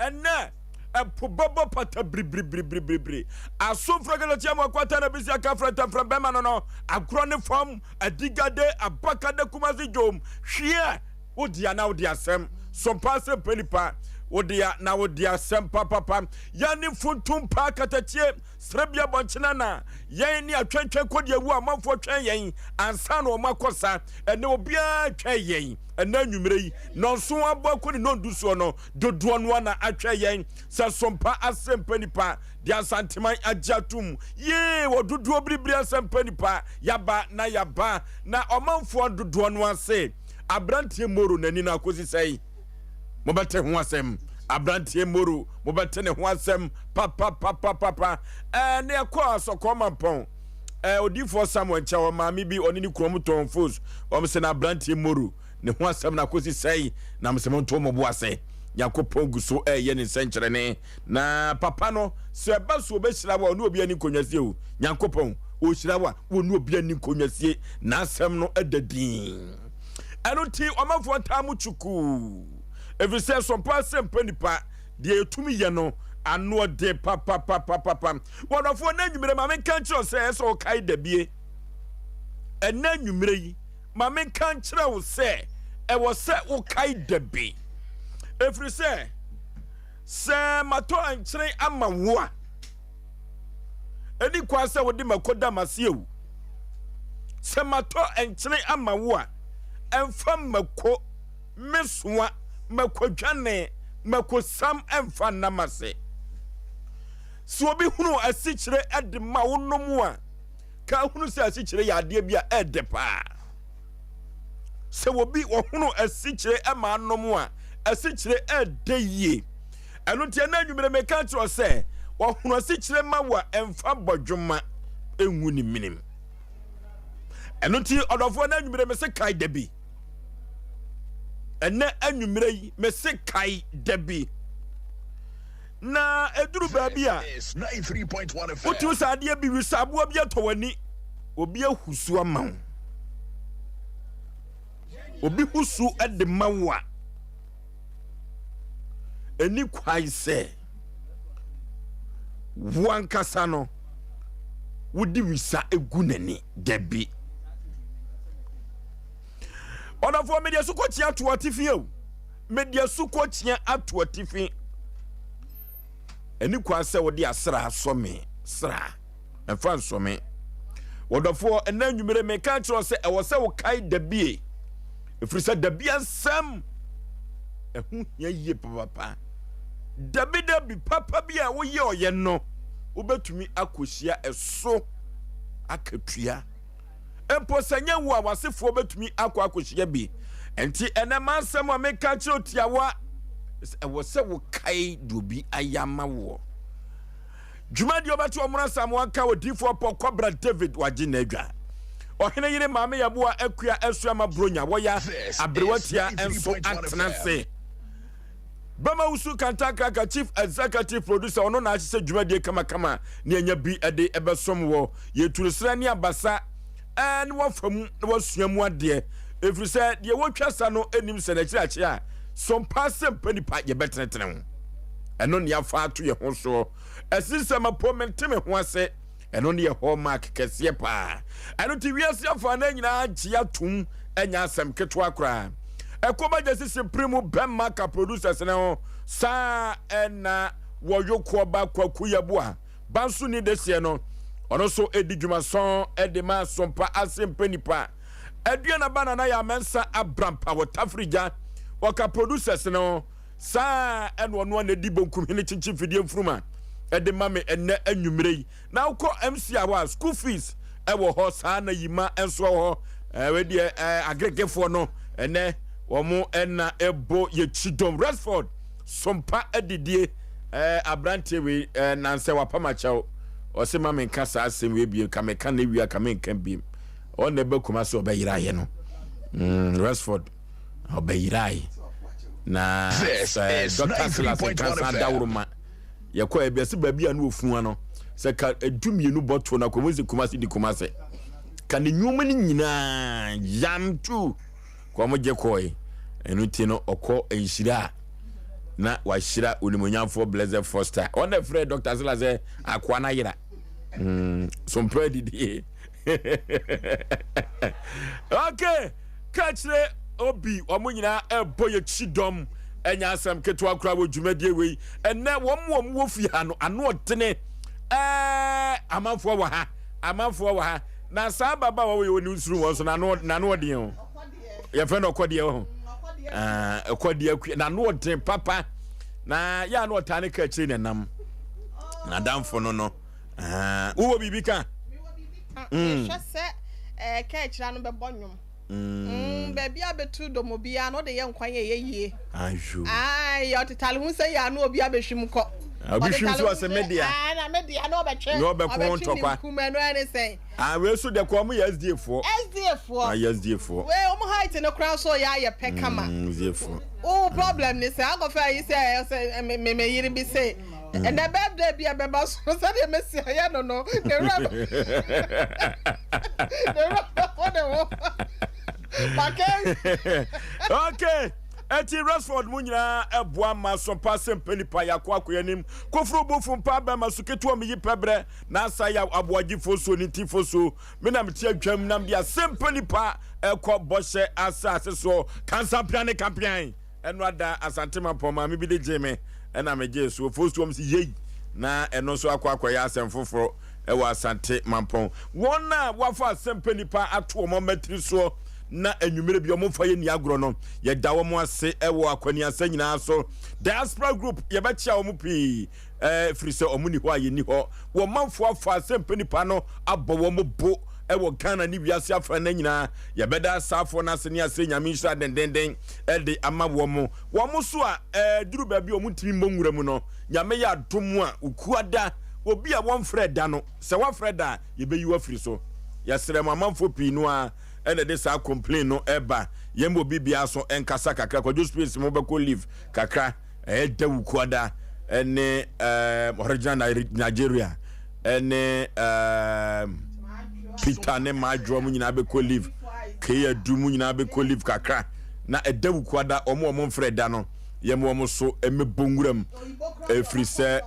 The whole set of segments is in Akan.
Ɛnnɛ, ɛpo bɛbɔ pata biribiribiribiri. Asomfo kasa tia mu akwata na bisi aka frɛntɛmfrɛm bɛma no no agorɔ ne fam adigade abakade Kumasi dwom hweɛ wodea na wode asɛm sompa asɛm pɛ nipa wodea na wode asɛm papapa yɛne funtum pa katakyie Srɛbea bɔnkyena na yɛn ne atwɛntwɛn kɔdi awu a amanfoɔ twɛn yɛn ansa na wɔn akɔ sa. Ɛnnɛ obiara retwɛn yɛn. Ɛnnɛ anwummerɛ yi, nnɔnson abɔ akɔ ne nnɔndu soɔ no, dodoɔ no ara na atwɛn yɛn sɛ sompa asɛmpa nipa de Asanteman agye atom. Yee, wɔ dodoɔ biribiri asɛmpa nipa, yɛaba na yɛaba. Na ɔmanfoɔ dodoɔ no ara se, Aberanteɛ Moro n'ani no akɔsi sɛn? Mobɛte ho asɛm. Aberanteɛ Moro, mobɛte ne ho asɛm papapapapapa. Ɛɛ ne ɛkɔ asɔkɔɔ mampɔn. Ɛɛ odiifoɔ Samuel nkyɛn hɔ, maame bi ɔne ne kunu wɔn tɔn fos. Wɔn sɛ na aberanteɛ Moro ne ho asɛm na akɔsi sɛe na mesɛ monto mo bo ase. Nyankopɔn gu so ɛɛyɛ ne nsɛnkyerɛnne. Na papa no, sɛ ɛba so ɔbɛhyira wo a, ɔne obi ani nkonnwasie o. Nyankopɔn, ɔhyira wo a, ɔne obi ani nkonnwasie. N'asɛm no ɛda din. Ɛno nti, ɔmanfoɔ ntaa mo kyukuu, ɛfiri sɛ sɔmpa asɛmpa nipa, deɛ yɛtumi yɛ no, ano ɔden papapapapapa. Wɔdɔfoɔ, na anwummerɛ ma menka nkyerɛ wo sɛ ɛsɛ ɔkae dabie. Ɛnɛ anwummerɛ yi, ma menka nkyerɛ wo sɛ ɛwɔ sɛ wokae dabi. Ɛfiri sɛ, sɛ matɔ ankyere ama wo a, ɛni kwan sɛ wode makɔda m'ase awu. Sɛ matɔ nkyene ama wo a, ɛmfa mako mesoa, makodwane, makosam ɛmfa nna m'ase. Sɛ obi hunu asikyire de ma wo nom a, ka hunu sɛ asikyire yɛ adeɛ bi a ɛɛdɛ paa. Sɛ obi ɔhunu asikyire ma anom a, asikyire ɛɛdɛ yie. Ɛno nti ɛna anwummerɛ meka kyerɛ sɛ ɔhono asikyire ma wo a ɛmfa bɔdwoma ɛngu ne menem. Ɛno nti ɔdɔfoɔ ɛna anwummerɛ mese kae da bi. Ɛnɛ anwummerɛ yi mese kae da bi. Na ɛduru baabi a wotumi sɛ adeɛ bi wisa aboa bi atɔ w'ani obi ahusu ama wo obi husu de ma wo a ɛni kwan sɛ wo ankasa no wode wisa gu n'ani. Dabi. Ɔdɔfoɔ, mede asukɔkyea ato atifi o. Mede asukɔkyea ato atifi. Ɛni kwan sɛ wode asra sɔ me sra. Ɛmfa nsɔ me. Wɔdɔfoɔ, ɛnɛ anwummere meka kyerɛ sɛ ɛwɔ sɛ wokae dabie. Ɛfiri sɛ dabi asɛm ɛho hia yie papapa. Dabi dabi papa bi a woyɛ ɔyɛ no, wobɛtumi akɔhyia ɛso akatua. Mpo sɛ nyɛ wo a w'asefoɔ bɛtumi akɔ akɔhyia bi. Ɛnti ɛnɛ m'asɛm a meka kyerɛ tiawa ɛwɔ sɛ wokae deɛ obi ayɛ ama woɔ. Dwumadi a ɔbɛto ɔmono Asamoah nka odiyifoɔ Paul Kwabra David wagye n'adwa. Ɔhene yere Maame Yaboa Akua Asuama Bronya wɔya aberewa tia nso atena ase. Bɛma Wusu Kantankraka Chief Executive Producer ɔno na ahyehyɛ dwumadie kamakama ne anya bi de ɛbɛsom wɔ. Yɛturu serɛ ne abasa ne wafa mu na wasua mu adeɛ ɛfiri sɛ deɛ wɔtwa sa no nim sɛ n'akyiri akye a sompa asɛmpa nipa yɛbɛtenetene ho. Ɛno ne afa ato yɛn ho soɔ. Ɛsensɛm apo mente me ho ase. Ɛno ne yɛ hallmark kɛseɛ paa. Ɛno nti wiase afa no nyinaa gye atom ɛnyɛ asɛm ketewa koraa. Ɛkɔm agya sisi pere mu bɛmma ka producers no ho saa ɛna wɔyokoɔ ba Kwaku Yeboah banso ni deseɛ no ɔno nso ɛdi dwumasɔn ɛde ma asompa ase mpɛ nipa Aduana ba Nana Yaa Mensah Abrampa wɔ Tafirigya wɔka producers no ho. Saa ara na ɔno a na ɛdi bonkum hene kyenkyen fidie mfunuma de ma me ɛnnɛ anwummerɛ yi. Na wokɔ MCR hɔ a, school fees ɛwɔ hɔ, saa na yima nso ɛwɔ hɔ. Ɛɛ deɛ ɛɛ agregefoɔ no ɛnɛ wɔn ɛna ɛbɔ yɛkyi dɔm. Rexford sompa adidie ɛɛ aberanteɛ wei ɛɛ nansɛ wapam akyɛw. Ɔse ma menka saa asɛm wei biem, ka meka na ewia ka menka biem. Ɔna ɛbɛ Kumasi ɔbɛyera yɛ no. Rexford. Ɔbɛyerae. Na sɛ Dɔkta Silas Nkansah Adaworoma yɛkɔ ebi ɛsɛ baabi a no ofua no sɛ ka edu mmienu bɔto na kɔmu sɛ Kumasi di Kumasi ka ne nnwuma no nyinaa yam tu kɔm gye kɔe ɛno ti no ɔkɔ nhyira a Na wahyira Onimuonyamfoɔ Blessed Foster. Ɔno na ɛfrɛɛ Dr. Zila sɛ akoa no ayera. Sompa adidie. Okay, ka kyerɛ obi wɔn nyinaa ɛbɔ yɛ kyi dɔm ɛnyɛ asɛm ketewa koraa wɔ dwumadie wei ɛnɛ wɔn wɔn wɔ fie ha no ano ɔdene ɛɛ amanfoɔ wɔ ha amanfoɔ wɔ ha na saa baba wɔn yɛ wɔn nsuru wɔn so n'ano n'ano ɔden o yɛfrɛ no ɔkɔdeɛ wɔ ho ɔkɔdeɛ akua n'ano ɔden papa na yɛ ano ɔtaa ne ka akyire na ɛnam n'adamfo no no wowɔ biribi ka. Mehwɛ sɛ ɛɛ ka akyire ano bɛbɔ nnwom. Baabi a bɛtu dɔm obiara no wode yɛ nkwan a ɛyɛ yie. Ayo. Ae ɔtetale ho sɛ yɛ ano obi abɛhwim kɔ. Obi hwim so ɔsɛ me dea. Ae na me dea na ɔbɛtwe. Na ɔbɛko ho Ɔbɛtwe ne ntɔkwa. nkum ɛno ɛne sɛn. Ah wei so deɛ kɔ ɔmo yɛ SDA foɔ. SDA foɔ. Ah yɛ SDA foɔ. Wei ɔmo height no koraa nso yɛ ayɛ pɛ kama. SDA foɔ. Wo problem ne sɛ akɔfa ayi sɛ ɔsɛ me me me yere bi se ɛnɛ birthday bi a ɛbɛba so no sɛdeɛ mɛsi ayɛ no no ne werɛ ne werɛ bɛho ne ho makɛ. Okay. Eti Rexford mu nyinaa ɛboa ma sɔmpa sɛ mpɛ nipa yako akɔ anim koforo bofo mpa bɛma so ketewa meyi pɛbrɛ na asa yaw aboagye fosuo ne nti fosuo me na mete adwam nam de asɛmpa nipa ɛkɔ bɔhyɛ asase soɔ kansampian ne kampian ɛno ada Asante Mampɔn maame bi de gyee me ɛna megyee so fosuo m si yei na ɛno nso akɔ akɔyɛ asɛm foforɔ ɛwɔ Asante Mampɔn wɔn a wɔafa asɛmpa nipa ato wɔn mmatiri soɔ na anwummerɛ bi wɔn mfa yɛ ni agorɔ no yɛda wɔn ase ɛwɔ akwaniasa nyinaa so diaspora group yɛbɛkyia wɔn pii Ɛfiri sɛ wɔn nni hɔ a yɛnni hɔ. Wɔn manfoɔ afa asɛmpɛ nipa no abɔ wɔn bo wɔ Ghana ne wiase afanan nyinaa. Yɛbɛda asaafoɔ no ase ne asrɛ Nyame nhyira dendenden de ama wɔn. Wɔn nso a ɛduru baabi a wɔn ntumi mmɔ nwura mu no, Nyame yɛ adom a, Okuada, obi a wɔmfrɛ da no, sɛ woafrɛ da a, yɛbɛyi wo afiri so. Yɛsrɛ mo amanfoɔ pii no ara na ɛde saa complain no ba. Yɛn mu obi biara nso nkasa kakra. Kwadwo Space mo bɛkɔ leave kakra. Ɛyɛ Dawu Kuada ne um, original Nigeria ne um, Peter ne Madwoa mu nyinaa bɛkɔ leave. Keyadu mu nyinaa bɛkɔ leave kakra. Na ɛdawu Kuada wɔn wɔn mfrɛ da no yɛn wɔn so mmɛbɔ nwuram ɛfiri sɛ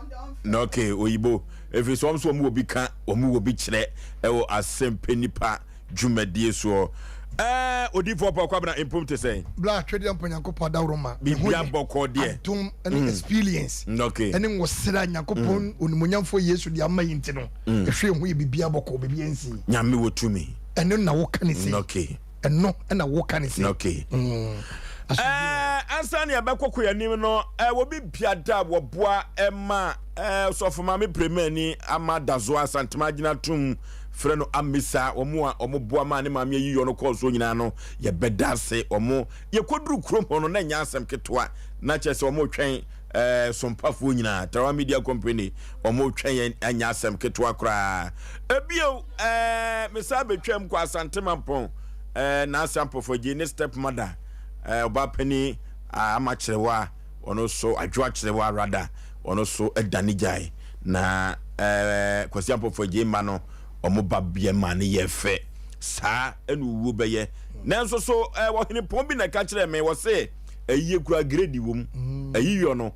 na okay oyibo ɛfiri sɛ wɔn so wɔn wɔ bi ka wɔn wɔ bi kyerɛ ɛwɔ asɛmpɛ nipa dwumadie soɔ. Ɛɛ odiifoɔ Paul Kwabena mpom te sɛn? Bla Twedeɛ mpo Nyankopɔn adaworoma me ho Biribiara yɛ bɔkɔɔ deɛ. Adom ne experience Okay. ne nwosra a Nyankopɔn onimuonyamfoɔ Yesu de ama yi nti no ɛhwɛ ɛho yɛ biribiara bɔkɔɔ biribiara nsii. Nyame wɔ tumi. Ɛno na woka ne sei. Okay. Ɛno na woka ne sei. Okay. Asomdwoeɛ wɔ hɔ. Ɛɛ ansa na yɛbɛkɔ kɔ yɛn anim no ɛɛ obi biada a wɔboa ɛma ɛɛ Ɔsɔfo Maame Premani ama Dazoa Asantema agyina tum frɛ no Amisa, wɔn a wɔboa maa ne maame ayiyɔ no kɔɔ soɔ nyinaa no, yɛbɛda ase. Wɔn, yɛkɔduru kurom hɔ no, na ɛnyɛ asɛm ketewa. Na kyerɛ sɛ wɔretwɛn ɛɛ eh, sompafoɔ nyinaa, Tarawa Media Company, wɔretwɛn yɛn, ɛnyɛ asɛm ketewa koraa. Ebio, ɛɛ, eh, mesan bɛtwam kɔ Asante Mampɔn, ɛɛ, eh, Naase Ampɔfɔgye ne step mother, ɛɛ, ɔbaa panin, ama kyerɛwa, ɔno nso, adwo akyerɛwa rada, ɔno nso dane gyae. Na ɛɛ Kwasi Ampofo Adjei mma no wɔn ba bea maa no yɛɛ fɛ. Saa ɛna owuo bɛyɛ. Nanso so ɛɛ ɔhenepɔn bi na ɛka kyerɛɛ me wɔse ayie kura grade wom. Mm. Ayiyɔ no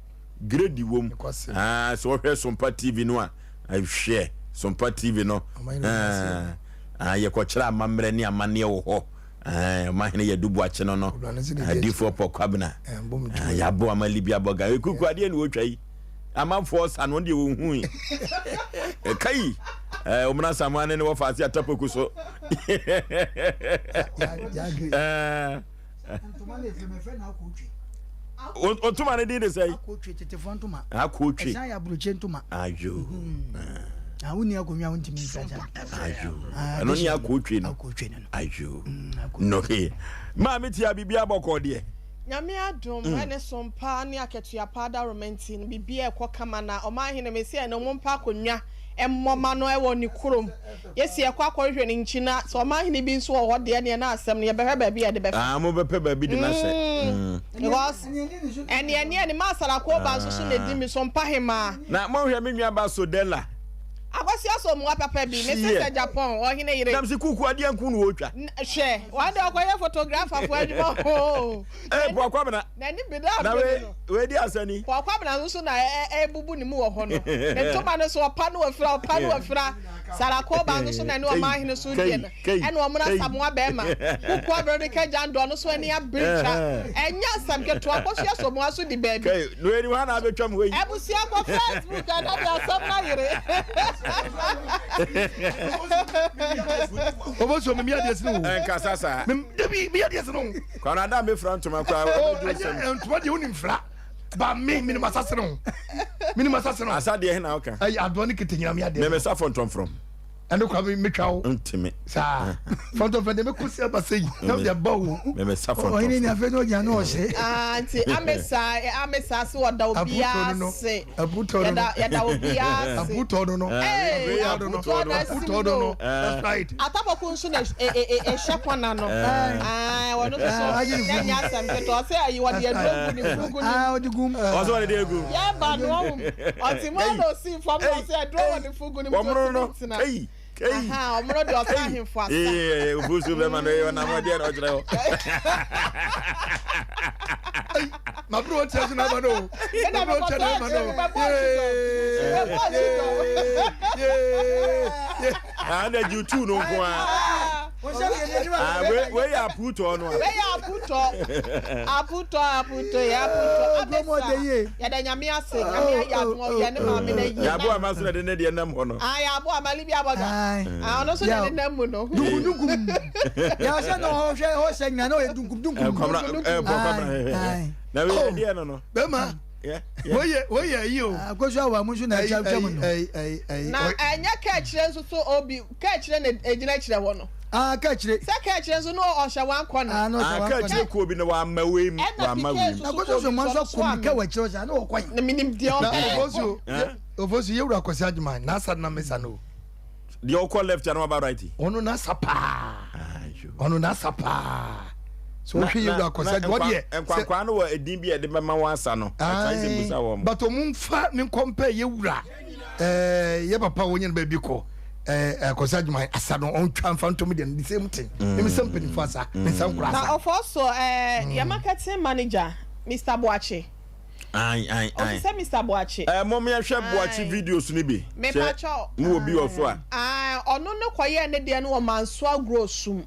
grade wom. Ah, sɛ wɔhwɛ Sompa TV no a hwɛ Sompa TV no. Ah, ah yɛkɔkyerɛ amammerɛ ne amanneɛ wɔ hɔ. Ɔmahene yɛ dubu akye no no. Adifoɔ pɔ kwabena. Yɛabo ama Libya bɔga. Ekuku adeɛ na wɔtwa yi. Amanfoɔ sa no deɛ wɔnhui. Ɛka yi ɔmena samoa ne ne wɔfa ase atapoku so. Ntoma ne din de sɛ? Akotwe tetefoɔ ntoma. Akotwe. Ɛsan yɛ aburokye ntoma. Ayo. Na wonni akonnwa wontumi nsa gya. Ayo. Ɛno ne akotwe no. Akotwe no. Ayo. Nɔke. Maame tia biribi abɔkɔ deɛ. Nyame adom ne som pa ne akatua pa adaworoma nti no biribiara ɛkɔ kama na ɔmanhene mese ɛno mompa akonnwa mmɔ ma no ɛwɔ ne kurom yɛsi ɛkɔ akɔhwehwɛ no nkyi na sɛ ɔmanhene bi nso wɔ hɔ deɛ neɛ na asɛm no yɛbɛhwɛ baabi a yɛde bɛfa. Ah mobɛpɛ baabi de no ahyɛ. Because ɛneɛ neɛ ne ma Asarakoba nso so na ɛdi me so mpa hemaa. Na monhwɛ me nua ba Sodella. Akɔ. Akosua so mmoa papa bi. Me Hyeɛ. sista Japan, ɔhene yere. Nam se kuku adeɛ nko na ɔretwa. N hwɛ, wɔn de ɔkɔyɛ photographer foɔ adwuma oo. Ee, Boa Kwabena. N'ani beda Na abere wei, no. wei di asa ni. Boa Kwabena nso na ɛ ɛ ɛrebubu ne mu wɔ hɔ no. Ne ntoma no so, ɔpa no wafira, ɔpa no wafira. Sarah Koba nso so na ɛne ɔman hene so die no. Ɛna wɔn Asamoah bɛrima, Kuku Veronica Jandor no nso ani abere twa. Ɛnyɛ asɛm ketewa, Akosua Somoa nso di baabi. Kai, no eni hɔ na abɛtwam hɔ yi. Abusua kɔ Facebook ɛna de asɛm no ayere. Obosuo mi mi adeɛ sini o. Ɛnkasa saa. Mi dabi mi adeɛ sini o. Kwana ada mi fira ntoma koraa. O ɛnyɛ ntoma deɛ onim fira. Ba mi mi ni ma sase no. Mi ni ma sase no. Asa deɛ hena ɔka. Ɛyɛ adoɔ ne kete nyina mi adeɛ. Mɛmɛ sa fɔntɔnfrɔm. Ɛno kora mi metwa wo. Ntumi. Saa fɔntɔnfrɔm deɛ mɛkɔ si aba sɛ yi na ɔde aba wo. Mɛmɛ sa fɔntɔnfrɔm. Ɔhene ni afei na ɔgyina na ɔhyɛ. Ah, nti amesa amesa se ɔda obiara se. Aputɔ no no. Yɛda yɛda obiara ase. Aputɔ no no. Ee, aputɔ no asi Aputɔ no no. That's right. Atapoku nso na ɛhyɛ kɔna no. Ayi wɔn nso so na nyɛ asɛm ketewa ɔsɛ ayi wɔde aduro gu ne fugu ne mu. Ɔde gum. Ɔsɛ wɔde de egu. Yɛ ba no ɔhun ɔte mu ɔna osi fam na ɔsɛ aduro wɔ ne fugu ne mu nti ɔtumi tena. Keyi. Aha, ɔmo no deɛ ɔsɛ ahemfo asa. Ee, ofusu bɛma no ɛyɛ ɔnam ɔdeɛ na ɔkyerɛ hɔ. Maburo o tiɛ so n'aba no o. Ɛna Maburo mekɔtɔ tiɛ n'aba no akyire o. no bɛbɔ akyidɔm. Bɛbɔ akyidɔm. Ah, na gye tu no nko ara. Ah, wei wei yɛ apuutɔ no a. Wei yɛ aputɔ. Aputɔ aputɔ yɛ aputɔ. Abesa. Yɛda nyame ase. Nyame ayɛ adom ɔyɛ ne maame na yie. Yɛabo ama so na de ne deɛ nam hɔ no. Ah, yɛabo ama Libya bɔga. Ah, ɔno nso na ne nam mu no. Dunkum dunkum. Yɛ ɔhyɛ na ɔhwɛ ɔhyɛ nyina na ɔyɛ dunkum dunkum. Kwamra bɔ kwamra. Na wei yɛ deɛ no no. Bɛma. Woyɛ woyɛ ayi o. Akosu awa mu nso na atwa atwa mu no. Na ɛnyɛ kɛkyerɛ nso so obi kɛkyerɛ na egyina kyerɛ hɔ no. Ah kɛkyerɛ. Sɛ kɛkyerɛ nso no ɔhyɛ wɔn akɔ na. Ah no ɔhyɛ wɔn akɔ na. Ah kɛkyerɛ kuo bi na wama wei mu. Ɛna pike nso so kuo bi nso ɔno so ame. Kɛ wɔ akyerɛ ɔsɛ ano ɔkɔ yi. Na minim deɛ ɔpɛ. Na ofosu ofosu yewura Kwasi Agyeman n'asa na mesa no. Deɛ ɔkɔ left anam aba right. Ɔno n'asa paa. Ɔno n'asa paa. So wohwɛ yewura Kwasi Agyeman ɔdeɛ. Nkwankwa no wɔ edin bi a yɛde bɛma wɔn asa no. Ɛtan sɛ mbusa wɔn. But ɔmo nfa ne nkɔmpɛ yewura ɛɛ yɛ papa wɔnyɛ no baabi kɔ ɛɛ Kwasi Agyeman asa no ɔntwa nfa ntom deɛ no the same thing. Ɛmi sɛ mpanyinfo asa ne nsa nkora asa. Na ɔfɔ so ɛɛ yɛ marketing manager Mr Boakye. Ae ae ae. Ɔte sɛ Mister Boakye. Ɛɛ mom yɛn hwɛ Boakye videos no bi. Mepa kyɛw. Sɛ mo wɔ bi wɔ so a. Ae ɔno no kɔ yɛɛ ne deɛ no wɔ Mansoa Grossum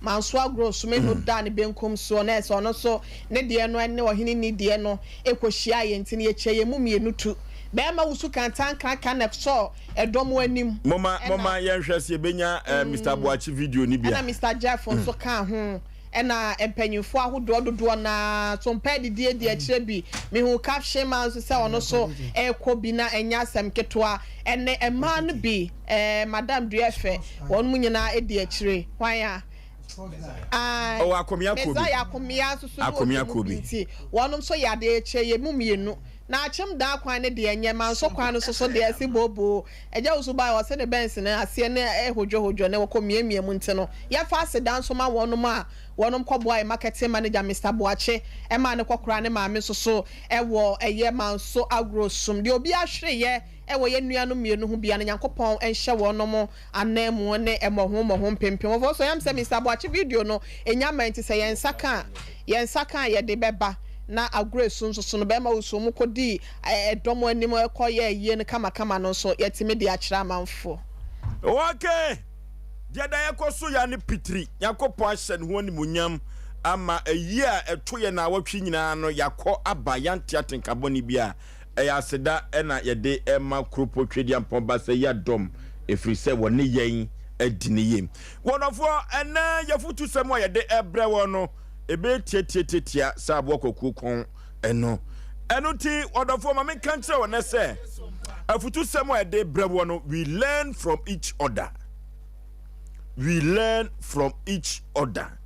Mansoa Grossum ɛna ɔdaa ne benkum soɔ na ɛsɛ ɔno nso ne deɛ no ɛne ɔhene ni deɛ no ɛkɔ hyia yɛn nti no yɛkyɛ yɛn mu mmienu tu bɛɛma wusu kantankraka na ɛsɔɔ ɛdɔm anim Moma ɛna moma yɛn hwɛ sɛ yɛbɛnya ɛɛ Mister Boakye video no bi a. Ɛna Mister Jeff nso kaa ho. Ɛna mpanyinfoɔ ahodoɔ dodoɔ no ara nso mpɛ adidie di akyire bi. Mehuu caption man nso sɛ ɔno nso rekɔ bi na ɛnyɛ asɛm ketewa. Ɛne mmaa no bi, ɛɛ Madam Duɛfɛ, wɔn nyinaa di akyire. Hwan a? Ae, Ɔwɔ Akomea kuo bi. Messiah Akomea nso so ne Akomea ɔdi mu kuo bi bi. nti, wɔn nso yɛ adeɛ kyɛ yɛn mu mmienu. Na akyem daa kwan no deɛ nyɛ, manso kwan no nso so deɛ ɛse booboo. Agya Owusu baeɛ ɔse ne Benz no aseɛ no ɛhodwohodwo ne wɔkɔ miamia mu nti no yɛfa aseda nso ma wɔnom a wɔnom kɔboa yɛ marketing manager Mister Boakye ɛmaa no kɔkoraa ne maame nso so ɛwɔ ɛyɛ Manso agorɔ sum deɛ obiara hwereeɛ ɛwɔ yɛn nuanom mmienu ho biara no Nyankopɔn nhyɛ wɔnom ananmu ne mmɔho mmɔho mpempem. Wɔfɔ so yam sɛ Mister Boakye video no nya mma nti sɛ yɛn nsa ka a yɛn nsa ka a yɛde bɛba na agorɔ esu nso so no bɛrima wusu wɔn kɔ dii ɛdɔm anim kɔ yɛɛ ayie no kama kama no nso yɛtumi de akyerɛ amanfoɔ. Okay! Deɛ da yɛkɔ so ya ne pitiri, Nyankopɔn ahyɛ ne ho animuonyam ama ayie a ɛto yɛ naawɔtwe nyinaa no yɛakɔ aba yɛante atenka bɔne biara. Ɛyɛ aseda na yɛde ma Kuropɔ Twedeampɔn Basayia dɔm ɛfiri sɛ wɔne yɛn adi no yie. Wɔdɔfoɔ, ɛnnɛ yɛafutusɛm a yɛde rebrɛ wɔn no, ɛbɛyɛ tiatiatiatia sɛ aboa kwakuo kɔn no. Ɛno nti, ɔdɔfoɔ, ma menka nkyerɛ wo nnɛ sɛ, afutusɛm a yɛde rebrɛ woɔ no, we learn from each other. We learn from each other.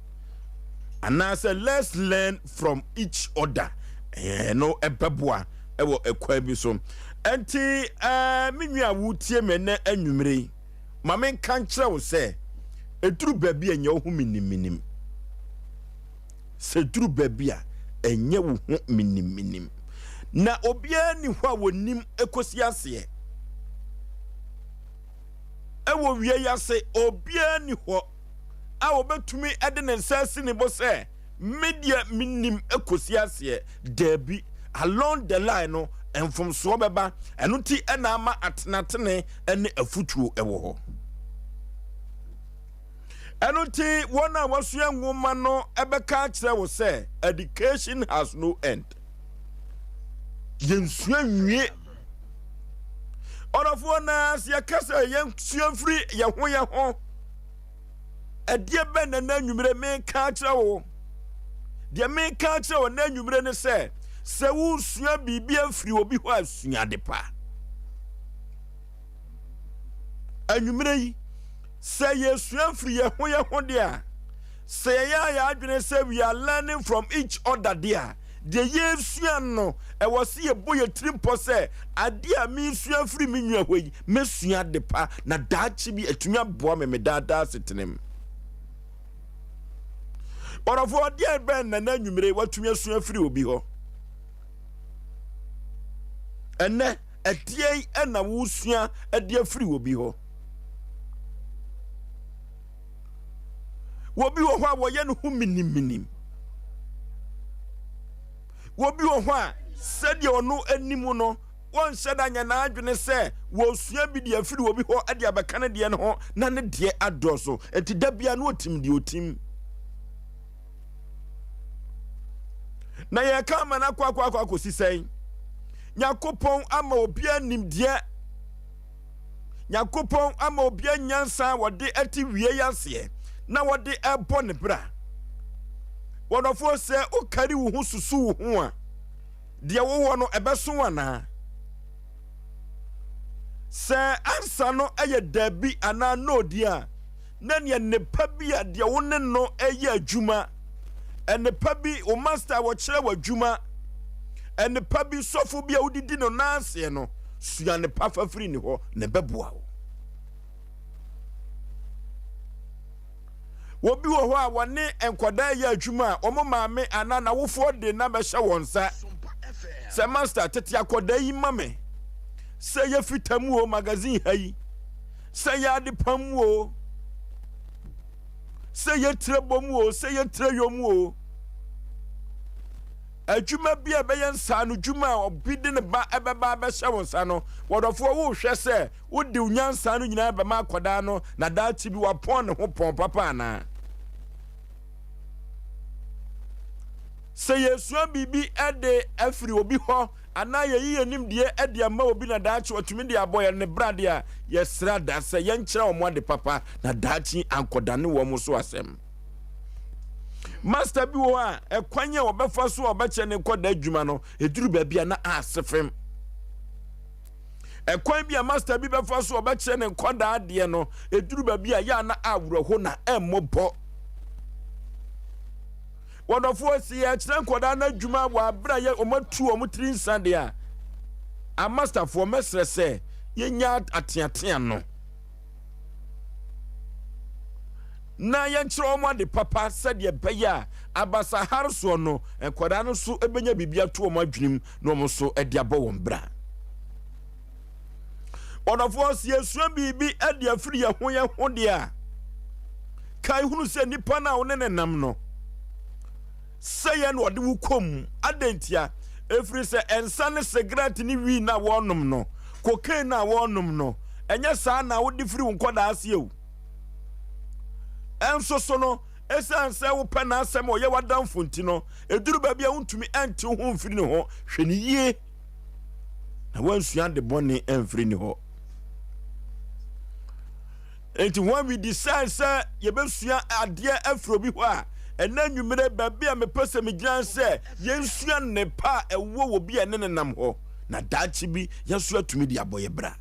Anaasɛ let's learn from each other. Ɛno ɛbɛboa ɛwɔ ɛkwan bi so. Ɛnti ɛɛ me nua a wotie me nnɛ anwummere yi, ma menka nkyerɛ wo sɛ, ɛduru baabi a nyɛ wo ho minimminim. Sɛ ɛduru baabi a, ɛnyɛ wo ho minimminim. Na obiara nni hɔ a wɔnim ɛkɔsi aseɛ. Ɛwɔ wie yi ase, obiara nni hɔ a ɔbɛtumi de ne nsa asi ne bo sɛ, Me deɛ menim kɔsi aseɛ. Daabi, along the line no, mfomsoɔ bɛba. Ɛno nti na ama atenatene ne afutuo wɔ hɔ. Ɛno nti wɔn a wɔasua nwoma no bɛka akyerɛ wo sɛ education has no end. Yɛnsua nwie. Ɔdɔfoɔ na sɛ yɛka sɛ yɛnsua mfiri yɛn ho yɛn ho, ɛdeɛ bɛn na na anwummere meka akyerɛ wo? Deɛ meka akyerɛ wo na anwummere ne sɛ, sɛ wosua biribi afiri obi hɔ a, sua ade pa. Anwummere yi, sɛ yɛsua firi yɛn ho yɛn ho deɛ a, sɛ yɛyɛ a yɛn adwene sɛ we are learning from each other deɛ a, deɛ yɛresua no, ɛwɔ sɛ yɛbɔ yɛn tiri mpɔ sɛ adeɛ a meresua firi me nua hɔ yi, mɛsua ade pa na daakye bi atumi aboa me me daadaa asetenam. Ɔdɔfoɔ, deɛ bɛn na na anwummere watumi asua firi obi hɔ? Ɛnɛ, ɛdeɛn na wosua de afiri obi hɔ? Obi wɔ hɔ a wɔyɛ ne ho miniminim. Obi wɔ hɔ a sɛdeɛ ɔno anim no, wɔnhyɛ da nyɛ n'adwene sɛ wɔresua bi de afiri obi hɔ de abɛka ne deɛ no ho na ne deɛ adɔɔso. Nti da biara no ɔtim deɛ ɔtim. Na yɛka ama no akɔ akɔ akɔ akɔsi sɛn? Nyankopɔn ama obiara nimdeɛ. Nyankopɔn ama obiara nyansa a wɔde te wie yi aseɛ na wɔde ɛbɔ ne bra. Wɔdɔfoɔ sɛ wokari wo ho susu wo ho a, deɛ wowɔ no ɛbɛso wo anaa? Sɛ ansa no yɛ dabi anaa no deɛ a, na neɛ nnepa bi a deɛ wo ne no yɛ adwuma, nnepa bi wo master a wɔkyerɛ wɔ adwuma, nnepa bi sɔfo bi a wodidi no nan aseɛ no, sua nnepa fa firi ne hɔ na ɛbɛboa wo. Obi wɔ hɔ a wɔne nkwadaa yɛ adwuma a wɔn maame anaa n'awofoɔ de na bɛhyɛ wɔn nsa sɛ master tete akwadaa yi ma me sɛ yɛ fita mu o magazine ha yi sɛ yɛ adepam mu o sɛ yɛ tire bɔ mu o sɛ yɛ tire yɔ mu o adwuma bi a ɛbɛyɛ nsaano dwuma a obi de ne ba ɛbɛba abɛhyɛ wo nsa no wɔdɔfoɔ wohwɛ sɛ wode wo nyansa no nyinaa bɛma akwadaa no na daakye bi wapɔn ne ho pɔn papa anaa sɛ yɛsua biribi de afiri obi hɔ anaa yɛyi yɛn nimdeɛ de ama obi na daakye watumi de abɔ yɛn ne bra deɛ a, yɛsrɛ da sɛ yɛnkyerɛ wɔn ade papa na daakye ankɔdane wɔn so asɛm. Master bi wɔ hɔ a, ɛkwan a wɔbɛfa so a ɔbɛkyerɛ ne nkɔda adwuma no, ɛduru baabi a na ase fam. Ɛkwan bi a master bi bɛfa so a ɔbɛkyerɛ ne nkɔda adeɛ no, ɛduru baabi a yɛ a na awerɛho na ɛmmɔbɔ. Wɔdɔfoɔ, sɛ yɛkyerɛ nkwadaa no adwuma wɔ abere a yɛ wɔn atu wɔn tiri nsa deɛ a, amastafoɔ mɛsrɛ sɛ yɛnya ateatea no na yɛnkyerɛ wɔn ade papa sɛdeɛ ɛbɛyɛ a abasahare soɔ no nkwadaa no so bɛnya biribi ato wɔn adwenem na wɔn nso de abɔ wɔn bra. Ɔdɔfoɔ, sɛ yɛsua biribi de afiri yɛn ho yɛn ho deɛ a, kae hunu sɛ nipa no a wo ne ne nam no, sɛ yɛn na ɔde wo kɔ mu. Adɛn ntia? Ɛfiri sɛ nsa ne sigaret ne wii no a wɔrenom no, cocaine no a wɔrenom no, ɛnyɛ saa na wode firi wo nkɔdaa aseɛ o. Ɛnso so no, ɛsiane sɛ wopɛ n'asɛm a ɔyɛ w'adamfo nti no, ɛduru baabi a wontumi nte wo ho mfiri ne ho. Hwɛ ne yie. na wansua ade bɔne amfiri ne hɔ. Enti when we decide sɛ yɛbɛsua adeɛ afiri obi hɔ a, ɛnɛ anwummerɛ baabi a mepɛ sɛ megyina sɛ yɛnsua nnepa a ɛwɔ wɔ bi a ɛne ne nam hɔ na daakye bi yɛn nso atumi de abɔ yɛ bra.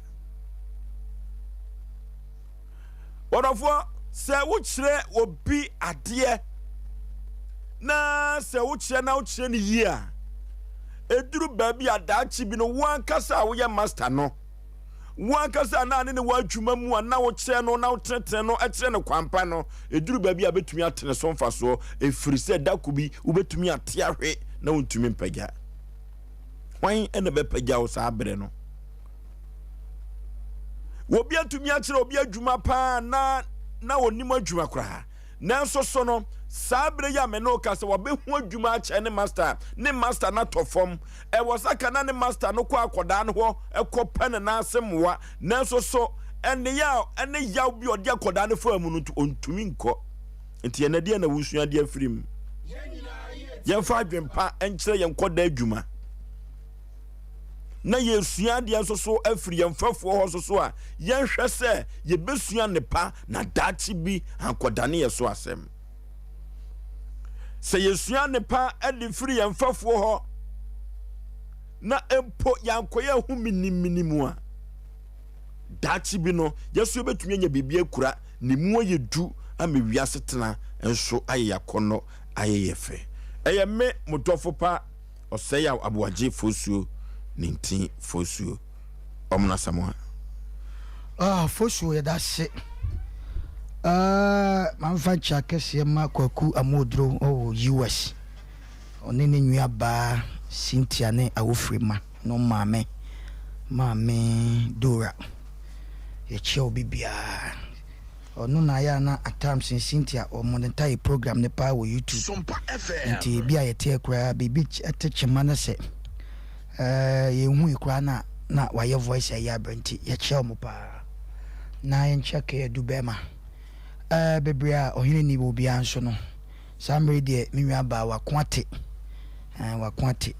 Wɔdɔfoɔ, sɛ wokyerɛ obi adeɛ na sɛ wokyerɛ na wokyerɛ no yie a, ɛduru baabi a daakye bi no wo ankasa a woyɛ master no, wo ankasa a na ne ne wɔ adwuma mu a na wokyerɛ no na wotenetene no kyerɛ no kwampa no, ɛduru baabi a bɛtumi atene so mfasoɔ, ɛfiri sɛ da ko bi wobɛtumi ate ahwe na wontumi mpagya. Hwan na bɛpagya wo saa berɛ no? Obi atumi akyerɛ obi adwuma paa na na ɔnim adwuma koraa. Nanso so no, saa bere yi a me ne wo kasa, wabehu adwuma akyɛ ne master, ne master no atɔ fam. Ɛwɔ sɛ ka na ne master no kɔ akwadaa no hɔ kɔpɛ ne nan ase mmoa. Nanso so nneyɛe a ɛne yaw bi a ɔde akwadaa no faa mu no nti, ontumi nkɔ. Nti ɛnnɛ deɛn na wosua de afiri mu? Yɛmfa adwempa nkyerɛ yɛn nkwadaa adwuma. na yɛresua adeɛ nso so afiri yɛn mfɛfoɔ hɔ nso so a, yɛnhwɛ sɛ yɛbɛsua nnepa na daakye bi ankɔdane yɛ so asɛm. Sɛ yɛsua nnepa de firi yɛn mfɛfoɔ hɔ na mpo yɛankɔyɛ ho miniminimu a, daakye bi no yɛso yɛbɛtumi anya biribi akura ne mu ayɛ du ama wiase tena nso ayɛ yɛakɔnnɔ ayɛ yɛ fɛ. Ɛyɛ me mo dɔfo pa Ɔsɛe a aboagye fosuo ne ntin fosuo ɔmono Asamoah. Ah fosuo yɛda ase ah mamfa nkyea kɛseɛ ma Kwaku Amooduro ɔwɔ US ɔne ne nua baa Cynthia ne Awofiri ma no maame maame Dora yɛkyea obi biara. Ɔno na ayɛ a na at times no Cynthia wɔ monetae program no paa wɔ YouTube nti ebi a yɛteɛ koraa biribi te kyema no sɛ eh, yɛnhui koraa na na wayɛ voice ayi abrɛ nti yɛkyea wɔn paa na yɛnkyea Kay Adu bɛrima eh, bebree a ɔhene ni wɔ biara nso no saa mmerɛ yi deɛ me nua baa wako ate eh, wako ate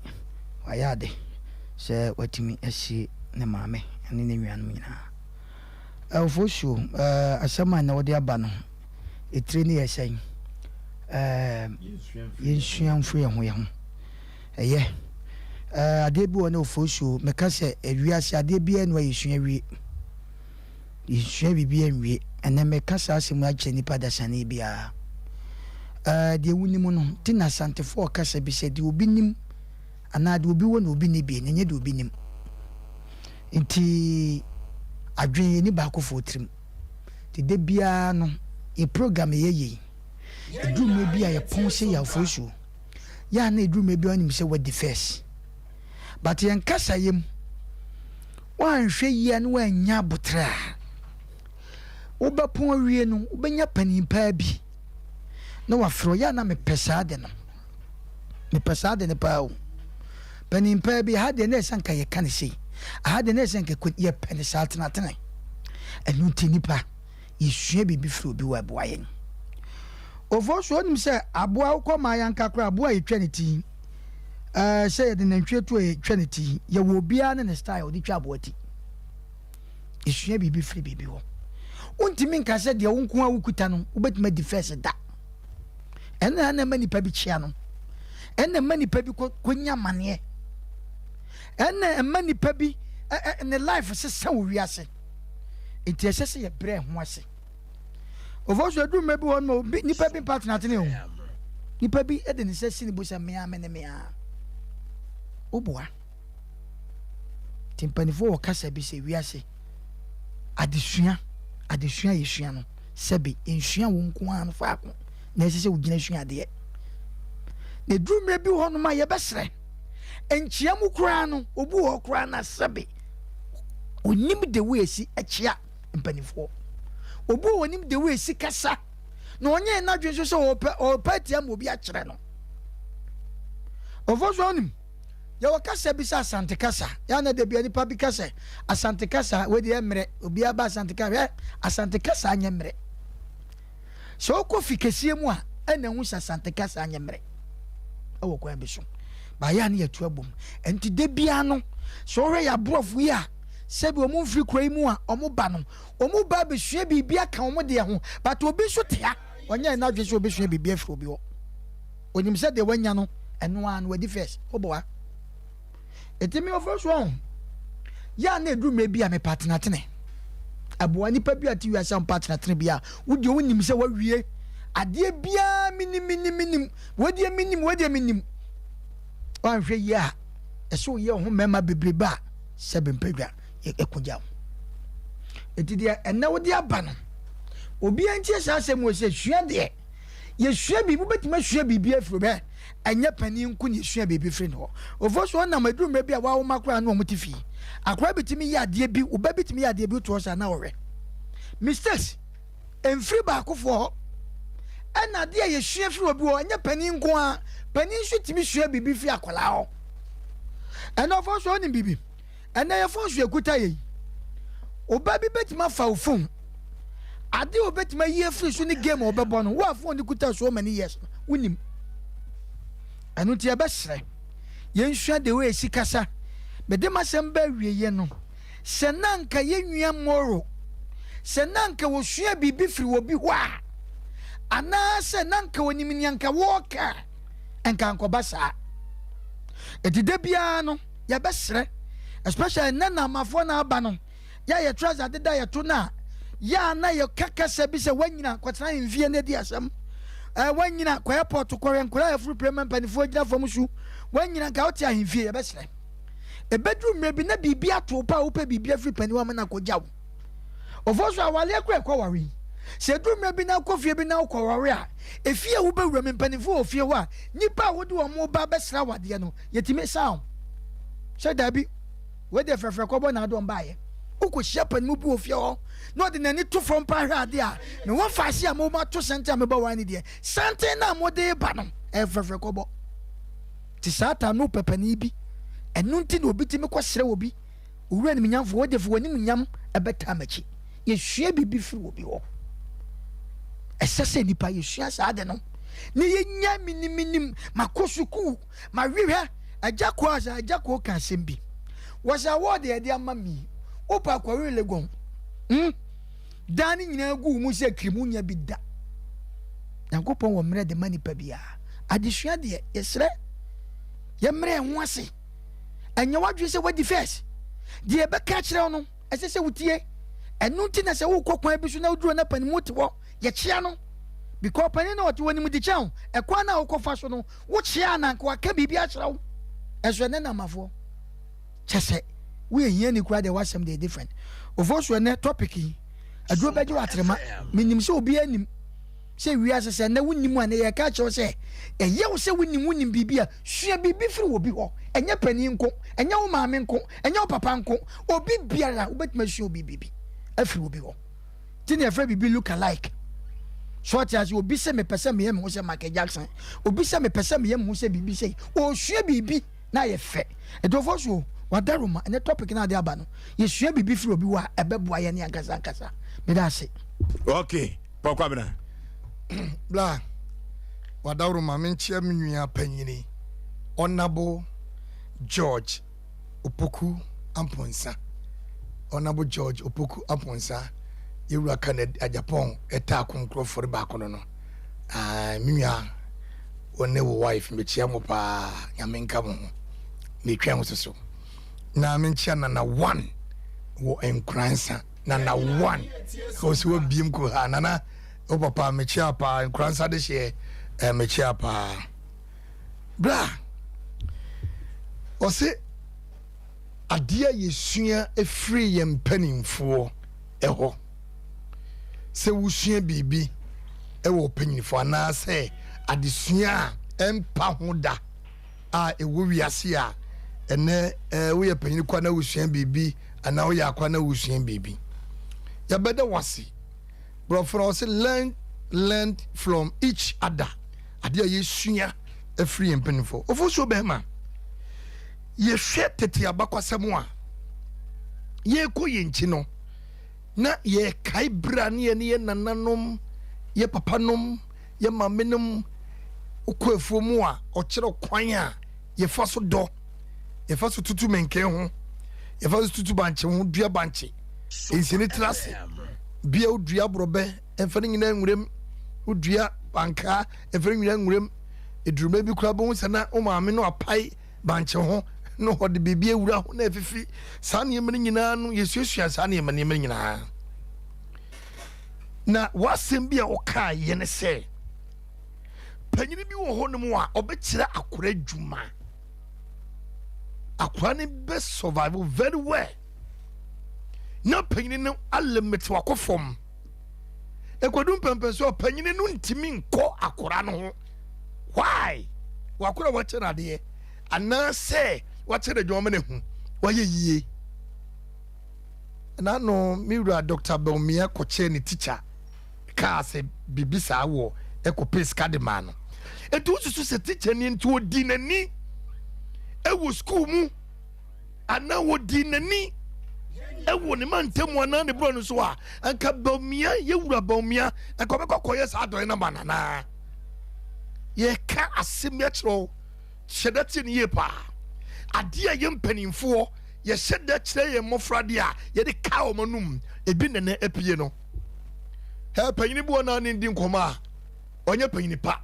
wayɛ ade sɛ watumi asie ne maame ne ne nuanom nyinaa. Ofosuo, eh, asɛm a nnɛ wode aba no, etire no yɛ sɛn? Eh, yɛnsua mfiri yɛn ho yɛn ho. Ɛyɛ. Eh, adeɛ bi wɔ ne Ofosuo, meka sɛ ewiase adeɛ biara nni hɔ a yɛsua wie. Yɛnsua biribi anwie. Ɛnnɛ meka saa asɛm yi akyerɛ nipa dasani biara. Eh, deɛ wonim no, nti na Asantefoɔ kasa bi sɛ deɛ obi nim anaa deɛ obi wɔ na obi nni bi no, ɛnyɛ deɛ obi nim. Nti adwene yɛnni baakofoɔ tirim. Nti da biara no yɛ program yɛyɛ yi, ɛduru mmerɛ bi a yɛpɔn sɛ yɛ afosuo. Yɛ a na ɛduru mmerɛ bi a wonim sɛ woadi first. But yɛn kasayɛ mu, woanhwɛ yie a na woannya aboterɛ a, wobɛpɔn awie no wobɛnya panin paa bi na wafrɛ wo. Yɛ a na mepɛ saa ade no. Mepɛ saa ade no paa o. Panin paa bi, aha deɛ na ɛsɛ nka yɛka no sei, aha deɛ na ɛsɛ nka yɛpɛ no saa tenatene. Ɛno nti nipa, yɛsua biribi firi obi hɔ a ɛboa yɛn. Ofosu onim sɛ aboa wokɔ maa yɛnka koraa aboa a yɛtwa ne ti ɛɛ sɛ yɛde nantwie to a yɛtwa ne ti yɛwɔ obiara ne ne style ɔde twa aboa ti. Yɛsua biribi firi biribi hɔ. Wontumi nka sɛ deɛ wo nko a wokuta no wobɛtumi adi first da. Ɛno na ɛma nipa bi kyea no. Ɛna ɛma nipa bi kɔnya amaneɛ. Ɛna ɛma nipa bi ne life sesa wɔ wiase. Nti ɛsɛ sɛ yɛbrɛ ho ase. Ofo so aduru mmerɛ bi wɔ no nipa bi mpa tenatene o. Nipa bi de ne nsa si ne bo sɛ mmea me ne mmea. Woboa. Nti mpanimfoɔ wɔ kasa bi sɛ wiase adesua adesua yɛsua no sɛbe nsua wo nko ara no faako na ɛsɛ sɛ wogyina sua adeɛ. Na ɛduru mmerɛ bi wɔ hɔnom a yɛbɛsrɛ nkyea mu koraa no, obi wɔ hɔ koraa na sɛbe onim de wo esi kyea mpanimfoɔ. Obi wɔ onim de wo esi kasa na ɔnyɛ n'adwene nso sɛ ɔpɛ ɔpɛ atia ma obi akyerɛ no. Ɔfɔ so onim. Yɛwɔ kasa bi sɛ Asante kasa. Yɛ na da bia nipa bi ka sɛ Asante kasa wei deɛ mmerɛ. Obiara ba Asante kasa hwɛ Asante kasa anyɛ mmerɛ. Sɛ wokɔ fi kɛseɛ mu a ɛna ehu sɛ Asante kasa anyɛ mmerɛ ɛwɔ kwan bi so. Baayɛ a ne yɛtu abom. Ɛnti da biara no sɛ wohwɛ yɛ aborɔfo yi a sɛbi wɔn mfiri kuro yi mu a wɔn ba no wɔn ba abɛsua biribi aka wɔn deɛ ho but obi nso te ha ɔnyɛ n'adwene sɛ obɛsua biribi afiri obi hɔ. Onim sɛ deɛ wanya no ɛno ara no wadi first woboa ɛti me ɔfɔ so ɔho yɛ a na ɛduru mmerɛ bi a mepa atenatene ɛboa nipa bi a te wiase a mpa atenatene bi a wodeɛ wonim sɛ wawie adeɛ biara menim menim menim wadeɛ menim wadeɛ menim wanhwɛ yie a ɛsɛ woyɛ ho mmarima bebrebe a sɛ bempadwa ɛkogya wo ɛti deɛ ɛnɛ wode aba no obiara ntie saa asɛm wɔ sɛ sua deɛ. Yɛsua biribi, wobɛtumi asua biribi afiri hɔ. Ɛnyɛ panin nko na yɛsua biribi firi ne hɔ. Ofo so ɔnam aduru mmerɛ bi a wawoma koraa na wɔn te fie. Akwadaa bi tumi yɛ adeɛ bi, wo ba bi tumi yɛ adeɛ bi wotoɔ saa na ɔhwɛ. Mistakes mfiri baakofoɔ hɔ. Ɛna adeɛ a yɛsua firi obi hɔ, ɛnyɛ panin nko ara. Panin nso tumi sua biribi firi akwadaa hɔ. Ɛna ofo so ɔnim biribi. Ɛnɛ yɛ phone so yɛkuta yɛ yi. Ɔba bi bɛtumi afa wo phone. Ade a ɔbɛtumi ayi afiri so ne game a ɔbɛbɔ no, wo a phone no kuta so many years no, wonim. Ɛno nti yɛbɛsrɛ, yɛnsua the way ɛsi kasa. Mede m'asɛm ba awieɛ no, sɛ na anka yɛn nua Moro, sɛ na anka wɔsua biribi firi obi hɔ a, anaasɛ na anka ɔnim nea anka wɔreka a, anka ankɔba saa. Ɛti da biara no, yɛbɛsrɛ especially nnɛ na amafoɔ na aba no yɛ a yɛ trouser deda yɛto no a yɛ a na yɛka kasa bi sɛ wanyina kɔtena ahemfie na di asɛm ɛɛ wanyina kɔ airport kɔhwɛ nkwadaa a yɛforo pire ma mpanimfoɔ gyina fam su wanyina nka wote ahemfie yɛbɛsrɛ ɛbɛduru mmerɛ bi na biribi ato pa a wopɛ biribi afiri panin wa ma no akɔgya wo Ɔfo so awareɛ kora ɛkɔ ware yi. Sɛ ɛduru mmerɛ bi na wokɔ fie bi na wokɔ ware a, efie a wobɛwura mu, mpanimfoɔ wɔ fie hɔ a, nnipa a wode wɔn ba bɛsra wadeɛ no, yɛtumi san wo sɛ daabi, wei deɛ frɛfrɛ kɔbɔ na ade wɔn baeɛ. Wokɔhyia panimu bi wɔ fie hɔ na ɔde n'ani to fam paa hwɛ adeɛ a, me ho faase a moato santen a mebɔ ware no deɛ, santen no a mode ba no, ɛyɛ frɛfrɛ kɔbɔ. Nti saa time no wopɛ panin bi. Ɛno nti na obi tumi kɔsrɛ obi. Owura animuonyamfo, wo de fa w'animuonyam bɛtaa m'akyi. Yɛsua biribi firi obi hɔ. Ɛsɛ sɛ nnipa yɛsua saa ade no na yɛnya miniminim. Makɔ sukuu, mahwehwɛ. Agya Koo asa, Agya Koo ka asɛm bi. Wɔsɛ award a yɛde ama me yi, wopɛ akɔwe Legon. Hmm? Daa ne nyinaa gu wo mu sɛ kirim wonya bi da. Nyankopɔn wɔ mmerɛ de ma nipa biara. Adesua deɛ, yɛsrɛ yɛmmerɛ yɛn ho ase. Ɛnyɛ w'adwene sɛ woadi first. Deɛ yɛbɛka akyerɛ wo no, ɛsɛ sɛ wotie. Ɛno nti na sɛ wokɔ kwan bi so na woduru hɔ na panin te hɔ, yɛkyea no. Because panin no ɔte hɔ nim de kyɛn wo. Ɛkwan no a wokɔfa so no, wokyea na anka waka biribi akyerɛ wo. Ɛso ɛnɛ namafoɔ. Kyɛ sɛ woyɛ hiani koraa deɛ w'asɛm deɛ different. Ofosu ɛnɛ topic yi, aduro bɛgye wo atrema. Menim sɛ obiara nim. Sɛ wiase sɛ nnɛ wonnim a, nnɛ yɛreka akyerɛ wo sɛ, ɛyɛ wo sɛ wonim wonim biribi a, sua biribi firi obi hɔ. Ɛnyɛ panin nko, ɛnyɛ wo maame nko, ɛnyɛ wo papa nko, obi biara wobɛtumi asua obi biribi afiri obi hɔ. Nti na yɛfrɛ biribi look alike. So ɔte ase, obi sɛ mepɛ sɛ meyɛ me ho sɛ Michael Jackson, obi sɛ mepɛ sɛ meyɛ me ho sɛ biribi sɛ, ɔresua biribi na ayɛ fɛ. Ɛdɔfoɔ so wadaroma, ɛnɛ topic no ade aba no, yɛsua biribi firi obi hɔ a ɛbɛboa yɛn ankasa ankasa. Meda ase. Okay. Paul Kwabena. Bla wadaworo ma menkyea me nua panyini Honourable George Opoku Amponsah Honourable George Opoku Amponsah yɛwura Canada Japan ɛtaa ko nkurɔfoɔ no baako no no ah, me nua wo ne wo wife mekyia mo paa nyame nka mo ho metwɛn wo soso na menkyia nana one wɔ nkoransa Nana one ɔsi wɔ biem ko ha nana o papa mekyia paa nkuransa de hyeɛ eh, mekyia paa bra ɔse adeɛ a yɛsua firi yɛn mpanimfoɔ ɛhɔ sɛ wosua biribi ɛwɔ ɔpanyinfoɔ anaasɛ adesua a ɛmpa ho da a ɛwɔ wiase a ɛnɛ eh, woyɛ panyin kwa na wosua biribi anaa woyɛ akwa na wosua biribi. Yɛbɛda wase. Borɔfo no ɔse learn learn from each other. Adeɛ a yɛsua afiri yɛn mpanimfoɔ. Ofosuo bɛrima, yɛhwɛ tete abakwasɛm a yɛrekɔ yɛn nkyi no na yɛkae berɛ a ne yɛne yɛn nananom, yɛ papanom, yɛ maamenom kɔ afuo mu a ɔkyerɛ kwan a yɛfa so dɔ, yɛfa so tutu menken ho, yɛfa so tutu bankye ho, dua bankye, nsi ne tiri ase, bia wodua aborɔbɛ, mfa ne nyinaa nwuram, wodua bankaa, mfa ne nyinaa nwuram, eduruma bi koraa bɛhu sɛ na wo maame no apae bankye ho na ɔde biribi awura ho na afifi. Saa nneɛma no nyinaa no, yɛsuasua saa nneɛma nneɛma no nyinaa. Na w'asɛm bi a wokaeɛ ne sɛ, panyini bi wɔ hɔnom a ɔbɛkyerɛ akora adwuma. Akora no bɛ survive very well. Na panyini no alimit wakɔ fam. Ɛkɔdu mpɛmpɛnsoɔ a panyini no ntumi nkɔ akora no ho. Why? Wakora wakyɛ no adeɛ anaasɛ wakyɛ no adwuma ma no ahu wayɛ yie. Ɛna no me wura Dr. Bawumia kɔkyɛɛ ne tikya kaa sɛ biribi saa wɔ ɛkɔpɛ sika de maa no. Ɛnti wosusu sɛ tikya ni nti ɔdi n'ani ɛwɔ sukuu mu anaa wɔdii n'ani wɔ ne mantam anaa ne borɔ no so a, anka Bawumia, yɛwura Bawumia, anka ɔbɛkɔ akɔyɛ saa adɔe no ama no anaa? Yɛka asɛm bi akyerɛ wo, hyɛ da tie no yie paa. Adeɛ a yɛ mpanimfoɔ yɛhyɛ da kyerɛ yɛn mmɔfra deɛ a yɛde ka wɔn anum, ebi nɛnɛ apue no. Hɛ, panyini bi wɔ naa ne di nkɔmɔ a, ɔnyɛ panyini pa.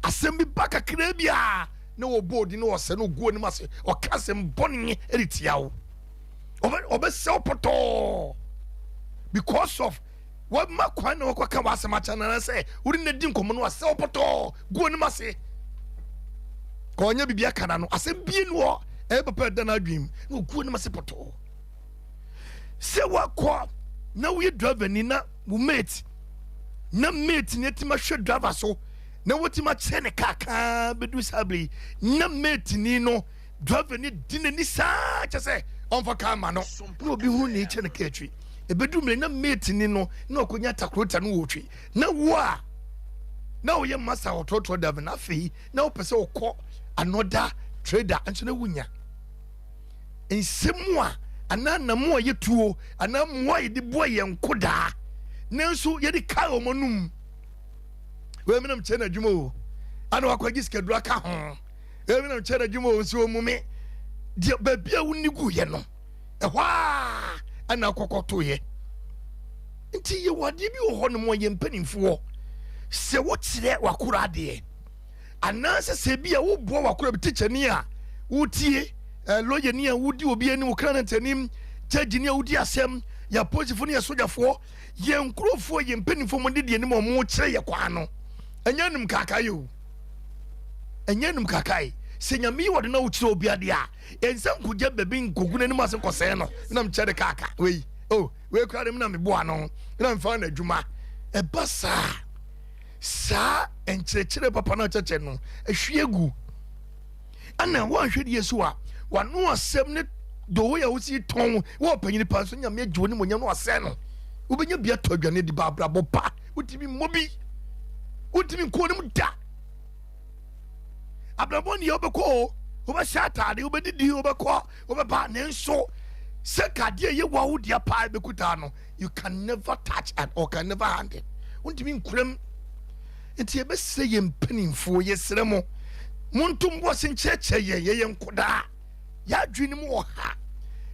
Asɛm bi ba kakraa bi a, na wɔbɔ odin na wɔsɛ no gu anim ase ɔka asɛm bɔne de tia wo ɔbɛsɛ wo pɔtɔɔ because of wɔma kwan na wɔkɔka w'asɛm akyɛ no anaasɛ wode no di nkɔmmɔ no asɛ wo pɔtɔɔ gu anim ase ka ɔnyɛ biribi aka na no asɛm bie no hɔ ɛyɛ papa ɛda no adwenem na ɔgu anim ase pɔtɔɔ sɛ woakɔ na woyɛ driver ni na wo mate na mate ni atumi ahwɛ driver so na watumi akyerɛ ne kaa kaa bɛduru saa berɛ yi na mateni no driver ni di n'ani saa kyɛ sɛ ɔmfa kaa ma no na obi hunu ne kyɛ ne kaa atwi ɛbɛduru mmerɛ na mateni no na ɔkɔnya takorota no wɔtwi na wo a na woyɛ masa ɔtrɔtrɔ driver na afei na wopɛ sɛ wokɔ another trader nso na wonya nsɛm a anaa namo a yɛtuo anaa mmoa a yɛde boa yɛn nkodaa nanso yɛde kaa wɔn anum wei mi nam kyɛ na adwuma o ana wakɔgye sikaduro aka ho wei mi nam kyɛ na adwuma o nso ɔmu me deɛ baabi a wonni gu yɛ no ɛhɔ a ɛna akɔkɔto yɛ nti yɛwɔ adeɛ bi wɔ hɔ nom a yɛn mpanimfoɔ sɛ wokyerɛ wakora adeɛ anaasɛ sɛ bi a woboa wakora bi tikyani a wotie eh, lɔyani a wodi obi anim wokra no ntanim gyagyi a wodi asɛm yɛ apolisifoɔ ne yɛ sogyafoɔ Yɛn nkurɔfoɔ, yɛn mpanimfoɔ mo de deɛ anim a wɔn kyerɛ yɛ kwan no, ɛnyɛ anum kaakae o, ɛnyɛ anum kaakae. Sɛ nyame yi wɔde na wokyerɛ obi adeɛ a, ɛnsa nkogya baabi nkogu n'anim ase nkɔsɛɛ no, na mekyerɛ de kaaka wei, o wei koraa de me na meboa no, na mfa no adwuma. Ɛba saa, saa nkyerɛkyerɛ papa no akyɛkyɛ no, ahwie gu. Ɛna woanhwɛ die so a, wano asɛm ne the way a wosi tɔn wɔ ɔpanyin pa nso nyame agye wo ne monyam no asɛe no. Wobɛnya bi atɔ aduane de ba abrabɔ pa. Wotumi mmɔ bi. Wotumi nkɔ ne mu da. Abrabɔ ne yɛ wobɛkɔ o, wobɛhyɛ ataade, wobɛdidi, wobɛkɔ, wobɛba, nanso sɛ kadeɛ yɛ wa wo deɛ paa bɛkutaa no, you can never touch and or can never handle. Wontumi nkuram. Nti yɛbɛsrɛ yɛn mpanimfoɔ, yɛsrɛ mo, monto mo ase nkyerɛkyerɛ yɛn, yɛyɛ nkodaa, yɛn adwene mu wɔ ha.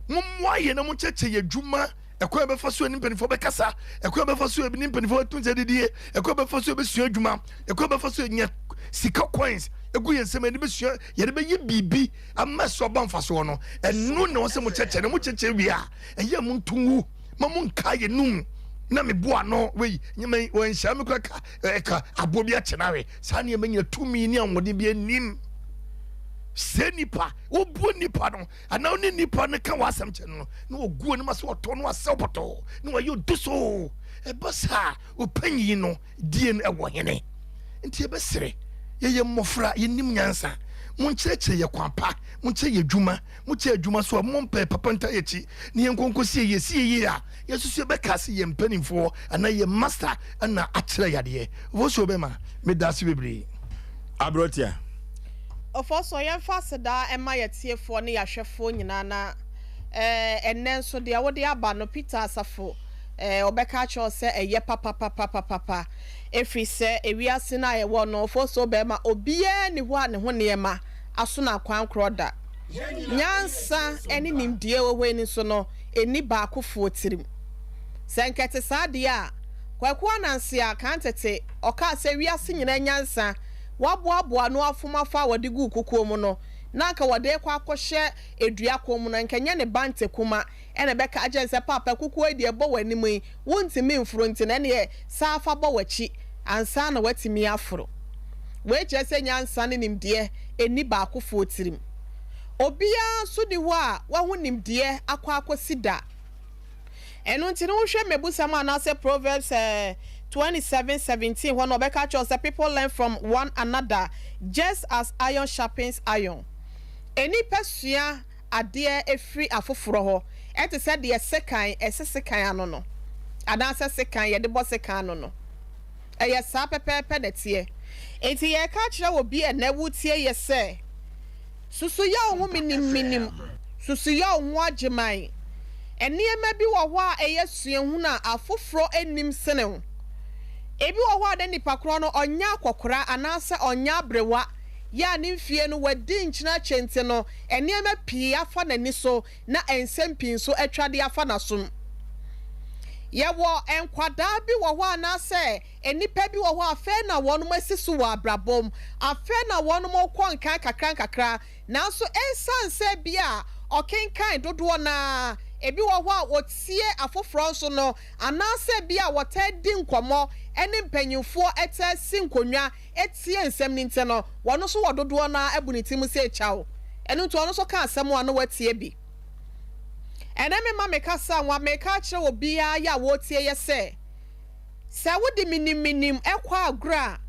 Mommoa yɛn na monkyerɛkyerɛ yɛn adwuma, ɛkwan a yɛbɛfa so ne mpanimfoɔ bɛkasa, ɛkwan a yɛbɛfa so ne mpanimfoɔ bɛto nsa didie, ɛkwan a yɛbɛfa so yɛbɛsua adwuma, ɛkwan a yɛbɛfa so yɛnya sika coins egu yɛn nsam yɛde bɛsua, yɛde bɛyɛ biribi ama so aba mfasoɔ no. Ɛno na wɔsɛ mo kyerɛkyerɛ na mo kyerɛkyerɛ wie a, ɛyɛ mo nto ngu ma mo nka yɛn num na meboa ano wei nyɛma yi wɔnhyia me kora ka ɛka aboɔ bi akyɛ n'awe saa nneɛma nyina tumi ne ahoɔden bi anim sɛ nipa wobuo nipa no anaa wo ne nipa no ka w'asɛm kyɛ no na wɔgu anim ase wɔtɔ no asɛw pɔtɔɔ na wɔayɛ odu so ɛba saa ɔpanyin no die no ɛwɔ hene nti yɛbɛsrɛ yɛyɛ mmɔfra yɛnim nyansa monkyerɛkyerɛ yɛ kwan pa monkyerɛ yɛ adwuma mokyɛ adwuma so a mompɛ papa nta yɛkyi ne yɛn nkonkosie yɛ sie yie a yɛsusu yɛbɛka se yɛn mpanimfoɔ anaa yɛn master na akyerɛ yadeɛ. Ofosuo bɛma, meda ase bebree. Aberotia. Ofosuo, yɛmfa aseda mma yɛatiefoɔ ne yɛahwɛfoɔ nyinaa na ɛnnɛ nso deɛ wode aba no Peter Asafo ɔbɛka akyerɛ wo sɛ ɛyɛ papapapapapa ɛfiri sɛ ewiase no a yɛwɔ no Ofosuo bɛma obiara nni hɔ a ne ho nneɛma asono akwan korɔ da. Nyansa ne nimdeɛ wɔ hɔ yi nso no ɛnni baakofoɔ tirim. Sɛ anka ɛte saa deɛ a, Kwaku Ananse a kan tete ɔkaa sɛ wiase nyinaa nyansa wɔaboaboa ano afom afa a wɔde guu kukuo mu no, na anka wɔde rekɔ akɔhyɛ dua kɔn mu no, anka ɛnyɛ ne ba Ntekuma na ɛbɛka akyerɛ no sɛ, Paapa, kukuo yi deɛ ɛbɔ w'anim yi, wontumi mforo nti no, ɛnneɛ san fa bɔ w'akyi ansa na woatumi aforo. Wei kyerɛ sɛ nyansa ne nimdeɛ nni baakofoɔ tirim. Obiara nso nni hɔ a wahu nimdeɛ akɔ akɔsi da. Ɛno nti no, wohwɛ Mmebusɛm anaasɛ Proverbs 27:17 hɔ no ɔbɛka akyerɛ wo sɛ people learn from one another just as iron sharpens iron. Nnipa sua adeɛ firi afoforɔ hɔ te sɛ deɛ sekan ɛse sekan ano no anaasɛ sekan yɛde bɔ sekan ano no. Ɛyɛ saa pɛpɛɛpɛ na ɛteɛ. Enti yɛreka akyerɛ obi ɛnnɛ woretie yɛ sɛ, Susu yɛ wo ho menimmenim, susu yɛ wo ho agyeman. Nneɛma bi wɔ hɔ a ɛyɛ suahunu a afoforɔ nnim sene wo. Ebi wɔ hɔ a na nipa korɔ no ɔnyɛ akɔkora anaasɛ ɔnyɛ aberewa, yɛ a ne mfie no wadi nkyene akyɛ nti no nneɛma pii afa n'ani so na nsɛm pii nso atwa de afa n'asom. Yɛwɔ nkwadaa bi wɔ hɔ anaasɛ nnipa bi wɔ hɔ a afei na wɔn asi so wɔ abrabɔ mu, afei na wɔn rekɔ nkan kakra nkakra, nanso esiane sɛ ebia ɔkenkan dodoɔ no ara, ebi wɔ hɔ a ɔtie afoforɔ nso no, anaasɛ ebia wɔtaa di nkɔmmɔ ne mpanimfoɔ taa si nkonnwa tie nsɛm no nti no, wɔn nso wɔ dodoɔ no ara abu ne tirim sɛ kyaw. Ɛno nti ɔno nso ka asɛm a na watie bi. Ɛnnɛ mema mekasa nwa, meka akyerɛ obiara yɛ a wɔretie yɛ sɛ, sɛ wode menim-menim kɔ agorɔ a,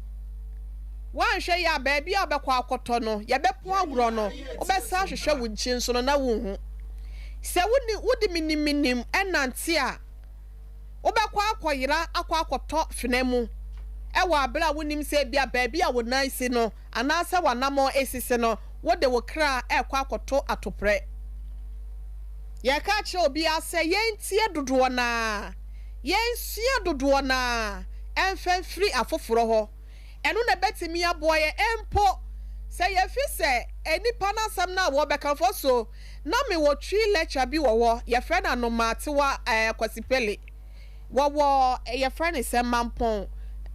woanhwɛ yie a baabi a wobɛkɔ akɔtɔ no, yɛbɛpɔn agorɔ no, wobɛsan ahwehwɛ wo nkyi nso no na wonhu. Sɛ wode menim-menim nante a, Wobɛkɔ akɔyera akɔ akɔtɔ fena mu wɔ bere a wunnim sɛ ebia baabi a wo nan si no anaasɛ w'anammɔn sisi no, wode wo kra rekɔ akɔto atoprɛ. Yɛka kyerɛ obiara sɛ yentie dodoɔ no ara, yensua dodoɔ no ara mfa mfiri afoforɔ hɔ. Ɛno na ɛbɛtumi aboa yɛn mpo sɛ yɛfi sɛ nnipa no asɛm no a wɔbɛka mfa so. Na me wɔ Twi lecture bi wɔ hɔ, yɛfrɛ no Anomatewa eh, Kwasi Pele. Wɔwɔ eh, yɛfrɛ no sɛ Mampɔn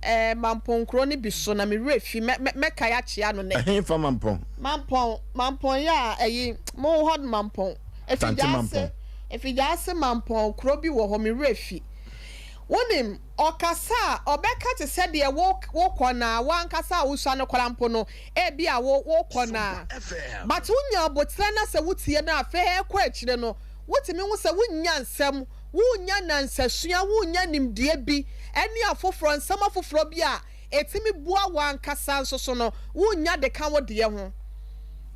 eh, Mampɔn kuro no bi so, na me werɛ fi, mɛ, mɛ, mɛkae akyea no nɛ. Ɛhe fa Mampɔn? Mampɔn, Mampɔn yɛ a, ɛyi, mo wɔ hɔ no Mampɔn. Tante Mampɔn. Efigyaase, Efigyaase Mampɔn kuro bi wɔ hɔ, me werɛ fi. Wonim, ɔkasa a, ɔbɛka te sɛ deɛ wo, wokɔ no a, wo ankasa a wosua no koraa mpo no, Ebia wo wokɔ no a, but wonya aboterɛ na sɛ wotie no a, afei ɛrekɔ akyire no, wotumi hu sɛ wonnya nsɛm, wonnya nyansasua, wonnya nimdeɛ bi ne afoforɔ, nsɛm afoforɔ bi a ɛtumi boa wo ankasa nso so no, wonnya de ka wo deɛ ho.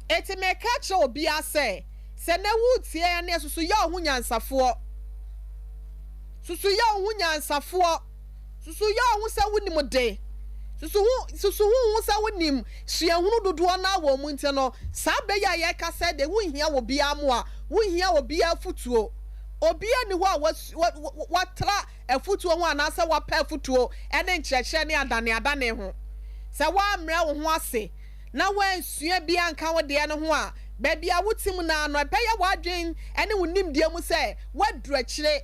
Enti meka akyerɛ obiara sɛ, sɛ nnɛ woretie yɛn a, susu yɛ wo ho nyansafoɔ. Susu yɛ wo ho nyansafoɔ. Susu yɛ wo ho sɛ wonim de. Susu ho, susu ho hu sɛ wonim suahunu dodoɔ no ara wɔ mu nti no, saa bɛ yi a yɛreka sɛ de wonhia obiara mmoa, wonhia obiara afutuo. Obiara nni hɔ a was, wa, wa, watra afutuo ho anaasɛ wapɛ afutuo ne nkyerɛkyerɛ ne adaneadane ho. Sɛ woammrɛ wo ho ase na woansua bi anka wo deɛ no ho a, baabi a wote mu no ara no, ɛbɛyɛ w'adwene ne wo nimdeɛ mu sɛ woaduru akyire.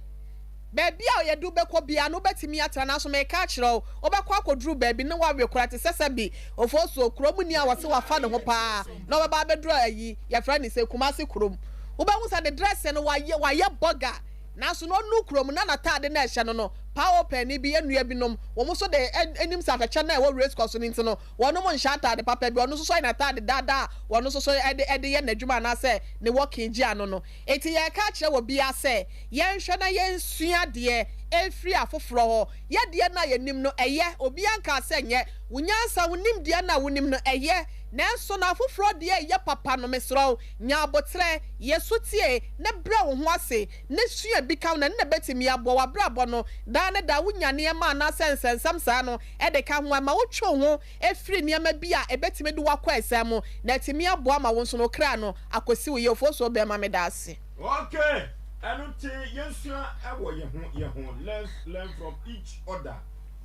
Baabi a yɛde wo bɛkɔ biara no, wobɛtumi atra, nanso mereka akyerɛ wo, wobɛkɔ akɔduru baabi na woawe koraa te sɛ sɛbe Ofosuo, kuromni a wɔse wafa ne ho pa ara na ɔbɛba abɛduru ayi, yɛfrɛ no sɛ Kumasi kurom. Wobɛhu sɛ ne dressing no, wayɛ, wayɛ bɔga, nanso na ɔnuru kurom na n'ataade no a ɛhyɛ no no, paa openni bi, yɛn nua binom, wɔn nso de, nim sɛ atɛkyɛ no a ɛwɔ race course no nti no, wɔnom nhyɛ ataade papa bi, ɔno nso so ayɛ n'ataade daadaa a ɔno nso so de, de yɛ n'adwuma anaasɛ ne working gye ano no. Enti yɛreka akyerɛ obiara sɛ, yɛnhwɛ na yɛnsua adeɛ mfiri afoforɔ hɔ. Yɛ deɛ no a yɛnim no, ɛyɛ. Obiara nkaa sɛ nyɛ. Wo nyansa, wo nimdeɛ no a wonim no, ɛyɛ. Nanso no afoforɔ deɛ ɛyɛ papa no, mesrɛ wo, nya aboterɛ, yɛ sotie, na brɛ wo ho ase, na sua bi ka ho, na ɛno na ɛbɛtumi aboa w'abrabɔ no daa ne daa. Wonya nneɛma anaasɛ nsɛnsɛm saa no de ka ho a, ɛma wotwe wo ho firi nneɛma bi a ɛbɛtumi de wo akɔ asiane mu, na atumi aboa ma wo nso no wo kra no akɔsi wo yie. Ofosuo Bɛɛma, meda ase. Okay, ɛno nti yɛnsua wɔ yɛn ho yɛn ho, let's learn from each other.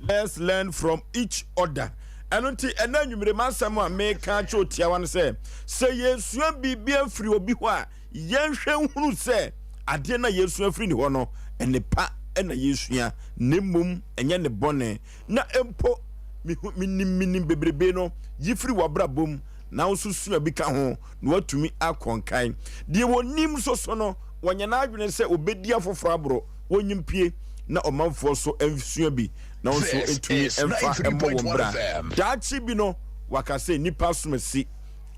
Let's learn from each other. Ɛno nti ɛnɛ anwummere m'asɛm a meka akyerɛ otiawa no sɛ, sɛ yɛsua biribi afiri obi hɔ a, yɛnhwɛ nhunu sɛ adeɛ no a yɛsua afiri ne hɔ no, nnepa na yɛsua, na mmom ɛnyɛ ne bɔne. Na mpo mehu menim menim bebrebe no, yi firi w'abrabɔ mu na wo nso sua bi ka ho na woatumi akɔ nkan. Deɛ wɔnim nso so no, wɔnyɛ n'adwene sɛ wɔbɛdi afoforɔ aboro, wɔnyim pie na ɔmanfoɔ nso nsua bi na wɔn nso This ntumi is mfa mmɔ wɔn 93.1 bra. FM. Daakye bi no, waka sɛ nnipa asomasi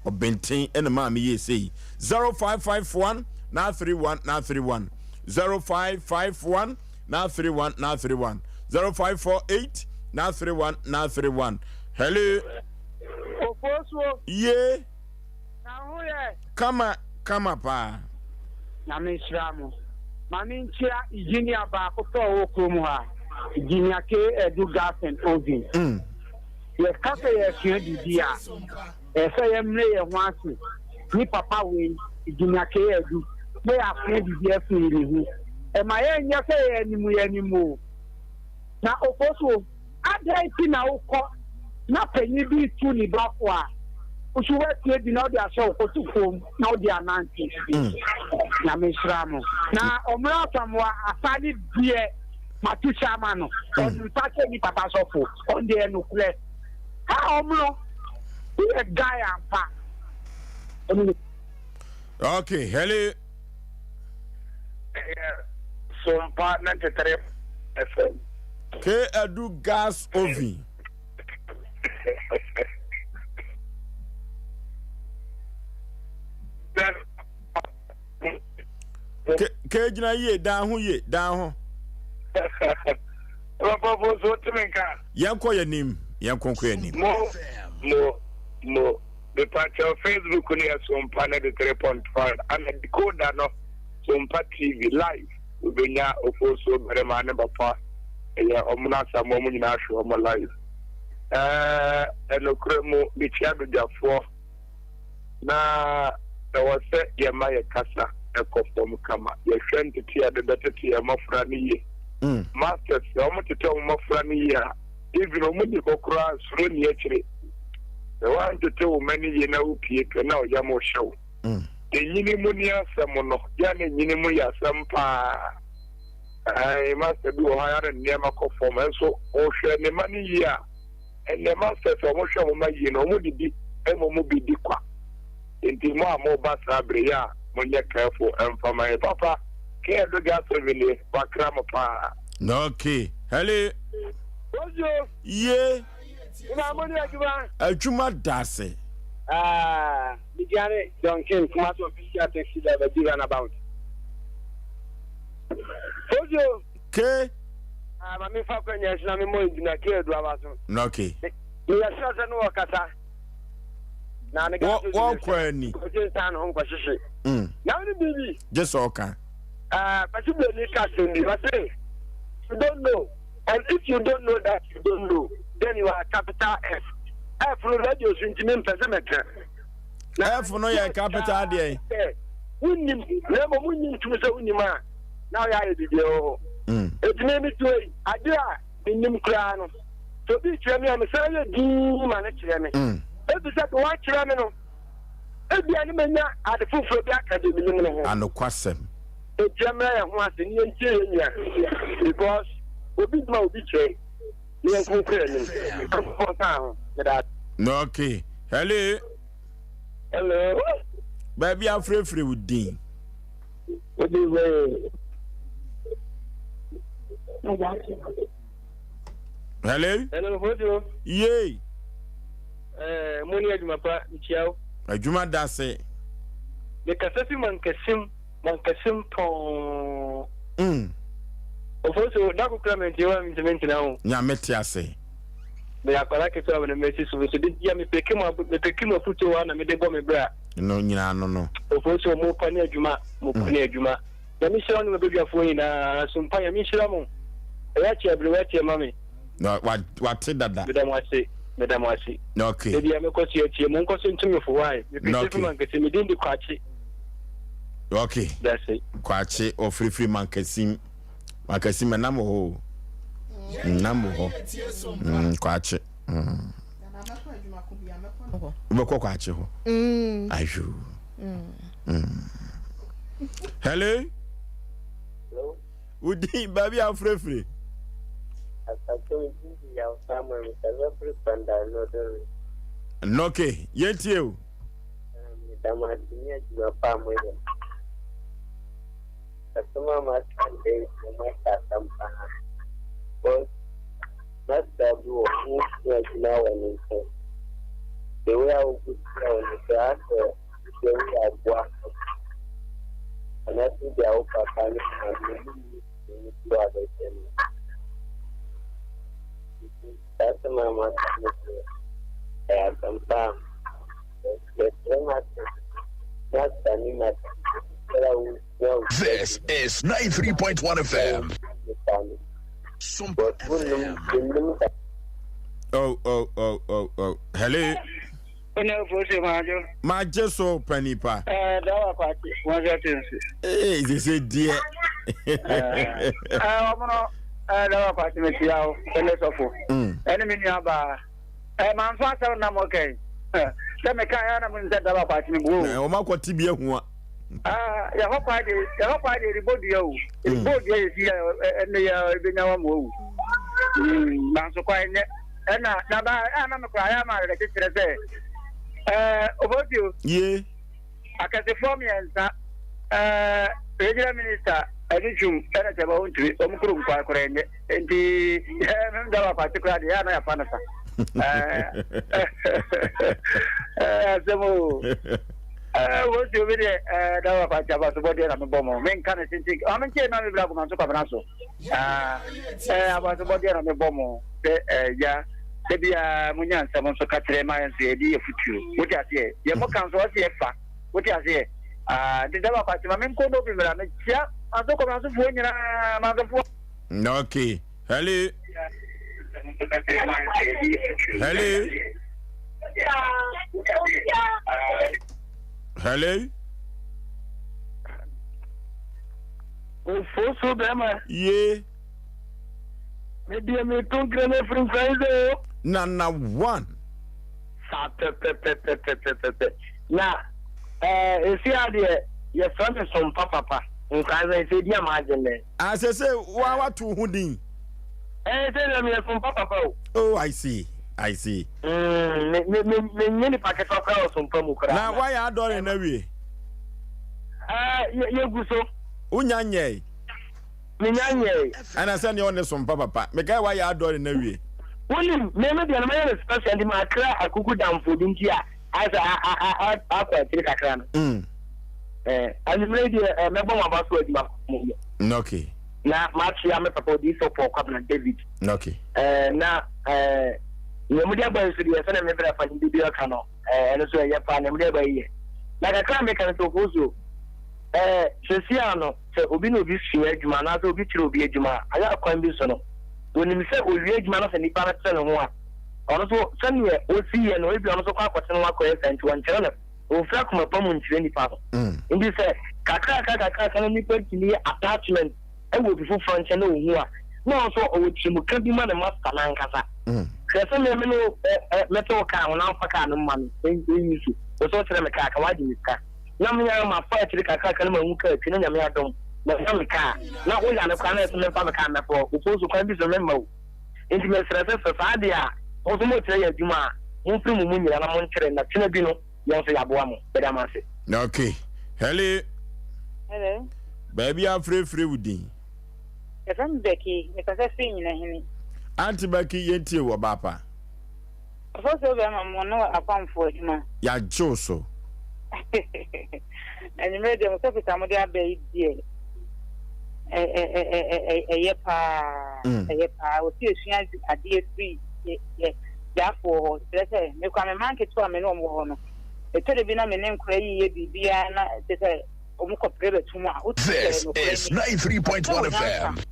ɔbenten na maa meyɛɛ sei. 0551 931 931 0551 931 931 0548. 931 931. Hello. Ofosuo. Ye. Na ho yɛ. Kama kama paa. Nyame nhyira mo. Ma me nkyia engineer baako pɛ ɔwɔ kurom ha, Engineer K Adu Gas and Oven. Yɛka sɛ yɛresua biribi a, ɛyɛ sɛ yɛmmrɛ yɛn ho ase ne papa wei, Engineer K Adu, na yɛasua biribi afiri ne ho. Ɛma yɛnyɛ sɛ yɛn anim yɛn anim o. Na Ofosuo, adɛn nti na wokɔ na panyin bi retu ne ba fo a, wo nso woatie bi na wode ahyɛ wo kotokuo mu na wode anante? Nyame nhyira mo. Na Ɔmena Asamoah asa ne deɛ mato hyɛ ama no. Ɔnim pa sɛ ni papa sɔfo. Ɔno deɛ nokorɛ. Ha Ɔmono, woyɛ guy ampa. Okay, hello. Ɛyɛ Sompa 93 FM. K Adu gas oven. K gyina yie dan ho yie dan ho. Papa so tumi nka. Yɛn kɔ yɛn nim yɛn kɔ kɔ yɛn nim. Mo mo mo mepakyɛw Facebook no yɛ Sompa 93.5 ana decoder no Sompa TV live wobɛnya Ofosuo barima ne papa ɛyɛ ɔmo no asam ɔmo nyinaa hwɛ ɔmo live ɛɛ ɛnokorɛ mu mekyia badwafoɔ na ɛwɔ sɛ yɛma yɛ kasa ɛkɔ fam kama yɛhwɛ ntete a yɛde bɛtete yɛn mmɔfra no yie masters sɛ ɔmo tete ɔmo mmɔfra no yie a even ɔmo ni hɔ koraa suro ni akyire sɛ woantete wo ma no yie na wopie pɛ na ɔyam hyɛ wo. Enyini mu ne asɛm no, yɛ na enyini mu yɛ asɛm paa. Ɛɛ, master bi wɔ hɔ a yɛ na nneɛma kɔ fam, nso ɔhwɛ ne ma no yie a, ɛnɛ masters a wɔhwɛ wɔn ma yie no, wɔn didi ɛma wɔn bi di kwa. Nti mo a mo ba saa bere yi a, mo nyɛ careful ɛmfa ma yɛ. Papa, kɛɛ do gas oven nie, wakra mo paa. Okay, hello. Ojo. Ye. Ina mo ni adwuma. Adwuma da ase. Ah, Midiane Duncan Kumasi official taxi driver di runabout. Ojo. Ke. Ah, ma me fa kwanya so na me mo engineer ke adu aba so. Okay. Me yɛ sure sɛ no wɔ kasa. Na ne ga so. Wɔ kɔ ani. Kɔgye nsa no ho nkɔhyehye. Na wo ne biribi. Gye sɛ ɔka. Ah, Kwasi Broni ka asɛm bi. Ɔse, you don't know. And if you don't know that you don't know, then you are capital F. F no radio so nti mempɛ sɛ mɛka. F no yɛ capital deɛ. Wonnim, na mmom wonnim tumi sɛ wonnim a, na woyɛ ayɛ biribi wɔ hɔ. Enti me mete hɔ yi, ade a mennim koraa no, sɛ obi kyerɛ me a, mesan yɛ dinn ma no kyerɛ me. Efisɛ deɛ wakyerɛ me no, ebia ne menya ade foforɔ bi aka deɛ menim no ho. Anokwasɛm. Enti yɛmmrɛ yɛn ho ase ne yɛntie yɛn nua because obi ma obi kyerɛ ne yɛn nko kɔ anim. Nyankopɔn nka ho. Meda ase. Okay. Hello. Hello. Baabi afrɛfrɛ wo din. Wode wei. Hello. Hello, Hojo. Yay. Eh, mo ni adwuma pa, mekyia wo. Adwuma da se. Mekasa fi mankasim, mankasim pɔn. Ofoso, da kokora mente wa mente mente na ho. Nyame te ase. Me akwara ketewa me mesi so so de bia me peke mu me peke mu afutuo wa na me de bɔ me bra. No nyina no no. Ofoso mo pa ne adwuma, mo pa ne adwuma. Nyame nhyira wo ne mabadwafoɔ nyinaa so mpa Nyame nhyira mo. Ɛyɛ akyɛ aberewa atie ma me. Na wa wate dada. Meda mo ase. Meda mo ase. Okay. Ebi a mekɔ so atie mo nkɔ so nto me fo why. Mepɛ fi mankasi me din de Kwakye. Okay. Dase. Kwakye ɔfirifiri mankasim. Mankasim ɛnam wɔ hɔ o. Nam wɔ hɔ. Kwakye. Wobɛkɔ Kwakye hɔ. Ayo. Hello. Hello. Wodin baabi a wofrɛfrɛ. Nɔke, yɛntie o. Meda mo ase ne adwuma pa a moyɛ. Asɛm a maka ndɛ yi deɛ moaka asɛm paa. Because master bi wɔ hɔ wosua adwuma wɔ ne nkyɛn. The way a wobu tia wo no sɛ asɛ sɛ woyɛ aboa anaasɛ bi a wo papa ne maame no nni bi a bɛhyɛ no. Saa asɛm a moaka no deɛ, ɛyɛ asɛm pa a yɛsrɛ Martin, Master ne Martin, obiara a ɔresua wo This is 93.1 FM. nipa no. Sompa But wonnom, FM. yɛnnim da. Oh, oh, oh, oh, oh. Hello. Ɛna ofosu maadwo. Magye so panipa. Ɛɛ dawa kwakye wɔn sɛ te nse. Ee sese deɛ. Ɛɛ wɔn no ɛɛ dawa kwakye mekyia wo ɛne sɔfo. Ɛne me nua baa. Ɛɛ manfa asɛm nam ɔkɛn. Sɛ meka yɛ na mo nsɛ dawa kwakye me buo. Wɔn akɔ ti bi ehua. Ah yɛhɔ kwa de yɛhɔ kwa de ɛrebɔ dua o. Ɛrebɔ dua yɛ si yɛ ɛne yɛ ebenya wɔn owu. Nanso kwa nyɛ. Ɛna na ba a na mekora ayɛ ama awerɛkyekyerɛ sɛ ɛɛ Ofosuo. Ye. Akɛsefoɔ mmiɛnsa ɛɛ regional minister ɛne twum ɛna kyɛ ba wontumi wɔn kurom kwan koraa nyɛ nti ɛɛ mem da wakwate koraa deɛ ɛyɛ na yɛfa no sa ɛɛ ɛɛ asɛm o ɛɛ Ofosuo mi deɛ ɛɛ da wakwate abasobɔ deɛ na mebɔ mo menka ne tenten ɔmo nkyɛn na mebra akoma nso kwabena so. Ah, eh, abasobɔdeɛ na mebɔ mo sɛ agya da biara monya nsɛm nso ka kyerɛ ma yɛn nso yɛde yɛ futuo wote aseɛ yɛ mo ka nso ɔse yɛfa wote aseɛ ah, nti sɛ bakwate ma menkɔ no bi mmra mekyia manso kɔ mansofoɔ nyinaa mansofoɔ. Okay. Hello. Hello. Hello. Ofosu bɛrima. Ye. Me deɛ me to nkira no afiri nkran sɛ o. Nana one. Saa pɛpɛpɛpɛpɛpɛ. Na ɛɛ esi adeɛ yɛfrɛ me sompa papa. Nkran sɛ sɛ di ama agye nnɛ. Ah sɛ sɛ wa wato ho din. Ɛɛ sɛ deɛ meyɛ sompa papa o. Oh I see I see. Mm, me me me me nye nipa ketewa koraa wɔ sompa mu koraa. Na wayɛ adɔre na wie. Ɛɛ yɛ yɛgu so. Wonya nyɛe? Menya nyɛe. Ɛna sɛ neɛ ɔne sompa papa. Mekae wayɛ adɔre na wie. Wonim, me me deɛ no mɛyɛ no special nti makra akuku damfo bi nti a ayɛ sɛ akɔ akyiri kakra no. Mm. Eh, anwummerɛ yi deɛ eh, mɛbɔ mo aba so adwuma mu. Okay. Na makyea me papa odiyifoɔ Paul Kwabena David. Okay. Eh, na eh, nea mode aba yi nso deɛ sɛdeɛ me brɛ fa ne bi ɔka no eh, ɛno nso ɛyɛ paa nea mode aba yi yɛ. Na kakra a meka no sɛ ofosuo Ɛɛ, seesei ara no, sɛ obi ne obi sua adwuma anaasɛ obi kyerɛ obi adwuma a, ayɛ a kwan bi so no, onim sɛ owie adwuma na sɛ nipa no te ne ho a, ɔno nso sɛnea osi yɛ no, ebia ɔno nso kɔ akɔte ne ho akɔyɛ saa nti ɔnkyerɛ no. Omfi akoma pa mu nkyerɛ nipa no. Nti sɛ kakrakra kakrakra na nipa tumi yɛ attachment wɔ obi foforɔ nkyɛn na ohu a, na ɔno nso ɔwɔ tirimuka bi ma ne master no ankasa. Hwɛ sɛ me me ne wo mɛte wo kaa ho na womfa kaa no mma me nyi so, wo sɛ wokyerɛ me kaa ka, woagye me sika. Na me ara mafa akyiri kakraka na mahu kaa twi na Nyame adom manya me kaa na wo yare koraa na ɛsɛ memfa me kaa mmɛfɔ wo fon so kwan bi so memma wo nti mesrɛ sɛ sɛ saa deɛ a mo nso mokyerɛ yɛn adwuma a momfiri mo mu nyina na monkyerɛ na kyena bi no yɛn nso yɛaboa mo meda mo ase. Ok hello. Hello. Baabi afrɛfrɛ wo din. Yɛfrɛ me Becky, mekasa firi Nyinahene. Auntie Becky yɛntie wo ɔbaa pa. Ɔsɔfo bɛma mo ne w'apamfo adwuma. Yɛagye wo so. Anwummerɛ deɛ mo topic a mode aba yi deɛ ɛyɛ paa mm. ɛyɛ paa wɔsi esua adeɛ firi yɛ gyafoɔ hɔ kyerɛ sɛ mekura me mma nketewa me ne wɔn wɔ hɔ no ɛtɔ de bi na me ne nkora yi yɛ biribiara na kyerɛ sɛ wɔn kɔpere bɛto mu a wotu sɛ This is 93.1 FM.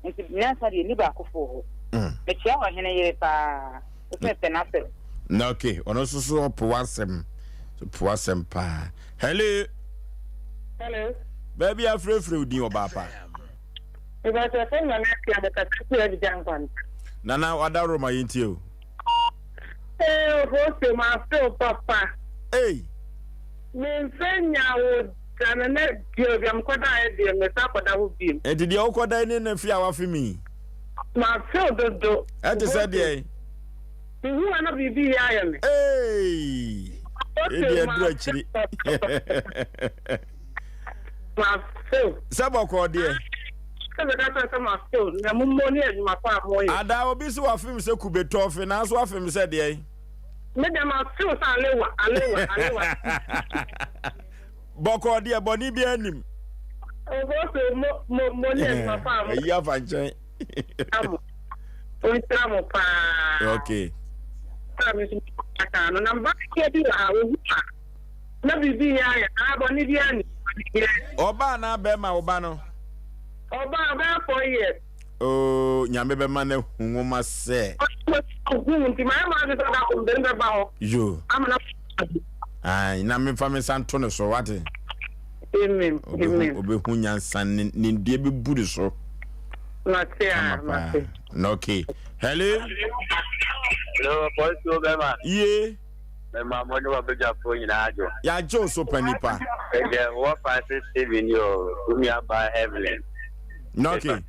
Nti nyansa deɛ nni baakofoɔ hɔ. Mekyea ɔhene yere paa. Wo sɛ mepɛ n'asɛm. Na ok, ɔno nso so ɔpo w'asɛm. Po w'asɛm paa. Hello. Hello. Baabi afrɛfrɛ wo din ɔbaa pa. Mepakyɛ fɛn Nana Akua mekasa firi Abidjan Nkwanta. Nana wadaworo ma yɛntie o. Ee Ofosuo mafe wo papa. Ei. Memfɛ nyaa wo da na na deɛ baabi a mekɔdaeɛ deɛ mesan akɔda hɔ bio. Enti deɛ wokɔdae ne na fie a wafe me yi? Mafe wo dodo. Ɛte sɛ deɛn? Mehu a na biribi reyɛ ayɛ me. Eii! Ebi aduru akyiri. Mafe wo. Sɛ bɔkɔɔ deɛ. Sɛ meka kyerɛ sɛ mafe wo na mommɔ ne adwuma pa a moyɛ. Ada obi se wafe me sɛ kube tɔfe nanso wafe me sɛ deɛn? Me deɛ mafe wo sɛ alewa alewa alewa. Bɔkɔɔ deɛ bɔne biara nnim. Oboso mo mo mo ne adwuma pa a mo. Ayi afa nkyɛn. Ɔnhyira mo paa. Okay. Sɛ me nso kasa no na mba bi wɔ ha ohu a na biribi yɛ ayɛ ah bɔne bi ani bɔne bi ani. Ɔbaa anaa bɛrima wo ba no? Ɔbaa ɔbɛyɛ 4 years. Oh, Nyame bɛma no ahu nwoma sɛ. Ɔhu nti mayɛ m'adwene sɛ da koro mede no bɛba hɔ. Yo. Ama no. Ae, na memfa me nsa nto ne so, wate? Amen. Amen. Obehu nyansa ne nimdeɛ bɛbu ne so. Mate a, mate. Na okay. Hello. Hello, Polisi bɛma. Ye. Mema mo ne wabadwafoɔ nyinaa adwo. Yɛagye wo so pa nipa. Ɛdeɛ wɔ Francis Stephen yi o, wo nua baa Evelyn. Na okay.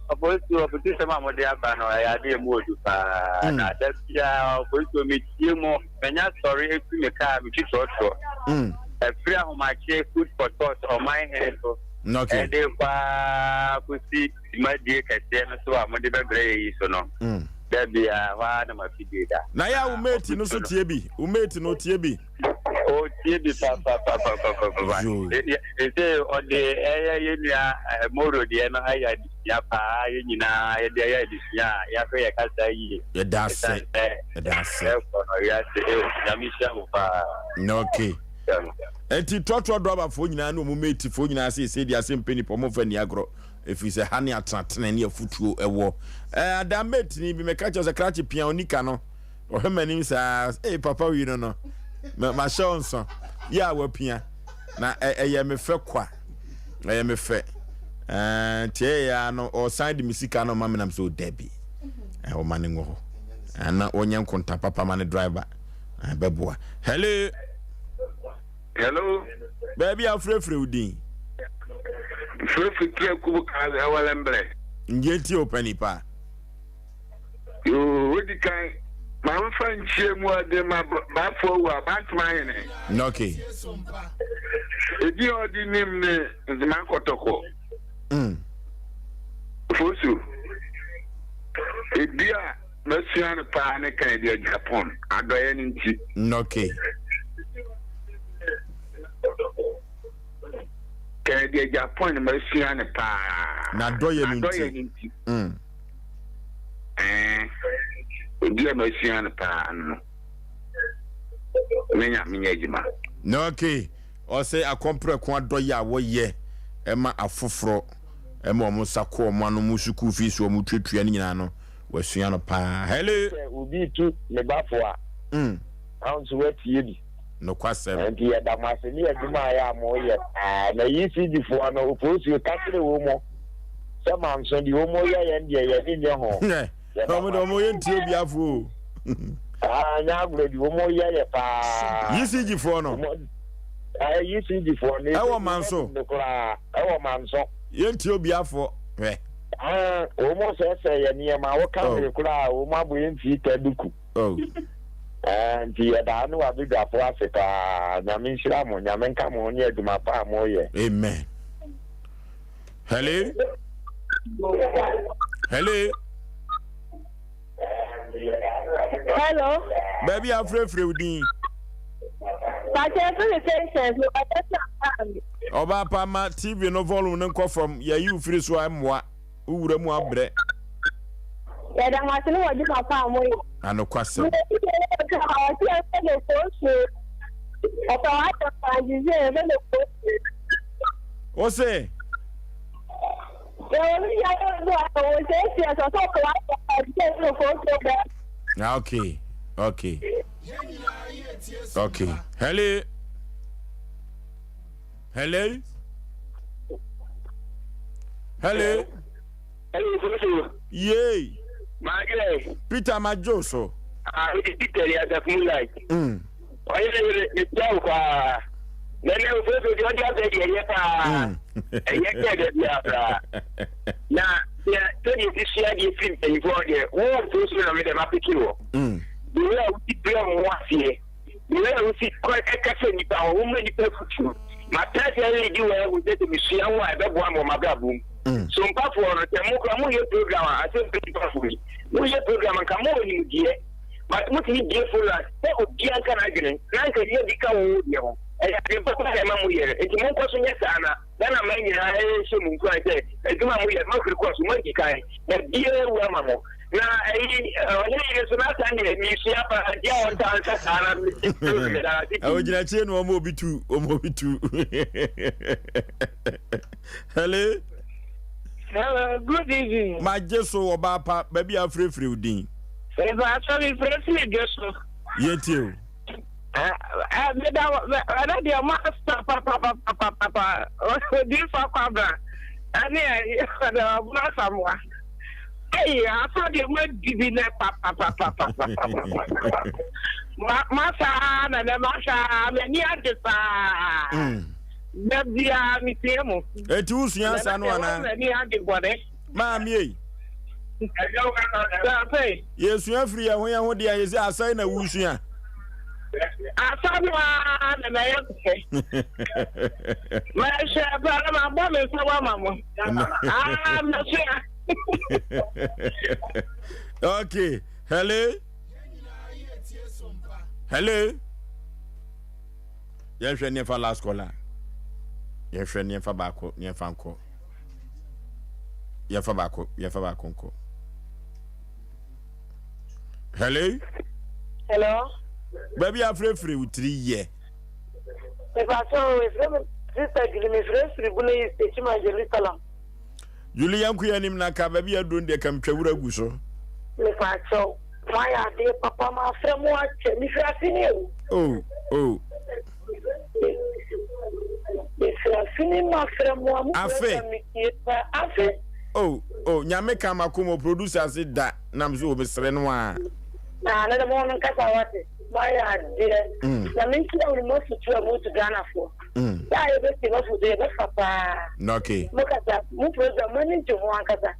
Apolisifoɔ afutusɛm a mode aba no ɛyɛ adeɛ mu odu paa mm. na da biara apolisifoɔ metie mo manya sɔre etu me kaa metwi trɔtrɔ mm. ɛfiri ahomakye food for thought ɔman hene so ɛde kwaa kɔsi dwumadie kɛseɛ no so a mode bɛbrɛ yɛ yi so no mm. da biara hɔ ara na mafidie da na yɛ a wo mate no so tie bi wo mate no tie bi Ɔtie bi papapapapapa. Ɛsɛ ɔde ɛyɛ yɛn nua Moro deɛ no ayɛ adesua paa yɛn nyinaa yɛde ayɛ adesua a yɛahwɛ yɛ kasa yie. Yɛda ase. Yɛda ase. Ɛkɔ no wiase ɛwɔ Nyame hyira mo paa. Okay. Enti trɔtrɔ drɔbafoɔ nyinaa ne wɔn matefoɔ nyinaa sɛ ɛsɛ di ase mpɛ nipa wɔn mfa nni agorɔ ɛfiri sɛ ha ne atenatene ne afutuo ɛwɔ. Ɛɛ adaa mate ni bi mɛka kyerɛ sɛ krakye pia onika no. Ɔhwɛ m'anim saa, ee papa wi no no, mahyɛ wo nsɔ, yɛ a wapia, na ɛyɛ me fɛ kwa, ɛyɛ me fɛ. Nti ɛyɛ ya no, ɔsan de me sika no ma me nam sɛ ɔdabi, ɔma ne ngɔ hɔ, na wɔnyɛ nkonta papa ma ne driver, bɛboa. Hello. Hello. Baabi a frɛfrɛ wo din. Frɛfrɛ kira kubu kaa ɛwɛlɛ mbrɛ. Ndeɛ nti ɔpɛ nipa. Yoo, odi kan, ma mfa nkyia mu ɔde ma Bafo awu Abantema hene. Okay. Edin a ɔde nim ne Nzema Kɔtɔkɔ. Fosu. Edi a masua no paa ne kan deɛ Japan, adɔeɛ no nti. Okay. Kan deɛ Japan masua no paa. N'adɔeɛ no nti. N'adɔeɛ no nti. Ɛɛ, obi a masua no paa no, me Nyame nyɛ adwuma. Na okay, ɔsɛ akɔmprɛko adɔyɛ a wɔyɛ ma afoforɔ ma wɔn nsa kɔ wɔn ano mu sukuu fees wɔn tuatua no nyinaa no, wasua no paa. Hello. Sɛ obi retu ne ba fo a, na wo nso woatie bi. Nokwasɛm. Nti yɛda mo ase ne adwuma a ɛyɛ a moyɛ paa. Na ECG foɔ no, Ofosuo ka kyerɛ wɔn mo sɛ manso deɛ wɔn yɛ yɛn deɛ yɛn ani nnye ho. Yɛda mo ase. Wɔn yɛ ntie obiafoɔ o. Ah, nyɛ agorɔ di wɔn yɛ yɛ paa. ECG foɔ no. ECG foɔ no. Ɛwɔ manso. Ɛwɔ manso. Yɛn ntie obiafoɔ hwɛ. Ah, wɔn sɛsɛ yɛ nneɛma wɔka hwee koraa wɔn abɔ yɛn mfii tɛ duku. Oh. Eh, nti yɛdaa ne w'abedwafo ase paa. Nyame nhyira mo, Nyame nka mo ho ne adwuma pa a moyɛ. Amen. Hello. Hello. Hello. Baabi a afrɛfrɛ wo din. Pàṣẹ fún mi patience mo bàjẹ́ sí àpá mi. Ɔbaa pa ma TV no volume no nkɔ fam yɛyi wo firi so a mmoa. Wo wura mu abrɛ. Yɛda mo ase ne mo adwuma pa a moyɛ. Anokwasɛm. Wo se. Ah, okay. Okay. Okay. Hello. Hello. Hello. Hello, Fosu. Yay. Maagye. Peter Majo so. Ah, it Peter ya da fun like. Oye ne ne tia wo pa. Na ne Fosu di odi abe di eye pa. Eye ke de bi abra. Na ya to di ti sua di film mpanyinfo de wo Fosu na me de ma piki wo. The way a wo ti pray mo aseɛ. The way a wosi kɔ ɛkasa nnipa ho, woma nnipa afutuo. Matra ase aredi wɔ ahu sɛ sɛ mesua wo a ɛbɛboa me wɔ m'abrabɔ mu. So mpafoɔ no, sɛ mo koraa moyɛ program a, asɛ mpafoɔ yi, moyɛ program a nka mowɔ nimdeɛ, but motumi bie forum sɛ obiara nka n'adwene na nka nya bi ka wo deɛ ho. Ɛyɛ ade papa na ɛma moyɛ no, enti monkɔ so nyɛ saa na Ghana man nyinaa nhyɛ mo nkuran sɛ adwuma a moyɛ no moahuri kɔ so, moadi kan, na biara awu ama mo. Na ɛyi ɔhene yere nso n'asa deɛ mesua paa nti a ɔntaa nka saa na meda ase pii. Ogyina akyire na ɔma obi tu, ɔma obi tu. Hello. Hello, good evening. Magye so ɔbaa pa, baabi a afirefire wo din. Eba asɔ mi firefire dwo so. Yɛtie o. Meda ɛnɛ deɛ mo asa papapapapapa odiifo akwabra ɛne ɛde ɔbono asamoa ɛyi asa deɛ mo adi bi nɛ papapapapapa masa na nɛ masa m'ani agye saa da biara metie mo. Eti wosua asa no anaa? M'ani agye bɔne. Maame ei. Yɛsua firi yɛn ho yɛn ho deɛ yɛ sɛ asɛe na wosua. Asa no ara na na yɛ pɛ. Mɛhwɛ pɛ na mabɔ me nsa ama mo. Ah, mɛsua. Okay, hello. Hello. Yɛnhwɛ nneɛfa last caller. Yɛnhwɛ nneɛfa baako nneɛfa nkɔ. Yɛnfa baako yɛnfa baako nkɔ. Hello. Hello. Baabi afirafira wo tiri yɛ. Mepatɔ efirɛ mi sista Julie mi firafiri Buna East Ekyima Jerusalem. Julie yɛn kɔ yɛn anim na ka baabi aduro deɛ kam twa wura gu so. Mepatɔ mo ayɛ adeɛ papa ma afrɛ mo akyɛ mi firi ase ni o. Oh oh. Mefiri afe ni mafrɛ mo a mo program me tie pa afe. Oh oh nyame ka makoma producer ase da nam so mesrɛ no a. Na ne de mo no nkasa wate mo ayɛ adeɛ mm. na me nkyerɛ wo mo afutu a mo tu Ghana foɔ mm. sɛ a yɛbɛtie mo afutu yɛbɛfa paa. Okay. Mo kasa mo program mo ani gye ho ankasa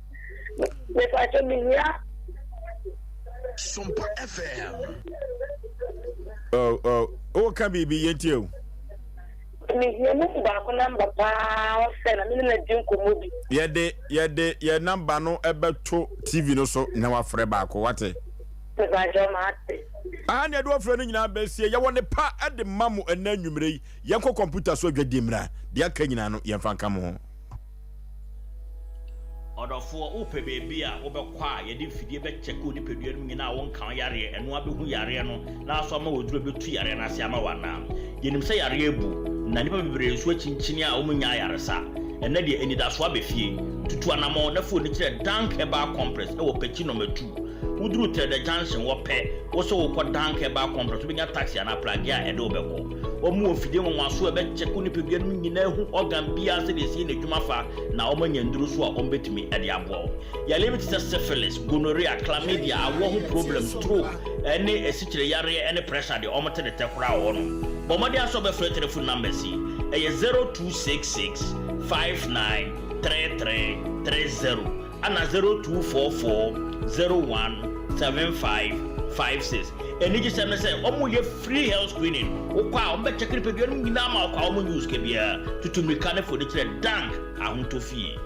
mefa kyɛ mehia. Sompa FM. Oh oh woka biribi yɛntie o. Mehia mo mu baako namba paa ɔsɛ na me ne no adi nkɔmmɔ bi. Yɛde yɛde yɛn namba no bɛto TV no so na wafrɛ baako wate. Mepakyɛw mate. Aha ne yɛde ɔfrɛ no nyinaa bɛsie. Yɛwɔ ne pa de ma mo ɛnnɛ anwummere yi. Yɛnkɔ kɔmputa so adwadie mmra. Deɛ aka nyinaa no yɛmfa nka mo ho. Ɔdɔfoɔ, wopɛ baabi a wobɛkɔ a yɛde mfidie bɛkyɛke wo nipadua no mu nyinaa a wonka wo yareɛ, ɛno ara bɛhu yareɛ no na asɔ ama wo aduro a ɛbɛtu yareɛ no ase ama wo anaa? Yɛnim sɛ yareɛ abu, na nnipa bebree nso akyinkyini a wɔnnya ayaresa. Ɛnnɛ deɛ, anidasoɔ aba fie. Tutu anammɔn na fa w'ani kyerɛ Dank Herbal Complex wɔ Pekyi Nɔma 2. Woduru Trɛdɛ Junction hɔ pɛ, wo sɛ worekɔ Dank Herbal Complex, wobɛnya taxi anaa pragea a ɛde wo bɛkɔ. Wɔn wɔ mfidie nwanwaso a ɛbɛkyɛke wo nipadua no mu nyinaa ahu organ biara sɛdeɛ ɛsi yɛ n'adwuma fa na wɔanya nnuro nso a wɔbɛtumi de aboa wo. Yareɛ bi te sɛ syphilis, gonorrhea, chlamydia, awoɔ ho problem, stroke, ne asikyire yareɛ ne pressure deɛ wɔte de tɛ koraa wɔ hɔnom. Bɔ mmɔden ara sɛ wobɛfrɛ telephone numbers yi, ɛyɛ 0266 59 33 30. Ɛna 0244 01 75 56. Anigyesɛm ne sɛ wɔyɛ free health screening. Wokɔ a wɔbɛkyɛke nipadua no mu nyinaa ma wokɔ a wɔnnye wo sika biara. Tutu mmirika ne fo de kyerɛ Dank Ahotɔ Fie.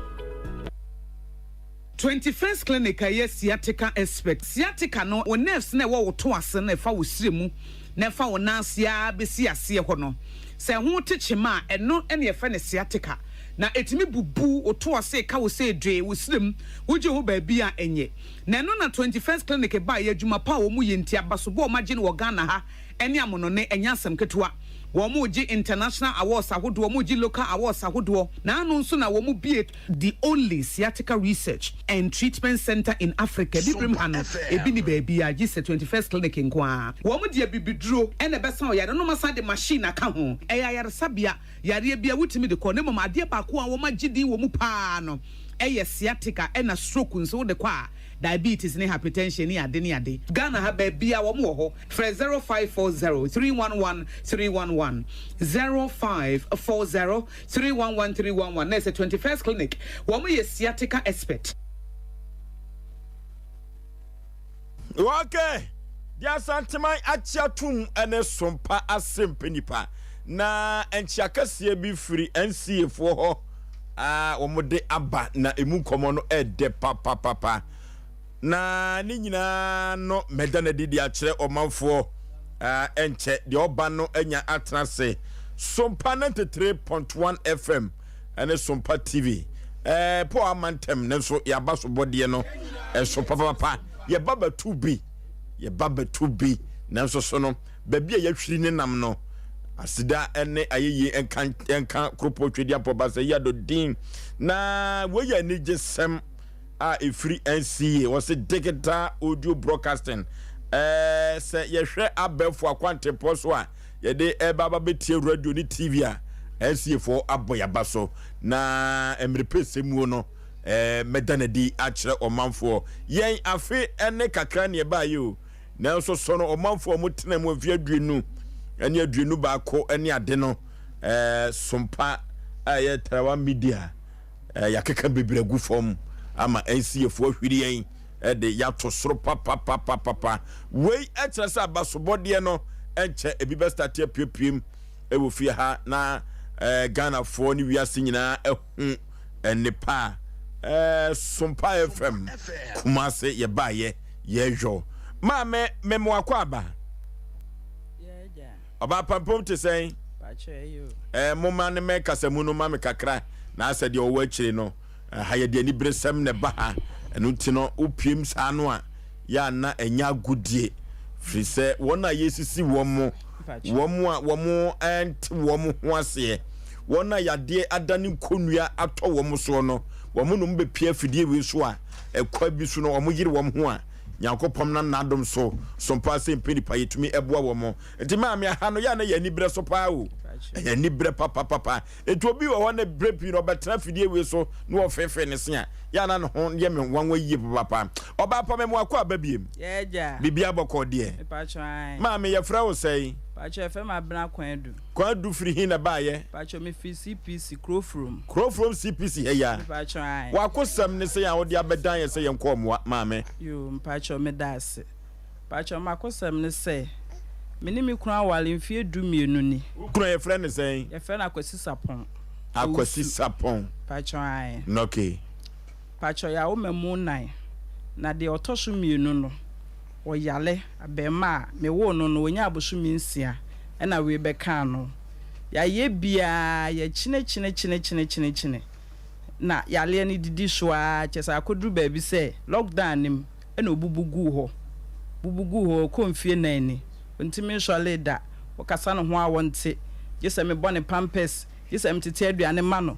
21st Clinic a ɛyɛ sciatica expert. Sciatica no, wo nerves no a ɛwɔ wo to ase no a ɛfa wo srɛ mu na ɛfa wo nan ase ara bɛsi aseɛ hɔ no, sɛ ɛho te kyema a, ɛno na yɛfrɛ no sciatica. Na ɛtumi bubu wo to ase, ka wo sɛ dwee, wo srɛ mu, wogye ho baabi a ɛnyɛ. Na ɛno na 21st Clinic baeɛ, adwuma pa a wɔyɛ nti, abasobɔ a wɔagye no wɔ Ghana ha ne amonone, ɛnyɛ asɛm ketewa. Wɔregye international awards ahodoɔ, wɔregye local awards ahodoɔ, na ano nso na wɔbue the only sciatica research and treatment centre in Africa, Abibirem ha no, ebi nni baabiara gye sɛ 21st Clinic nko ara. Wɔde abibiduro na ɛbɛsa ɔyare no na wɔasan de machine aka ho. Ɛyɛ ayaresabea, yareɛ biara wotumi de kɔ, na mmom adeɛ baako a wɔagye din wɔ mu pa ara no yɛ sciatica ɛna stroke nso wode kɔ a, diabetes ne hypertension ne ade ne ade. Ghana ha baabiara wɔn wɔ hɔ. Frɛ 0540 311 311, 0540 311 311 na ɛsɛ 21st Clinic. Wɔn yɛ sciatica expert. Okay, deɛ Asanteman akye atom ne Sompa Asɛmpɛ Nipa, na nkyea kɛseɛ bi firi NCA foɔ hɔ a wɔde aba na emu nkɔmmɔ no ɛdɛ papapapa. Na ne nyinaa no mɛda no adi de akyerɛ ɔmanfoɔ. Ɛnkyɛ deɛ ɔba no anya atena ase. Sompa 93.1 FM ne Sompa TV. Ɛɛ Paul ama ntɛm nanso yɛaba so bɔdeɛ no ɛso papapapa. Yɛba bɛto bi, yɛba bɛto bi nanso so no baabi a yɛahwiri ne nam no aseda ne ayɛyie nka nka koropɔ twɛdi apɔ basa yi adɔ din na wei yɛ anigyesɛm a ɛfiri NCA wɔse digital audio broadcasting ɛɛ sɛ yɛhwɛ abɛɛfo akwantempɔ so a yɛde ɛba aba bɛtie radio ne TV a NCA foɔ abɔ yaba so na mmerepɛ sɛmuo no ɛɛ mɛda n'adi akyerɛ ɔmanfoɔ yɛn afe ne kakra ne ɛbaayɛ o nanso so no ɔmanfoɔ a wɔtena mu mfe 21 ne 21 ne ade no ɛɛ sompa a ɛyɛ Tarawa Media ɛɛ yɛakeka bebree agu fam ama NCA foɔ ahwiri yɛn ɛde yɛato soro papapapapa. Wei ɛkyerɛ sɛ abasobɔdeɛ no ɛnkyɛ ebi bɛstart apuepiem ɛwɔ fie ha na ɛɛ Ghanafoɔ ne wiase nyinaa ɛho nnepa a ɛɛ Sompa FM Kumase yɛbaayɛ yɛyɔ. Maame mmemoakɔ aba ɔbaa pampom te sɛn ɛɛ moma ne mɛ kasamu no ma me kakra na asɛ deɛ ɔwɔ akyire no ha yɛde aniberesɛm na ɛba ha ɛno nti no wopiem saa no a yɛ ana ɛnyɛ agodie firi sɛ wɔn a yɛsisi wɔn mo wɔn a wɔn nte wɔn ho aseɛ wɔn a yadeɛ adane nkonnua atɔ wɔn soɔ no wɔn nom bɛpia afidie wei so a ɛkwa bi so no wɔn yere wɔn ho a Nyankopɔn na n'adom so sompa sɛ mpɛ nipa yɛtumi ɛboa wɔn nti maame aha no yɛ ana yɛ aniberɛ so paa o ɛyɛ aniberɛ papapapa nti obi wɔ hɔ ne berɛ pii no ɔbɛtena afidie wei so na wɔfeefee ne se a yɛ ana ne ho yɛ me nwanwa yie papapa ɔbaa pa me mo akɔ aba biem biribi abɔkɔ deɛ maame yɛfrɛ wo sɛn? Kwadu firi he na baayɛ? CPC Kurofurom. Kurofurom CPC ha ya. Wakosɛm ne sɛ yɛn a wode abɛdan yɛ sɛ yɛnkɔ mmoa maame. Yoo mpakyɛw meda ase. Mpakyɛw makosɛm ne sɛ me ne me kunu aware mfeɛ 12 ni. Wo kunu a yɛfrɛ no sɛn? Yɛfrɛ no Akwasi Sapɔn. Akwasi Sapɔn. Mpakyɛw ae. Okay. Mpakyɛw yɛawo mmamu 4 na deɛ ɔtɔ so 2 no ɔyare abarimaa a mewoo no no ɔnyaa abosome 6 ɛna wei bɛkaa no. Yɛayɛ biaa yɛkyenekyene na yareɛ no didi so ara kyerɛ sɛ akɔduru baabi sɛ lockdown no mu ɛna ɔbubu guu hɔ bubu guu hɔ ɔkɔ mfie 4 ni ɔntumi nsɔre da wɔkasa ne ho a wɔnte gye sɛ mebɔ ne pampers gye sɛ metete aduane ma no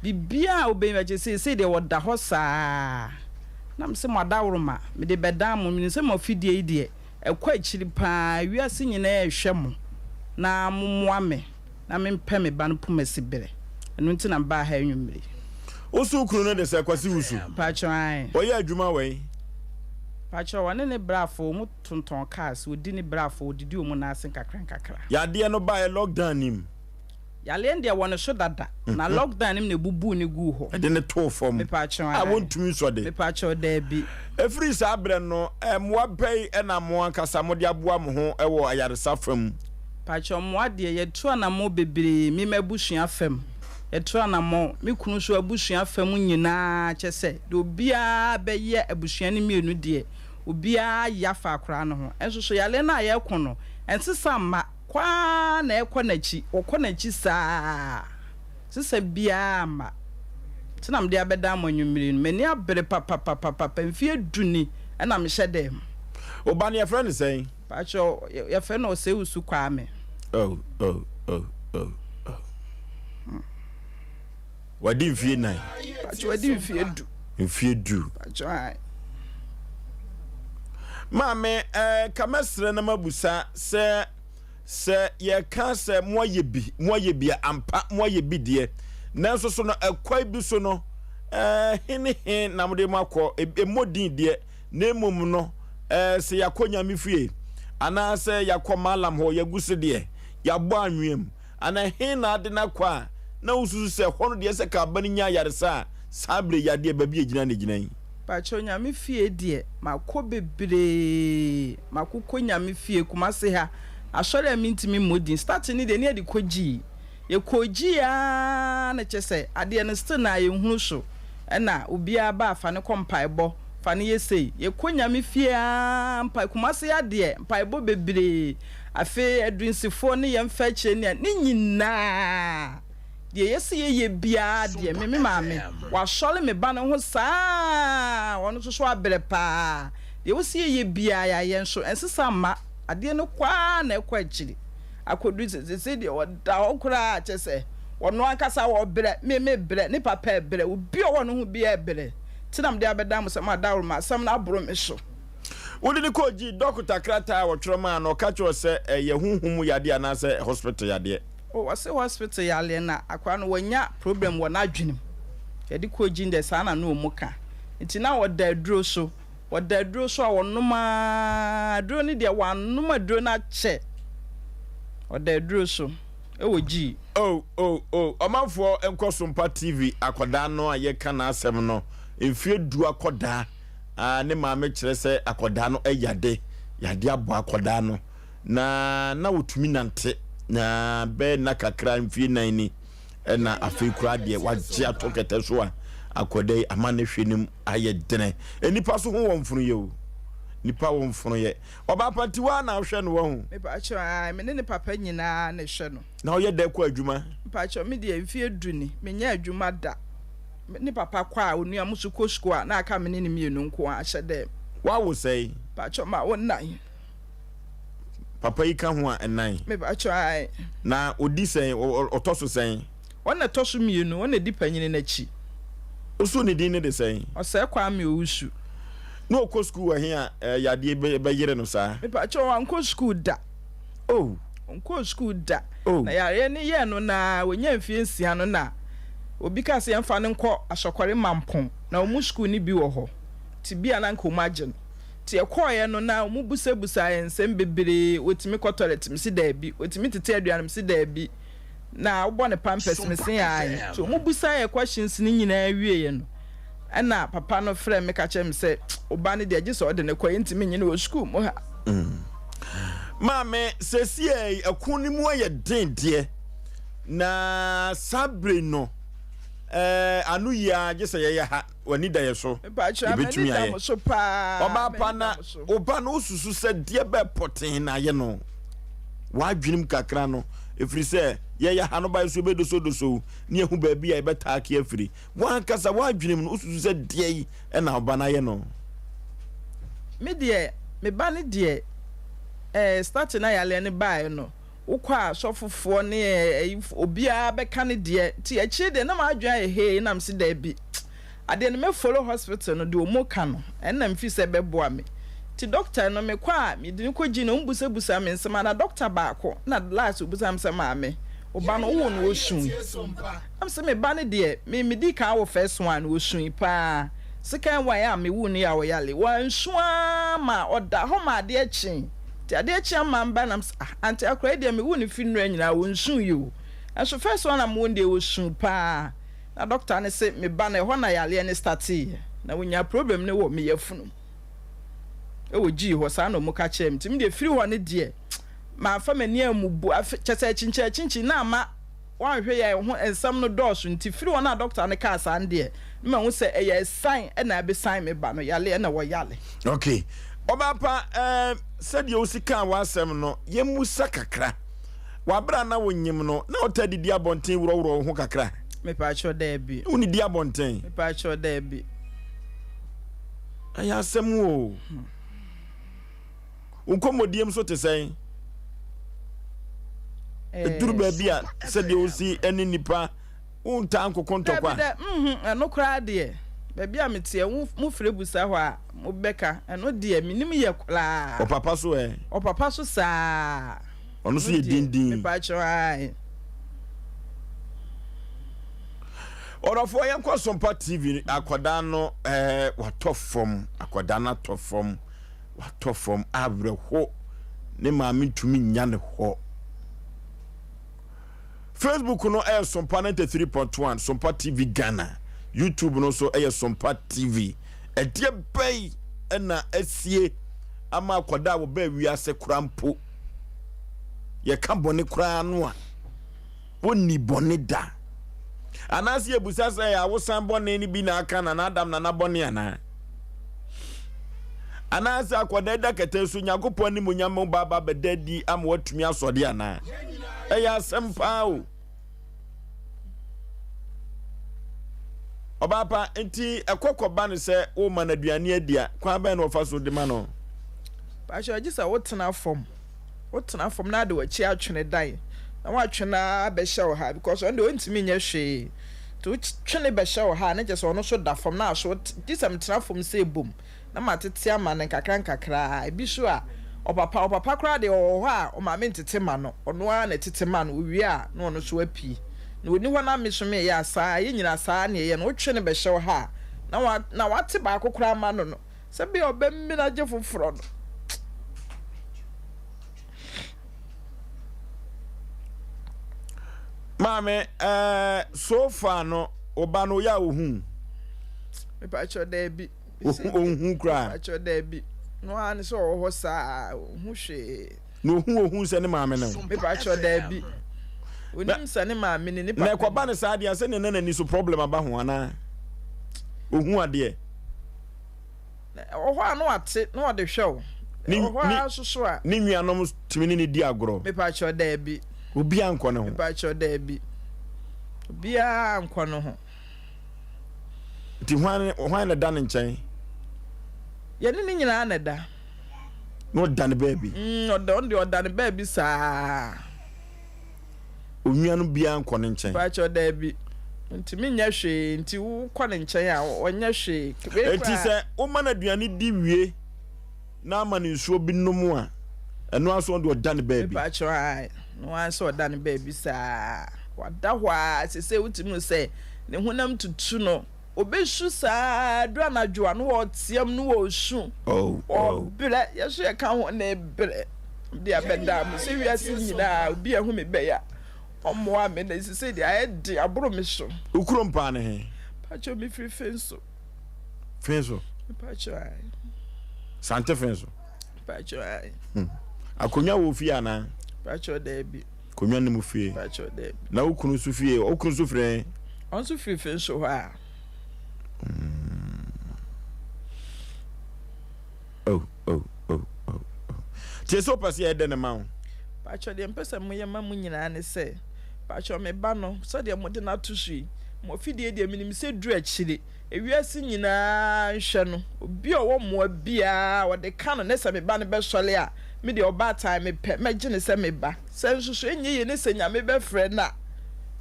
biribiaa a wobɛyi akyɛ seesei deɛ wɔda hɔ saa na mese mo adaworoma mede bɛdan mo menim sɛ mo afidie yi deɛ ɛkɔ akyiri paa wiase nyinaa ɛhwɛ mo na mommoa me na mempɛ me ba no poma si berɛ ɛno nti na mbaa ha anwummere. Wosu kunu no de sɛ Kwasi Wusu. Mpakyɛw ae. Ɔyɛ adwuma wɛn? Mpakyɛw ɔne ne brafo ɔmo tontɔn cars ɔdi ne brafo ɔdidi ɔmo nan ase nkakra nkakra. Yadeɛ no baeɛ lockdown nim. Yareɛ no deɛ wɔ ne so dada na lockdown nim na ebubuu ne guu hɔ. Ɛde ne too fam. Mepakyɛw ae. A wɔntumi nsɔ de. Mepakyɛw daabi. Ɛfiri saa berɛ no mmoa bɛn na mo ankasa mode aboa mo ho wɔ ayaresa fa mu? Pakyɛw mmoa deɛ yɛtu anammɔn bebree me m'abusua fam yɛtu anammɔn me kunu nso abusua fam nyinaa kyɛ sɛ deɛ obiara bɛyɛ abusua no mmienu deɛ obiara ayɛ afa akwadaa no ho nso so yareɛ no a yɛreko no ɛnsesa mma kɔ ara na ɛkɔ n'akyi wɔkɔ n'akyi saa sesa biara mma nti na mede abɛdan mo anwummere no m'ani abere papapapapa mfeɛ 10 ni ɛna mehyɛ dɛm. Wo ba no yɛfrɛ no sɛn? Pakyɛw yɛfrɛ no Osei-Wusu Kwame. Oh oh oh oh oh. Wadi mfie 4. Pakyɛw wadi mfie 10. Mfie 10. Pakyɛw ae. Maame ɛɛ ka mɛsrɛ na mabusa sɛ sɛ yɛka sɛ moayɛ bi moayɛ bi a ampa moayɛ bi deɛ nanso so no ɛkwan bi so no ɛɛ he ne he na mode mo akɔ ɛmmɔ din deɛ na mmom no ɛɛ sɛ yɛakɔ nyame fie anaasɛ yɛakɔ malam hɔ yɛagu so deɛ yɛabɔ anwea mu anaa he na ade no akɔ a na wosusu sɛ hɔ no deɛ sɛ ka aba no nya ayaresa a saa berɛ yi adeɛ baabi a ɛgyina na ɛgyina yi. Pakyɛw nyame fie deɛ makɔ bebree makokɔ nyame fie Kumasi ha asɔre a mentumi mmɔ din starting no deɛ ne yɛde kɔ gyii yɛkɔɔ gyii aa na kyɛsɛ adeɛ no still na yɛnhunu so ɛna obiara ba afa no kɔ mpaebɔ. Fa no yɛ sei. Yɛkɔ Nyame fie aa mpa Kumase adeɛ mpaebɔ bebree afei adunsifoɔ ne yɛn fa akyire ne ne nyinaa deɛ yɛse yɛyɛ biara deɛ me me maame wasɔre me ba no ho saa ɔno nso so abrɛ paa deɛ wose yɛyɛ biara yɛayɛ nso ɛnsesa mma adeɛ no kɔ ara na ɛkɔ akyiri akɔdu sɛ sese deɛ ɔda hɔ koraa kyɛ sɛ ɔno ankasa ɔbrɛ me me brɛ ne papa ɛbrɛ obi a ɔwɔ ne ho biara ɛbrɛ Nti na mede abɛdan mo sɛ mo adaworoma, asɛm no aboro me so. Wode no kɔɔ gyii dɔkota krataa a wɔtwerɛ maa no, ɔka kyerɛɛ wo sɛ ɛyɛ honhom mu yadeɛ anaasɛ hospital yadeɛ? Oh, wɔse hospital yareɛ na akwadaa no wanya problem wɔ n'adwenem. Yɛde kɔɔ gyi no deɛ saa na na wɔn ka. Nti na ɔda aduro so, ɔda aduro so a ɔnom ara, aduro no deɛ wanom aduro no akyɛ. Ɔda aduro so wɔ gyii. Oh oh oh ɔmanfoɔ nkɔ so mpa TV akɔdaa no a yɛka n'asɛm no mfeɛ du akɔdaa ah ne maame kyerɛ sɛ akɔdaa no yade yade abɔ akɔdaa no na na ɔtumi nante na bɛyɛ nna kakra mfeɛ nan ni ɛna afei koraa deɛ wagye ato kɛtɛ so a akɔda yi ama ne hwɛ no mu ayɛ dene nnipa so ho wɔ mfonoyɛ o nipa wɔ mfonoyɛ ɔbaa pantiwa na ahwɛ no wahu. Mepakyɛw ae me ne ne papa nyinaa na ɛhwɛ no. Na ɔyɛ dɛ kɔ adwuma? Mpakyɛw me deɛ mfeɛ du ni menyɛ adwuma da. Me ne papa kɔ a onua mo nso kɔ sukuu a na aka me ne no mmienu nko ara hyɛ dɛm. Woawo sɛn? Mpakyɛw mawo nnan. Papa yi ka ho a nnan? Mepakyɛw ae. Na odi sɛn? Ɔtɔ so sɛn? Ɔno na ɛtɔ so mmienu, ɔno na ɛdi panyini no akyi. Wosu ne din no de sɛn? Ɔsɛe Kwame Owusu. Na ɔkɔ sukuu wɔ he a yadeɛ bɛyere no saa? Mepakyɛw wankɔ sukuu da. Oh. Ɔnkɔɔ sukuu da. Oh. Na yareɛ no yɛɛ no na ɔnyaa mfeɛ nsia no na obi kaa sɛ yɛmfa no nkɔ Asɔkɔre Mampong na wɔn sukuu no bi wɔ hɔ nti bi a na anka wɔn agye no. Nti yɛkɔeɛ no na wɔn busabusaa yɛn nsɛm bebree, ɔtumi kɔ toilet? Mese daabi. Ɔtumi tete aduane? Mese daabi. Na wobɔ no pampers? Mese aane. Nti wɔn busaa yɛn questions no nyinaa wieeɛ no ɛna papa no frɛɛ me ka kyerɛɛ me sɛ wo ba no deɛ gye sɛ ɔde no kɔ, yɛntumi nnye no wɔ sukuu mu ha. Maame, seesei ɛko no mu ayɛ den deɛ, na saa bere no, eh, ano yi ara gye sɛ yɛyɛ ha, w'ani da yɛ so, yɛbɛtumi ayɛ. Ɔbaa pa na wo ba no wosusu sɛ deɛ bɛɛ pɔtee na ayɛ no w'adwenem kakra no, ɛfiri sɛ yɛyɛ ha no ba nso yɛbɛdosodoso ne yɛhu baabi a yɛbɛtaake afiri. W'ankasa w'adwenem no wosusu sɛ deɛ yi na wo ba no ayɛ no? Me deɛ me ba no deɛ eh starting na yareɛ no baeɛ no wokɔ a sɔfofoɔ ne eh obiara bɛka ne deɛ nti akyire deɛ na m'adwene ayɛ hee na mese daabi adeɛ no mɛ follow hospital no deɛ ɔmo ka no ɛna mfiri sɛ ɛbɛboa me nti doctor no mekɔ a mede no kɔ gyi no ɔmo busabusa me nsɛm ana doctor baako na last obusa me sɛ maame wo ba no wowɔ no ɔsui Na mese me ba no deɛ me medii kan wo first one no ɔsui paa second one a me woo no yi a ɔyale wansu aa ma ɔda hɔ ma adeɛ kyee nti adeɛ kye ama mba na mese ah ante akora yi deɛ me woo no firi nnura nyinaa ɔnsui yi o nso first one a me woo no deɛ ɔsuu paa na doctor no se me ba no ɛhɔ na yareɛ no starteeɛ na ɔnyaa problem no wɔ me yafunu mu ɛwɔ gyii hɔ saa na ɔmo ka kyerɛɛ me nti me deɛ firi hɔ no deɛ manfa m'ani ammubu afe kyɛ sɛ akyinkyin akyinkyin na ama Woanhwɛ yie a ɛho nsɛm no dɔɔso nti firi hɔ no a dɔkta no kaa saa no deɛ na mahu sɛ ɛyɛ asiane na abɛsiane me ba no yareɛ na wɔyare. Ok. Ɔbaa pa, eh, sɛdeɛ wosi kaa w'asɛm no, yɛmmusa kakra. W'aberɛ a na wonyem no, na wotaa didi abɔnten worɔworɔ wo ho kakra? Mepaakyɛw, daabi. Wonnidi abɔnten? Mepaakyɛw, daabi. Ɛyɛ asɛm o. Wo nkɔmmɔdie nso te sɛn? Ɛduru baabi a sɛdeɛ wosi ne nnipa wontaa nkoko ntɔkwa. Dabi dɛ, mhm, ɛno koraa deɛ, baabi a meteɛ, wo mofrɛ busa hɔ a, mobɛka, ɛno deɛ, menim yɛ koraa. Ɔpapa so ɛ? Ɔpapa so saa. Ɔno nso yɛ dindin. Mepakyɛw, ae. Ɔdɔfoɔ yɛnkɔ Sompa TV akwadaa no ɛɛ watɔ fam akwadaa no atɔ fam. Watɔ fam awerɛho, ne maame ntumi nnya ne hɔ. Facebook no ɛyɛ Sompa 93.1, Sompa TV Ghana. YouTube no nso ɛyɛ Sompa TV. Ɛdeɛ bɛyi ɛna asie ama akwadaa a wɔbɛɛ wiase koraa mpo. Yɛka bɔne koraa no a, wɔnni bɔne da. Anaasɛ yɛbusa sɛ awosan bɔne no bi na aka na Adam nana bɔne anaa? Anaasɛ akwadaa da kɛtɛ so, Nyankopɔn animuonyam ba aba abɛda adi ama watumi asɔre anaa? Ɛyɛ asɛm paa o. Ɔbaa pa, nti ɛkɔ kɔba no sɛ woma no aduane adi a, kwan bɛn na wɔfa so de ma no? Pakyɛ, gye sɛ wotena fam. Wotena fam na ade w'akyi atwene dan na woatwe no ara bɛhyɛ wo ha because ɔno deɛ ɔntumi nyɛ hwee. Nti wotwe no bɛhyɛ wo ha a na kyerɛ sɛ ɔno nso da fam na aso gye sɛ metena fam sɛ bom na matete ama no nkakra nkakra. Ebi nso a ɔpapa ɔpapa koraa deɛ ɔwɔ hɔ a ɔma mentete ma no ɔno ara na ɛtete ma no owie a na ɔno nso apue. Na ɔni hɔ na me nso meyɛ a saa yɛn nyinaa saa na yɛyɛ no wotwe no bɛhyɛ wo ha a na wa na wate baako koraa ama no no Sɛ bia ɔbɛmene agye foforɔ no. Maame, ɛɛ eh, so far no, ɔba no yɛ a ohu? Mepakyɛ daabi. Ohu koraa. Mepakyɛ daabi. No ara ne sɛ ɔwɔ hɔ saa, ohu hwee. Na ohu ohu sɛ ne maame no. Mepakyɛ daabi. Onim sɛ ne maame ne ne papa. Na ɛkɔba no saa deɛ sɛ ne nana ni so problem aba ho anaa? Ohu adeɛ. Ɛwɔ hɔ a na wate na ɔde hwɛ wo. Ɛwɔ hɔ ara nso so a. Ne nuanom tumi ne no di agorɔ. Mepakyɛw, daabi. Obiara nkɔ ne ho. Mepakyɛw, daabi. Obiara nkɔ ne ho. Nti hwan hwan na ɛda ne nkyɛn? Yɛne ne nyinaa na ɛda. Na ɔda ne baabi. Mm, ɔda ɔno deɛ ɔda ne baabi saa. Onua no biara nkɔ ne nkyɛn. Mpakyɛw daabi. Ntumi nyɛ hwee nti wokɔ ne nkyɛn a ɔnyɛ hwee. Enti sɛ woma no aduane di wie na ama no nsuo bi nom a, ɛno ara nso ɔno deɛ ɔda ne baabi. Mepakyɛw ae, ɛno ara nso ɔda ne baabi saa. Wada hɔ ara seesei wotumi hu sɛ ne honam tutu no. Obesu saa ara, edu anadwo a na ɔreteam na ɔresu. Ɔrebrɛ, yɛn nso yɛka ho na ɛrebrɛ. Mede abɛdaa mo sɛ wiase nyinaa obi a ɛho me bɛyɛ a ɔmmoa me na sesei deɛ ayɛ den aboro me so. Wo kurom paa ne he? Pakyɛ mefiri Fenso. Fenso? Pakyɛ ae. Sante Fenso? Pakyɛ ae. Hmm. Akonnwa wɔ fie anaa? Pakyɛ daabi. Akonnwa ne mu fie. Pakyɛ daabi. Na wo kunu nso fie, wo kunu nso firi he? Ɔno nso firi Fenso hɔ a. Hmm. Oh, oh, oh, oh, oh. Tie sɛ wopɛ sɛ yɛyɛ dɛn ma wo? Pakyɛ deɛ mpɛ sɛ moyɛ ma mo nyinaa ne sɛ, pakyɛ me ba no, sɛdeɛ mode no ato so yi, mo afidie deɛ menim sɛ duru akyire, ewiase nyinaa nhwɛ no, obi a ɔwɔ mmoa biara ɔde ka no ne sɛ me ba no bɛsɔre a, me deɛ ɔbaatan mepɛ, mɛgye no sɛ me ba. Sɛ nso so ɛnyɛ yie ne sɛ Nyame bɛfrɛ no a,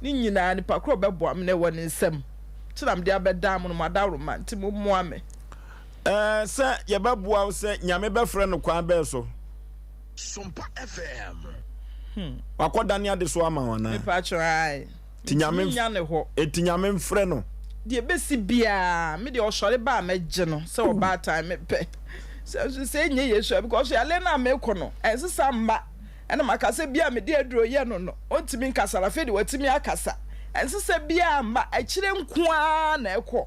ne nyinaa nipa korɔ ɔbɛboa me no ɛwɔ ne nsam, nti na mede abɛdan mo no, mo adaworoma nti mommoa me. Ɛɛ sɛ yɛbɛboa wo sɛ Nyame bɛfrɛ no kwan bɛɛ so? Sompa FM. Hmm. Wakɔdane adesoa ama wo anaa? Mepakyɛw, ae. Nti Nyame Mentumi nnya ne hɔ. Enti Nyame mfrɛ no? Deɛ ɛbɛsi biara, me deɛ ɔsɔre ba a mɛgye no sɛ ɔbaatan mepɛ. Sɛ nso sɛ ɛnyɛ Yesu a, because yale no a mekɔ no, ɛnsesa mma. Ɛna maka sɛ bia mede aduro yɛ no no, ɔntumi nkasa no, afei deɛ watumi akasa. Ɛnsesa biara mma, akyire nko ara na ɛkɔ.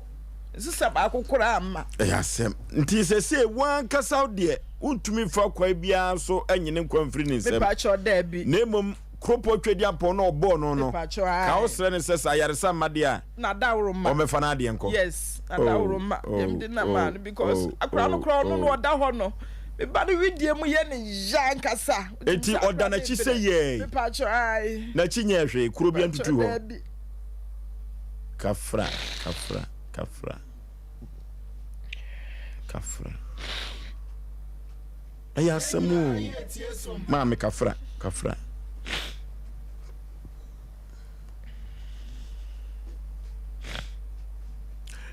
Nsesa baako koraa mma. Ɛyɛ asɛm. Nti sɛsei wo ankasa wo deɛ wontumi mfa kwan biara so nye ne nkwa mfiri ne nsam. Mepakyɛw, daabi. Na mmom kuropɔn Twedeampɔn no a ɔbɔɔ no no, Mepakyɛw, ka ae. wo srɛ no sɛ sɛ ayaresa mma deɛ a, N'adaworoma. ɔmmɛfa n'adeɛ nkɔ. Yes, Oh, n'adaworoma. oh, Deɛ mede no maa oh, no because oh, akwadaa no oh, koraa ɔno na oh. ɔda hɔ no. Me ba no wedeɛ mu yɛ ne ya ankasa. Wotumi Enti sɛ ɔda akwadaa no n'akyi sɛ rebrɛ. yɛɛ. Mepakyɛw, ae. N'akyi nyɛɛ hwee, kuro biara Mepakyɛw, ntutuu hɔ. daabi. Kafra, kafra, kafra, kafra. Ɛyɛ asɛm o. Maame kafra, kafra.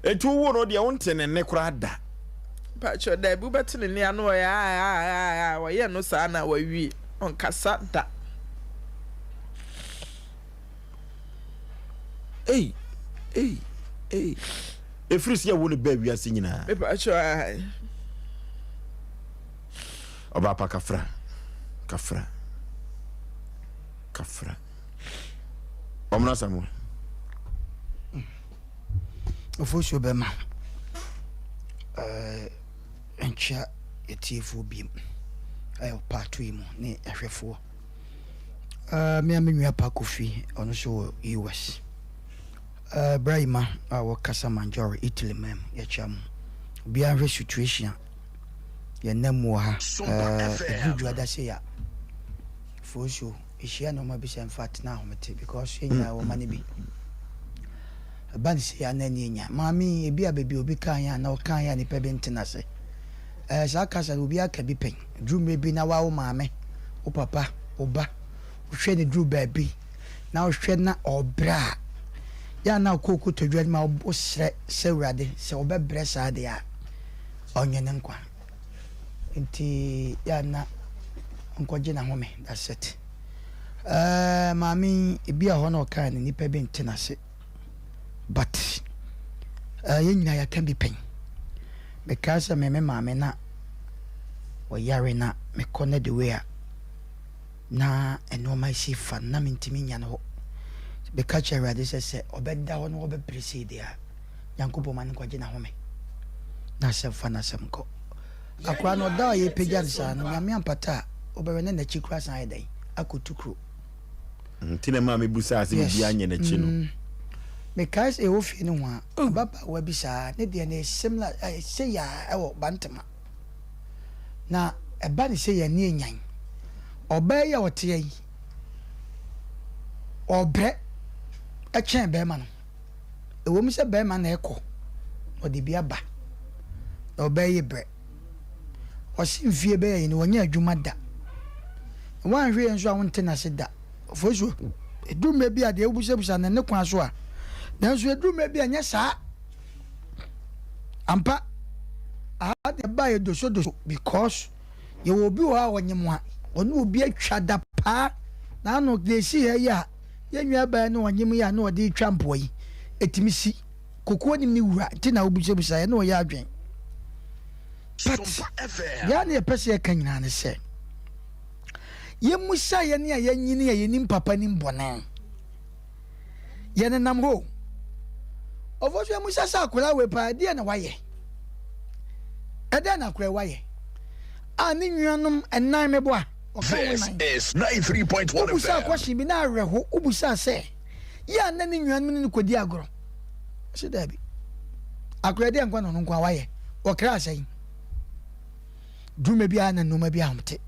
Eti wo no deɛ wonte ne nne koraa da. Pakyɛ daabi wobɛte ne nne ano ɔyɛ aa ɔyɛ no saa na wawie ɔnkasa da. Ei, ei, ei. Ɛfiri sɛ yɛwo no baa wiase nyinaa. Mepakyɛ ae. Ɔbaa pa kafra, kafra, kafra. Ɔmono Asamoah. Ofosuo bɛma eh, nkyea atiefoɔ biem ɛwɔ paato yi mu ne ahwɛfoɔ. Uh, me a me nua pa Kofi, ɔno nso wɔ US. Uh, bra Ima a wɔkasa Manjoro, Italy man mu, yɛkyia mo. Obiara nhwɛ situation a. Yɛn nam mu wɔ ha. Ɛduru dwuada sei a, Fosuo, ɛhyia nnoɔma bi sɛ mfa tena ahomete because yɛn nyinaa wɔ ma no bi. Ɛba no sei a na ani anya. Maame yi, ebi a baabi a obi kaeɛ a na ɔkaeɛ a nnipa bi nte no ase. Ɛɛ saa kasa no obi aka bi pɛn. Duru mmerɛ bi na wa wo maame, wo papa, wo ba, wohwɛ no duru baabi na wohwɛ na ɔrebrɛ a, yɛ a na wokɔ kotodwe anim a wosrɛ sɛ Awurade sɛ ɔbɛbrɛ saa deɛ a, ɔnyɛ ne nkwa. Nti yɛ a na ɔnkɔgye n'ahome, that's it. Ɛɛ maame yi, ebi a hɔ na ɔkae no nnipa bi nte n'ase but ɛɛ yɛn nyinaa yɛaka bi pɛn. Mekae sɛ me me maame na ɔyare na mekɔ na the way a na nneɛma si fa no na mentumi nnya no hɔ. Meka kyerɛ Awurade sɛ sɛ ɔbɛda hɔ na ɔbɛpere sei deɛ a, Nyankopɔn ma no nkɔgye n'ahome na asɛm fa n'asɛm nkɔ. Akwadaa no ɔda a yɛpagya no saa no, Nyame ampata a, wobɛhwɛ na n'akyi koraa san ayɛ dɛn akɔtu kuro. Nti na ɛmaa mebusaa sɛ Yes. biribiara nyɛ n'akyi no. Mm. Mekae sɛ yɛwɔ fie no ho a, ababaawa bi saa, ne deɛ no yɛ similar, ɛyɛ sei ara ɛwɔ Bantama. Na ɛba no sei a, ani anyan. Ɔbaa yi a ɔteɛ yi, ɔbrɛ kyɛn barima no. Ɛwom sɛ barima na ɛkɔ, na ɔde bi aba, na ɔbaa yi brɛ. Ɔse mfie bɛyɛ yi no, wɔnyɛ adwuma da. Na woanhwɛ yie nso a wonte n'ase da. Ofosuo, ɛduru mmerɛ bi a deɛ wobusabusa no ne kwan so a, nanso ɛduru mmerɛ bi a ɛnyɛ saa. Ampa, aha deɛ ɛbaa yɛ dosodoso because yɛwɔ obi wɔ hɔ a ɔnyem a ɔne obi atwa da paa na ano deɛ ɛsi ha yi a yɛn nua baa ne ɔnyem yi a na ɔde retwa mpoa yi ɛtumi si kokoɔ nim ne wura nti na wobusabusa yɛ na ɔyɛ adwen but deɛ a na yɛpɛ sɛ yɛka nyinaa ne sɛ yɛmmusa yɛne a yɛnyini a yɛnim papa nim bɔne Yɛnenam hɔ o. Ɔfo so amusa sɛ akwadaa wei paa ɛdeɛ na wayɛ? Ɛdeɛ na akwadaa wayɛ? A ne nuanom ɛnan meboa ɔka ho This nan. is 93.1 Wobusaa FM. question bi na awerɛho wobusaa sɛ yɛ a na ne nuanom ne no kɔdi agorɔ? Ɔse daabi. Akwadaa deɛ nkwa na ɔno nko a wayɛ. Ɔkra asɛn. Dwuma biara na nnoɔma bi ahomte,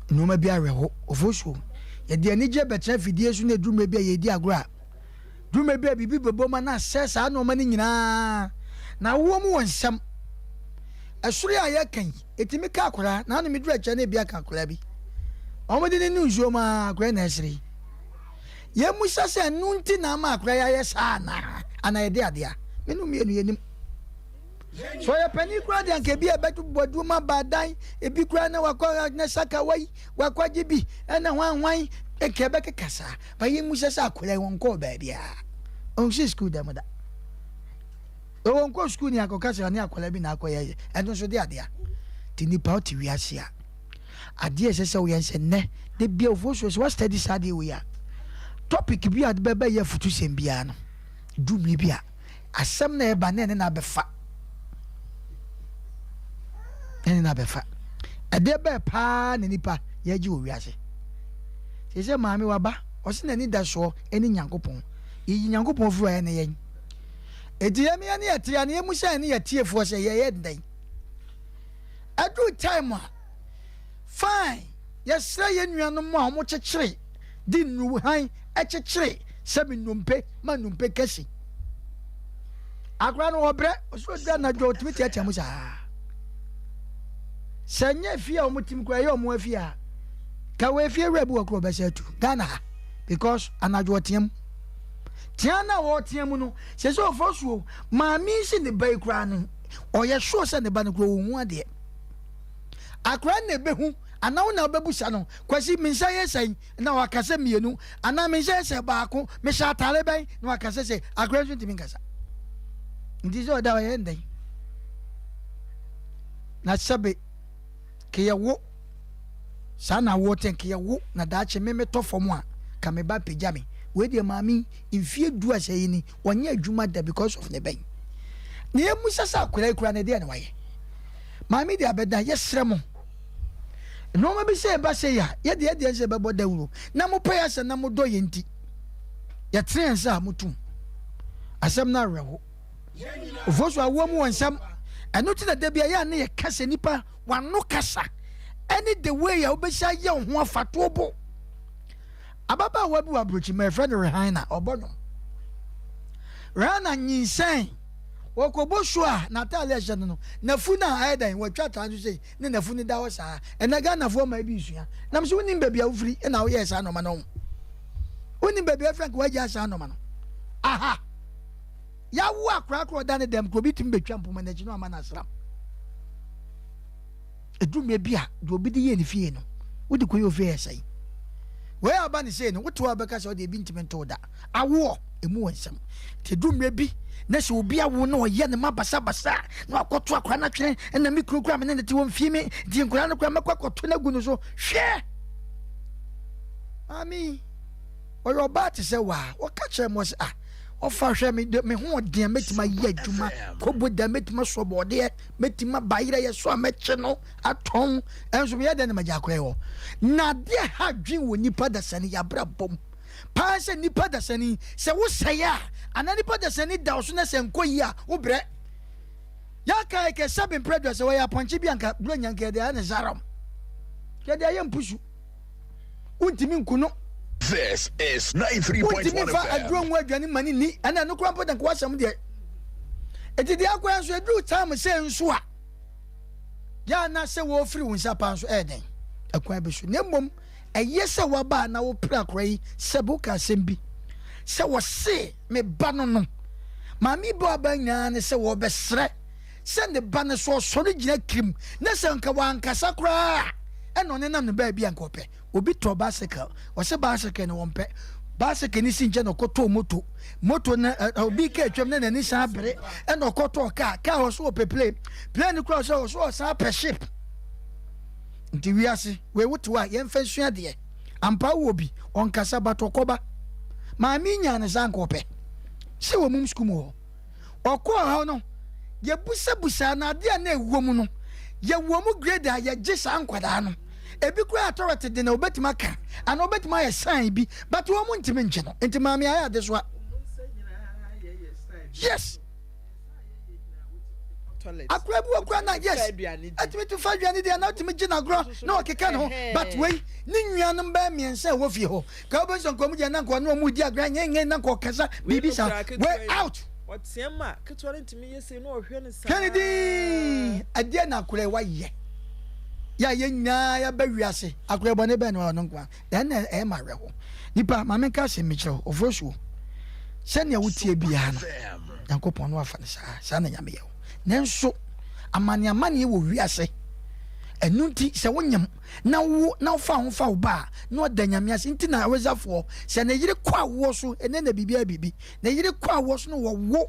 nnoɔma bi awerɛho, ofosuo. Yɛde anigyeɛ bɛtena afidie so na ɛduru mmerɛ bi a yɛredi agorɔ a, duru mmerɛ bi a biribi bɛbɔ mu a na asɛe saa nnoɔma no nyinaa. Na awoɔ mu wɔ nsɛm. Ɛsoro yi a yɛka yi, ɛtumi ka akwadaa, na ano meduru akyire na ebi aka akwadaa bi. Wɔde no nu nsuo mu ara, akwadaa na ɛsere yi. Yɛmmisa sɛ ɛno nti na ama akwadaa yi ayɛ saa anaa, anaa yɛde adeɛ a, me no mmienu yɛnim. Sɛ ɔyɛ panin koraa deɛ anka ebi a ɛbɛto bɔdwom aba adan, ebi koraa na wakɔ na sakawa yi wakɔgye bi ɛna hwan hwan nka ɛbɛkeka saa. Ba yɛn mu sɛ sɛ akwadaa yi wɔnkɔɔ baabiara, ɔnsi sukuu dɛm da. Wɔnkɔ sukuu ni akɔka sɛ ɔne akwadaa bi na akɔyɛ ɛno nso de adeɛ. Te nipa ɔte wiase a adeɛ ɛsɛ sɛ woyɛ sɛ nnɛ de bia ofuo so sɛ wasitadi saa adeɛ wei a topic bi a bɛbɛ yɛ afutusɛm biara no dwumie bi a Asɛm na ɛba na ɛne no abɛfa. Ɛne no abɛfa. Ɛdeɛ bɛɛ paa na nipa yɛgye wɔ wiase. Sɛ sɛ maame waba, ɔse n'ani da soɔ ɛne Nyankopɔn. Yɛyi Nyankopɔn firi hɔ a ɛne yɛn. Eti yɛn yɛne yɛte a na yɛmu sɛ ɛne yɛtiefoɔ sɛ yɛyɛ ndɛn. Ɛduru time a, fine, yɛsrɛ yɛn nuanom a wɔkyekyere de nnuhan kyekyere sɛ me nnompe ma nnompe kɛse. Akora no ɔbrɛ, ɔsoro dura anadwo ɔtumi teatea mu saa. Sɛ nyɛ fie a wɔn tim kura ɛyɛ wɔn afie a, ka wɔ efie wura bi wɔ koro ɔbɛsɛ atu Ghana ha because anadwo ɔtea mu. Tea na ɔtea mu no, sɛ sɛ ɔfɔ suo, maame si ne ba yi koraa no, ɔyɛ sure sɛ ne ba no koraa ɔhu adeɛ. Akora na ebehu anaa wo na wobɛbusa no, Kwasi, me nsa yɛ sɛn? Na waka sɛ mmienu. Anaa me nsa yɛ sɛ baako. Mehyɛ ataare bɛn? Na waka sɛ sɛ. Akora nso ntumi nkasa. Nti sɛ ɔda ɔyɛ ndɛn? Na sɛbe keyɛ wo saa na awoɔ tɛn keyɛ wo na daakye me metɔ fam a ka me ba pagya me. Wei deɛ maame yi mfie du a sɛ yi ni ɔnyɛ adwuma da because of ne bɛn. Na yɛmmusa sɛ akwadaa yi koraa no ɛdeɛn na wayɛ? Maame de abɛda, yɛsrɛ mo. Nnoɔma bi sɛ ɛba sei a, yɛde yɛn deɛ sɛ yɛbɛbɔ dawuro, na mopɛ yɛn asɛm na modɔ yɛn nti, yɛtene yɛn nsa a motom. Asɛm no awerɛho. Ofosu awoɔ mu wɔ nsɛm. Ɛno nti na da bi a yɛ a na yɛka sɛ nipa wano kasa ɛne the way a wobɛsi ayɛ wo ho afatoɔ bo. Ababaawa bi wɔ aburokyi ma yɛfrɛ no Rihanna, ɔbɔ nwom. Rihanna nyinsɛn, wɔkɔbɔ show a n'ataade a ɛhyɛ no no, n'afu no a ayɛ dɛn, wɔatwa ataade so sei, ne n'afu no da hɔ saa. Ɛnɛ Ghanafoɔ mmaa bi resua. Nam so wonim baabi a wofiri na woyɛɛ saa nɔɔma no ho. Wonim baabi a wofiri anka woagyaa saa nɔɔma no. Aha! Yɛawo akwadaa koraa ɔda ne dɛm koraa obi tumi bɛtwa mpoma n'akyi na wama no asram. Ɛduru mmerɛ bi a deɛ obi de yɛ ne fie no wode kɔyɛ ofie yɛ sɛn. Wei aba ne sei no wote hɔ a wobɛka sɛ ɔde ebi ntumi nto da. Awoɔ ɛmu wɔ nsɛm. Nti ɛduru mmerɛ bi na sɛ obi awo na ɔyɛ ne ma basabasa na wakɔto akwadaa no atwene ɛna me kunu koraa me ne ne te wɔ mfie me nti nkwadaa no koraa mɛkɔ akɔto no agu no so. Hwɛ! Maame ɔyɛ ɔbaa te sɛ waa wɔka kyerɛ mo sɛ ah Ɔfa hwɛ me de me ho ɔden a mɛtumi ayɛ adwuma kobo da mɛtumi asɔ bɔɔdeɛ mɛtumi aba yerɛ yɛ so a mɛkye no atɔn ɛnso meyɛ dɛn na magya akora hɔ na adeɛ ha dwen wɔ nipa dasani yɛabrabɔ mu paa sɛ nipa dasani sɛ wosɛe a anaa nipa dasani da wo so na sɛ nkɔ yi a wobrɛ yɛaka ɛkɛ sɛ bemprɛ dwa sɛ wɔyɛ apɔnkye bi anka buro nya nka yɛde ayɛ ne zaram yɛde ayɛ mpusu wontumi nku no. This is 93.1 Wontumi nfa FM. aduro ngu aduane ma ne nni ɛna ɛno koraa mpo de nka wasɛm deɛ. Eti deɛ akɔyɛ nso eduru time sɛ nso a yɛ ana sɛ wɔfiri wo nsa paa nso ɛyɛ dɛn ɛkwan bi so na mmom ɛyɛ sɛ waba a na wopere akora yi sɛ boka asɛm bi sɛ wɔse me ba no no maame bɔ aba nyinaa ne sɛ wɔbɛsrɛ sɛ ne ba no so ɔsɔre gyina kirim na sɛ nka wankasa koraa a ɛna ɔnenam ne baabi a nka ɔpɛ. Obi tɔ bicycle, ɔsɛ bicycle no wɔmpɛ. Bicycle no si nkyɛn na ɔkɔtɔɔ moto. Moto no obi kaa atwam na n'ani san bere ɛna ɔkɔtɔɔ kaa. Kaa ɔso ɔpɛ plane. Plane no koraa ɔsɛ ɔso ɔsan pɛ ship. Nti wiase wei wote hɔ a yɛmfa nsua deɛ. Ampa wowɔ bi, ɔnkasa but ɔkɔba. Maame nyaa no saa nka ɔpɛ. Sɛ wɔ mum sukuu mu hɔ. Ɔkɔɔ hɔ no, yɛbusabusaa no adeɛ a na ɛwɔ mu no, yɛwɔ mu grade a yɛgye saa nkwadaa no. Ebi koraa authority de na obetumi aka anaa obetumi ayɛ sign bi, but wɔn ntumi ngye no. Nti maame ayɛ adesoa. Yes. Akora bi wɔ kora na yes, ɛtumi to fa aduane di anaa otumi gye n'agorɔ na ɔkeka ne ho, but wei ne nuanom bɛyɛ mmiɛnsa a ɛwɔ fie hɔ. Ka wobɛhu sɛ nka ɔmo gyina na nka ɔne ɔmo redi agorɔ nyɛnyɛn na nka ɔkasa biribi saa. Way out! Ɔteɛ ma ketewa no ntumi yɛ sei na ɔhwɛ no saa. Hwɛ no dinn! Ɛdeɛn na akora yi wayɛ? Yɛ a yɛn nyinaa yɛaba wiase, akora bɔne bɛn na wayɛ ɔno nko ara? Ɛno na ɛyɛ ma awerɛho. Nipa, ma menka asɛm bi kyerɛ wo, Ofosuo, sɛnea woteɛ biara no, Nyankopɔn no wafa no saa, saa na Nyame yɛ wo. Nanso, amane amaneɛ wɔ wiase, ɛno nti sɛ wonyem na wo na wofa ho fa wo ba a, na ɔda Nyame ase. Nti na Awezafoɔ, sɛ ne yere kɔ awoɔ so, ɛnɛ na biribiara biribi, ne yere kɔ awoɔ so no wɔwo,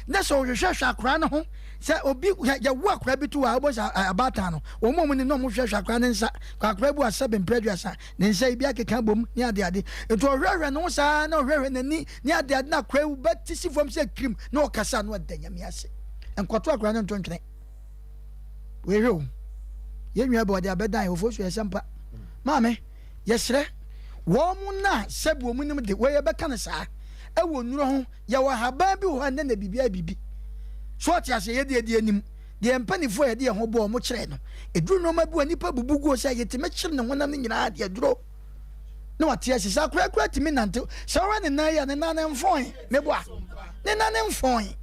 na sɛ ɔhwehwɛ hwɛ akoraa no ho, sɛ obi yɛwo akoraa bi to hɔ a, wobɛhu sɛ abaatan no, wɔn a wɔn nim na wɔn hwehwɛ akoraa ne nsa, kɔ akoraa bi wɔ asɛbe mprɛ aduasa, ne nsa yi bi akeka bom ne ade ade, nti ɔhwehwɛ ne ho saa na ɔhwehwɛ n'ani ne ade ade na akoraa yi bɛte si fam sɛ kirim na ɔkasa na ɔda Nyame ase. Nkɔto akoraa no nto ntwene. Wei hwɛ o, yɛn nua bi ɔde abɛdan ofosu ɛsɛ mpa. Maame, yɛsrɛ wɔn mo na sɛbi wɔn nim de, wei yɛbɛka no saa. Ɛwɔ nnuro ho, yɛwɔ ahaban bi wɔ hɔ a nnɛ na biribi ayɛ biribi. So ɔte aseɛ, yɛde yɛde anim, deɛ mpanimfoɔ a yɛde yɛn ho bɔ wɔn kyerɛ no, ɛduru nneɛma bi wɔ nipa bubu guo sɛ yɛtumi kyere ne honam no nyinaa de aduro na wate ase sɛ akora kora tumi nante sɛ ɔwɛ ne nan yi a ne nan no mfɔn meboa ne nan no mfɔn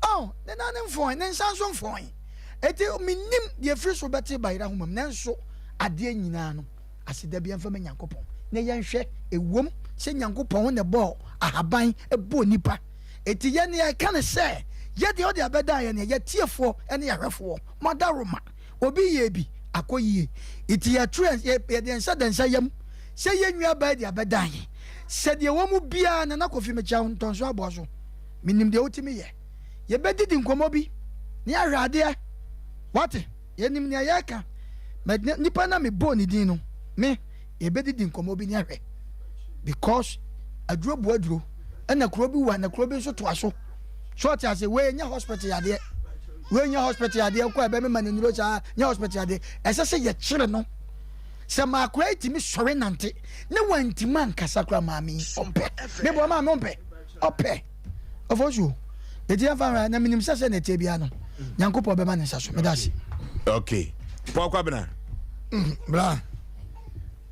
oh ne nan no mfɔn ne nsa nso mfɔn eti menim deɛ firi so bɛte bayera ho mam nanso adeɛ nyinaa no aseda bi mfa ma Nyankopɔn na yɛnhwɛ ewom sɛ Nyankopɔn na ɛbɔɔ ahaban ɛbɔɔ nipa eti yɛn yɛka ne sɛ yɛdeɛ ɔde abɛdan yɛn yɛtiefoɔ ne yɛhwɛfoɔ moadaroma Obi yɛɛ bi, akɔ yie. Nti yɛto yɛn, yɛde yɛn nsa da nsa yam sɛ yɛn nua baa de abɛdan yɛn. Sɛ deɛ ɛwɔ mu biara, Nana Kofi mekyia wo, ntɔnso aboa so. Menim deɛ wotumi yɛ. Yɛbɛdidi nkɔmmɔ bi na yɛahwɛ adeɛ. Wate? Yɛnim nea yɛreka. Mɛ nipa no a mebɔɔ ne din no, me, yɛbɛdidi nkɔmmɔ bi na yɛahwɛ. Because aduro boa aduro. Ɛna kuro bi wa na kuro bi nso toa so. So ɔte ase, wei nyɛ hospital yadeɛ. Wei nyɛ hospital adeɛ kɔ ɛbɛ mema no nnuro saa nyɛ hospital adeɛ ɛsɛ sɛ yɛkyere no sɛ maakora yi tumi sɔre nante ne wantumi ankasa kora maame yi ɔmpɛ meboa maame ɔmpɛ ɔpɛ ɔfɔ suo ɛti yɛmfa hwɛ na menim sɛ sɛ na ɛteɛ biara no. Nyankopɔn bɛma ne nsa so. Meda ase. Okay. Paul Kwabena. Bra.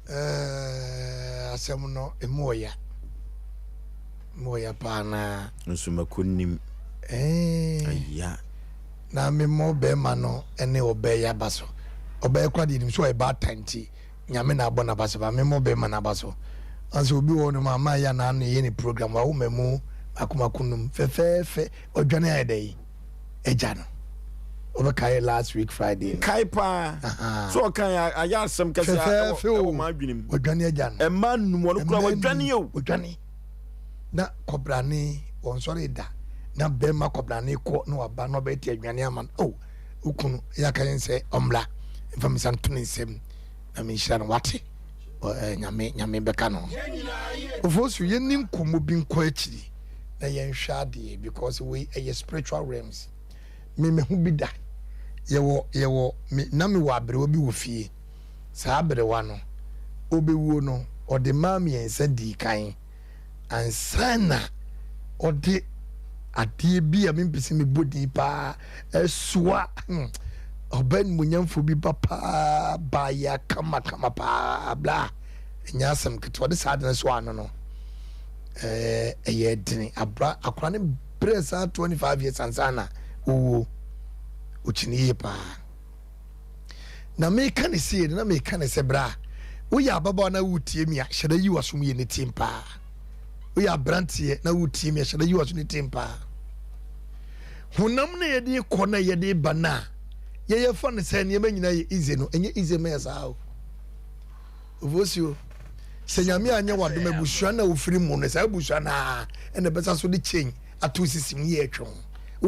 Eh, asɛm no emu ɔya. Emu ɔya paa na. Nsumako nim. Eh. Aya. Na me mo bɛrima no ne ɔbaa yi aba so. Ɔbaa yi kora deɛ nim so ɔyɛ baatan nti nyame na abɔ n'aba so ba me mo bɛrima n'aba so. Ansa obi wɔ hɔ no ma ama yɛ na ano yɛ ne program wa wo mamu mako mako num fɛfɛɛfɛ ɔdwane ayɛ dɛ yi. Agya no. Wobɛkae last week Friday no. Kae paa. So ɔka ayɛ asɛm kɛse ɛwɔ m'adwene mu. Wadwane agya no. Ɛma num ɔno kura wadwane o. Wadwane. Na kɔbrane wɔnsɔre da. Na bɛrima kɔbrane kɔ na waba na ɔbɛte aduane ama no. Oh, okunu yɛ aka yɛn sɛ ɔmmra mfa me nsa nto ne nsam na menhyira no wate. Nyame nyame bɛka no. Ofosu yɛnni nkɔmmɔ bi nkɔ akyiri. na yɛnhwɛ adeɛ because wei ɛyɛ spiritual realms me me ho bi da yɛwɔ yɛwɔ me na me wɔ aberewa bi wɔ fie saa aberewa no ɔbɛwuo no ɔde mmaa mmiɛnsa dii kan ansa na ɔde adeɛ bi a mempɛ sɛ mebɔ din paa ɛsoa hmm, ɔbaa nimonyamfoɔ bi ba paa baayɛ kama kama paa bla ɛnyɛ asɛm ketewa ɔde saa ade no soa ano no ɛɛ ɛyɛ dene abra akora ne brɛ saa 25 years ansa na owuo ɔkyini yie paa na meka ne sie na meka ne sɛ bra woyɛ ababaawa na wotie mi a hyɛ da yi wasom yɛ ne tim paa woyɛ aberanteɛ na wotie mi a hyɛ da yi waso ne tim paa honam na yɛde kɔ na yɛde ba no a yɛyɛ fa no sɛ nneɛma nyinaa yɛ easy no ɛnyɛ easy ma yɛ saa o Ofosuo, sɛ Nyame anyɛ w'adom abusua no a wofiri mu no, saa abusua no ara na ɛbɛsa so de chain ato sisi mu yɛ ɛtwe wo.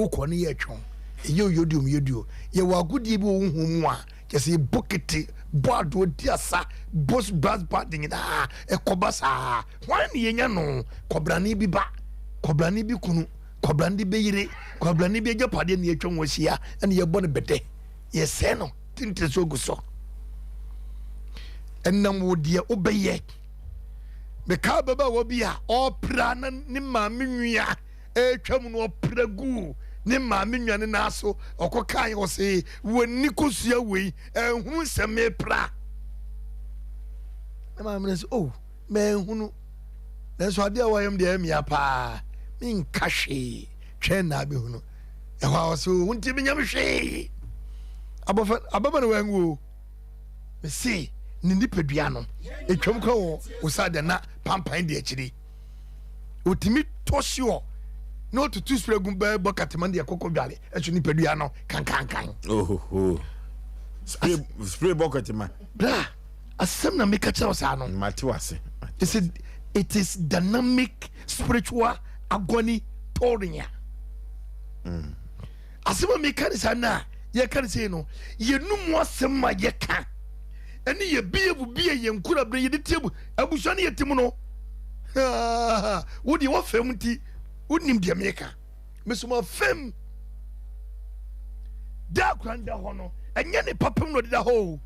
Wokɔ no yɛ ɛtwe wo. Ɛyɛ oyodiom yodio. Yɛwɔ agodie bi wɔ honhom mu a, kyerɛ sɛ yɛbɔ kete, bɔ adoɔ, di asa, bɔ brass band nyinaa, ɛkɔba saa. Hwan ne yɛnya no? Kɔbrane bi ba, kɔbrane bi kunu, kɔbrane bi yere, kɔbrane bi agyapadeɛ ne yɛatwa ho ahyia, ɛne yɛbɔ no bɛdɛ. Yɛsɛe no. Tentene so gu so. Ɛnam wo deɛ wobɛyɛ. Mekaa ababaawa bi a ɔrepra na ne maame nua ɛretwa mu no ɔpra guu ne maame nua ne nan so. Ɔkɔ kae ɔse w'ani kosua wei ɛnhunu sɛ mepra. Ne maame no sɛ oh manhunu nanso adeɛ a wɔyɛ m deɛ ɛmea paa menka hwee twɛn na abɛhunu. Ɛhɔ a ɔse o wonti menyam hwee. Abɔfra ababa na wanwu o. Mese ne nipadua no etwam kora wɔ wo sa deɛ na pampan di akyiri. Otumi tɔ hyeɔ na ɔtutu spray gu bɛɛ bɔ katema deɛ kɔkɔ dwale ɛso nipadua no kankankan. Ohoho. Spray spray bɔ katema. Bra asɛm na meka kyerɛ wo saa no. Mate wase. It's a, it is dynamic spiritual agony toria. Mm. Asɛm a meka ne saa no a yɛka ne sei no, yɛnu mu asɛm a yɛka ɛne yɛ behave bi a yɛn nkura berɛ yɛde tie abusua no yɛte mu no wo deɛ wɔfam nti wonim deɛ meka mesoma fam da akora nda hɔ no ɛnyɛ ne papam na ɔdeda hɔ o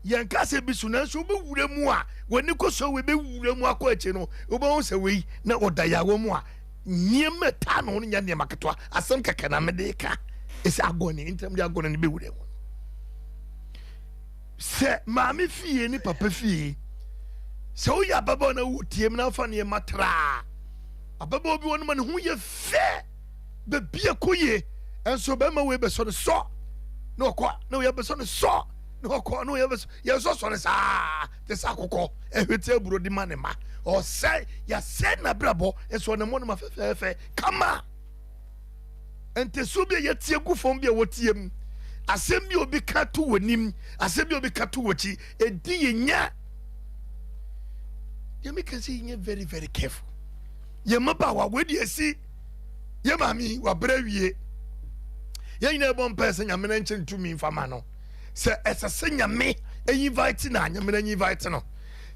yɛnka sɛ bi so nanso wobɛwura mu a w'ani kɔ so wei bɛwura mu akɔ akyi no wobɛhu sɛ wei na ɔda yawa mu a nneɛma ɛtaa ne ho no nyɛ nneɛma ketewa asɛm kɛkɛ na mede ka ɛsɛ agɔne ntam de agɔne no bɛwura mu sɛ maame fie ne papa fie sɛ woyɛ ababaawa na wotie mu na afa nneɛma traa ababaawa bi wɔ no ma ne ho yɛ fɛ baabi ɛkɔ yie ɛnso bɛrima wei bɛsɔ no sɔ na ɔkɔ na wei bɛsɔ no sɔ na ɔkɔ na wei bɛsɔ yɛn nso sɔ no saa te sɛ akokɔ ɛhwete aburo de ma ne ma ɔsɛ yɛasɛ n'abrabɔ nso ɔnam hɔ ma fɛfɛɛfɛ kama ntɛsuo bi a yɛtie gu fam bi a wɔtie mu asɛm bi a obi ka to wɔ nim asɛm bi a obi ka to wɔ akyi ɛdi yɛ nya deɛ meka sɛ yɛnyɛ very very careful yɛn mmabaawa wɔadi asi yɛ maame wabrɛ awie yɛn nyinaa bɔ mpae sɛ nyame no nkyɛn tumi mfa ma no sɛ ɛsɛ sɛ nyame invite na nyame no invite no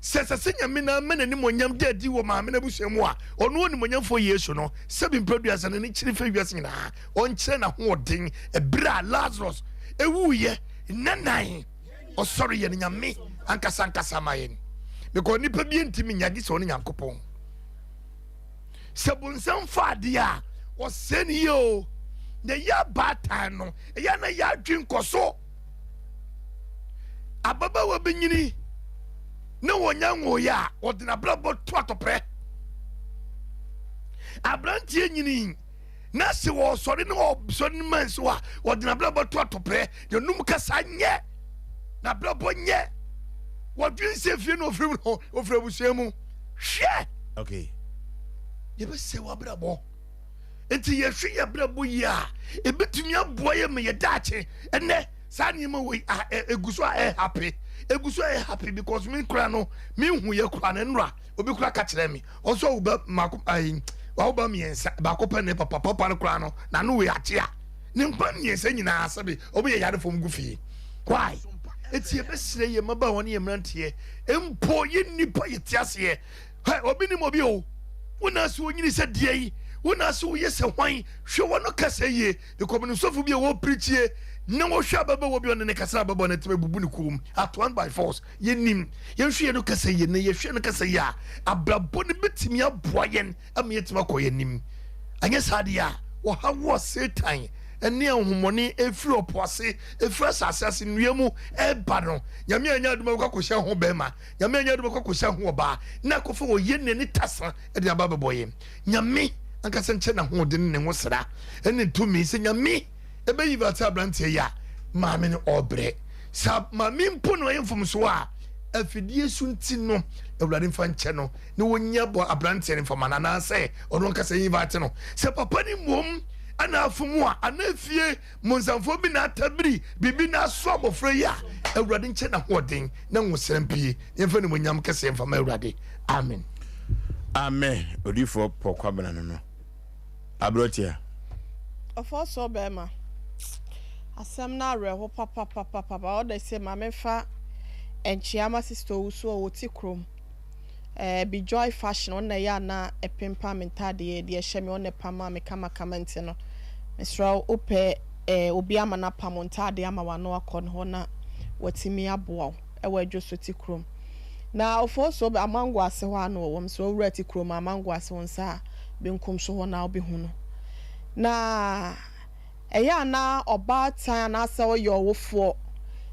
sɛ ɛsɛ sɛ nyame no ama n'animonyam da adi wɔ maame no abusua mu a ɔno onimonyamfoɔ yesu no sɛbi mprɛdua sɛ n'ani kyerɛ fɛ wiase nyinaa ɔnkyerɛ n'ahoɔden ɛberɛ a lazarus ɛwuiɛ nnanan ɔsɔre yɛ no nyame ankasa ankasa ma yɛn because nipa bi ntumi nya gye sɛ ɔne nyankopɔn Sɛ bonsam fa adeɛ a, ɔsɛe no yie o. Na ɛyɛ abaatan no, ɛyɛ na yɛ adwene kɔ so. Ababaawa bi nyini na wɔnya nwoeɛ a, ɔde n'abrabɔ to atɔprɛ. Aberanteɛ nyini na sɛ wɔsɔre ne wɔsɔre ne man so a, ɔde n'abrabɔ to atɔprɛ. Yɛnum kasa nyɛ, n'abrabɔ nyɛ. Wɔdwene sɛ fie na ɔfiri mu no, ɔfiri abusua mu. Hwɛ! Okay. Yɛbɛsɛ w'abrabɔ. Nti yɛhwɛ yɛn abrabɔ yie a, ebetumi aboa yɛn ma yɛ daakye. Ɛnɛ saa nneɛma wei a egu so a ɛhape, egu so a ɛhape because me kura no, me hu yɛ kura no nnora. Obi kura ka kyerɛ me, ɔsɛ ɔwo ba mako ayi, wawo ba mmiɛnsa, baako pɛ ne papa, papa no kura no, n'ano wei akye a, ne mpa mmiɛnsa nyinaa sɛbe, ɔmo yɛ yare fam gu fie. Why? Eti yɛbɛsrɛ yɛn mmabaawa ne yɛn mmeranteɛ, mpo yɛn nnipa yɛte aseɛ. Hɛ, obi nim obi o. Wo na ase wonyini sɛ deɛ yi, wo na ase woyɛ sɛ hwan, hwɛ w'ano kasa yie. Mekɔ menim sɔfo bi a wɔpirikyie na wɔhwɛ ababaawa bi a ɔne ne kasa na ababaawa no atumi abubu ne kɔn mu at one by force. Yɛnim, yɛnhwɛ yɛn no kasa yie na yɛhwɛ no kasa yie a, abrabɔ no bɛtumi aboa yɛn ama yɛatumi akɔ yɛn anim. Anyɛ saa deɛ a, ɔhaw a Satan ne ahonhommɔne ɛfiri ɔpo ase, ɛfiri asase ase, nnua mu ɛreba no, Nyame anyɛ adom a wokɔ akɔhyia ho bɛrima. Nyame anya adom akɔ akɔhyia ho ɔbaa na akɔfa wɔ yɛn ne ne tasa de aba abɛbɔ yɛn. Nyame ankasa nkyɛ n'ahoɔden ne ne ngosra ne tumi sɛ Nyame ɛbɛyi vate abranteɛ yi a maame no ɔbrɛ. Sɛ maame mpo na ɔyɛ mfomsoɔ a afidie so nti no Awurade mfa nkyɛ no na wɔnyi abɔ abranteɛ no mfa ma no anaasɛ ɔno ankasa yi vate no. Sɛ papa no mmom ana afom a anaa fie Monsamfoɔ bi na atabiri biribi na aso abɔfra yi a, Awurade nkyɛ n'ahoɔden na nwosra mpue. Yɛmfa animuonyam kɛseɛ mfa ma Awurade. Amen. Amen odiyifoɔ Paul Kwabena no no aberɛtia. Ɔfɔsɔɔ bɛɛma asɛm no awerɛho papapapapa ɔdɛ se ma me fa nkyea ma sister owusu ɔwɔ ti krom. Eh Bejoy fashion ɔno na ɛyɛ a na ɛpempam me ntaadeɛ deɛ ɛhyɛ me ɔno na ɛpam maa me kamakama nti no mesrɛ wo wopɛ eh obi ama no apam wo ntaadeɛ ama wo ano akɔ ne hɔ na watumi aboa wo ɛwɔ Adwoso ti kurom na Ofosuo Amango ase hɔ a na ɔwɔ mesrɛ wo wura ti kurom Amango ase wo nsa benkum so hɔ na wobɛhu no na Ɛyɛ a na ɔbaatan anaasɛ ɔyɛ ɔwofoɔ,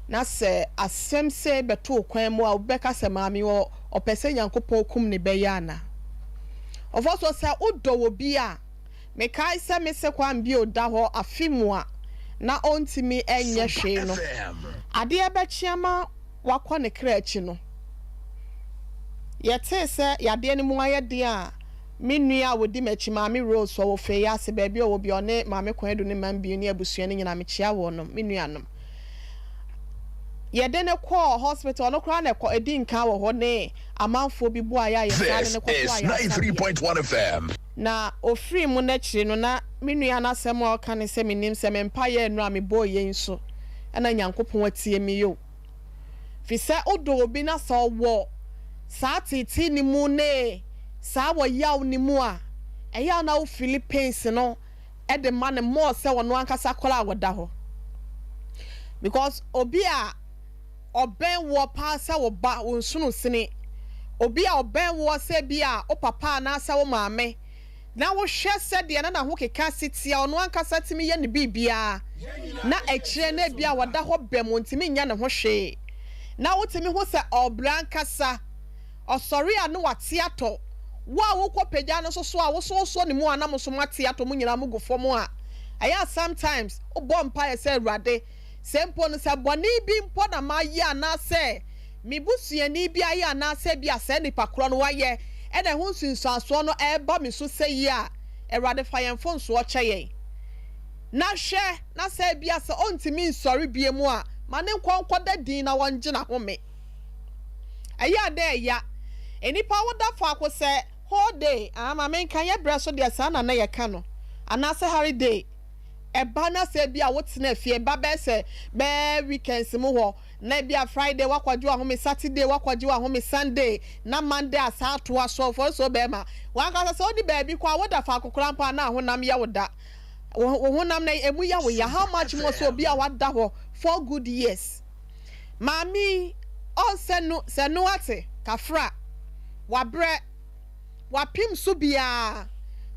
na sɛ asɛm sei bɛto wo kwan mu a, obi bɛka sɛ, Maame, ɔ, ɔpɛ sɛ Nyankopɔn kum ne bɛ yi anaa? Ɔfɔsoɔ, sɛ wodɔ obi a, mekae sɛ me se Kwame Bio da hɔ afe mu a na ɔntumi nyɛ hwee no, adeɛ bɛkye ama wakɔ ne kra akyi no, yɛtee sɛ yadeɛ no mu ayɛ den a, Me nua a ɔdi m'akyi, Maame Rose, ɔwɔ Feyiase, baabi a ɔwɔ biara, ɔne Maame Kwanadu ne Mambiu ne abusua no nyinaa, mekyia wɔnom, me nuanom. Yɛde no kɔɔ hospital, ɔno koraa na ɛkɔ, ɛdi nkan wɔ hɔ ne amanfoɔ bi boaeɛ a yɛsan de This no kɔtoo is ayaresabea. 93.1 FM. Na ɔfirii mu no akyiri no, na me nua no asɛm a ɔka ne sɛ, Menim sɛ me mpaeɛ nnuro a mebɔeɛ yi nso na Nyankopɔn atie me o. Fisɛ wodɔ obi na sɛ ɔwɔ saa teetee no mu ne saa ɔyaw no mu a, ɛyɛ a na wo feeli pains no de ma no more sɛ ɔno ankasa koraa a ɔda hɔ. Because obi a ɔbɛn woɔ paa sɛ wo ba, wo nsono sini, obi a ɔbɛn woɔ sɛ bi a wo papa anaasɛ wo maame, na wohwɛ sɛdeɛ na n'ahokeka si teɛ, ɔno ankasa tumi yɛ ne biribiara, na akyire no ebia ɔda hɔ bɛm, ɔntumi nyɛ ne ho hwee, na wotumi hu sɛ ɔrebrɛ ankasa, ɔsɔre a na wate atɔ, wo a wokɔpagya no nso so a wo nso wosɔ ne mu a na mo nso moate atɔ, mo nyinaa mogu fam a, ɛyɛ a sometimes wobɔ mpaeɛ sɛ Awurade, Sɛ mpo no, sɛ bɔne bi mpo na mayɛ anaasɛ me busuani bi ayɛ anaasɛ ebia saa nipa korɔ no wayɛ ɛna ɛho nsunsuansoɔ no ɛreba me so sɛyi a, Awurade fa yɛn mfomsoɔ kyɛ yɛn. Na hwɛ, na sɛ ebia sɛ ɔntumi nsɔre biom a, ma ne nkɔ nkɔda din na ɔngye n'ahome. Ɛyɛ a dɛ ɛya. Nnipa woda faako sɛ whole day, ah, ma menka, yɛ berɛ so deɛ saa na na yɛka no, anaasɛ holiday. Ɛba na sɛ ebia wotena fie, ɛba bɛyɛ sɛ bɛyɛ weekends mu hɔ, na ebia Friday woakɔgye w'ahome, Saturday woakɔgye w'ahome, Sunday na Monday asan atoa so, for so bɛrima, w'ankasa sɛ wode baabi kɔ a, woda faako koraa mpo a na ahonam yɛ wo da. Wo wo honam no emu yɛ wo ya. How much more sɛ obi a wada hɔ four good years. Maame yi, ɔnsɛ no, sɛ no ate, kafra, wabrɛ. Wapem so biara,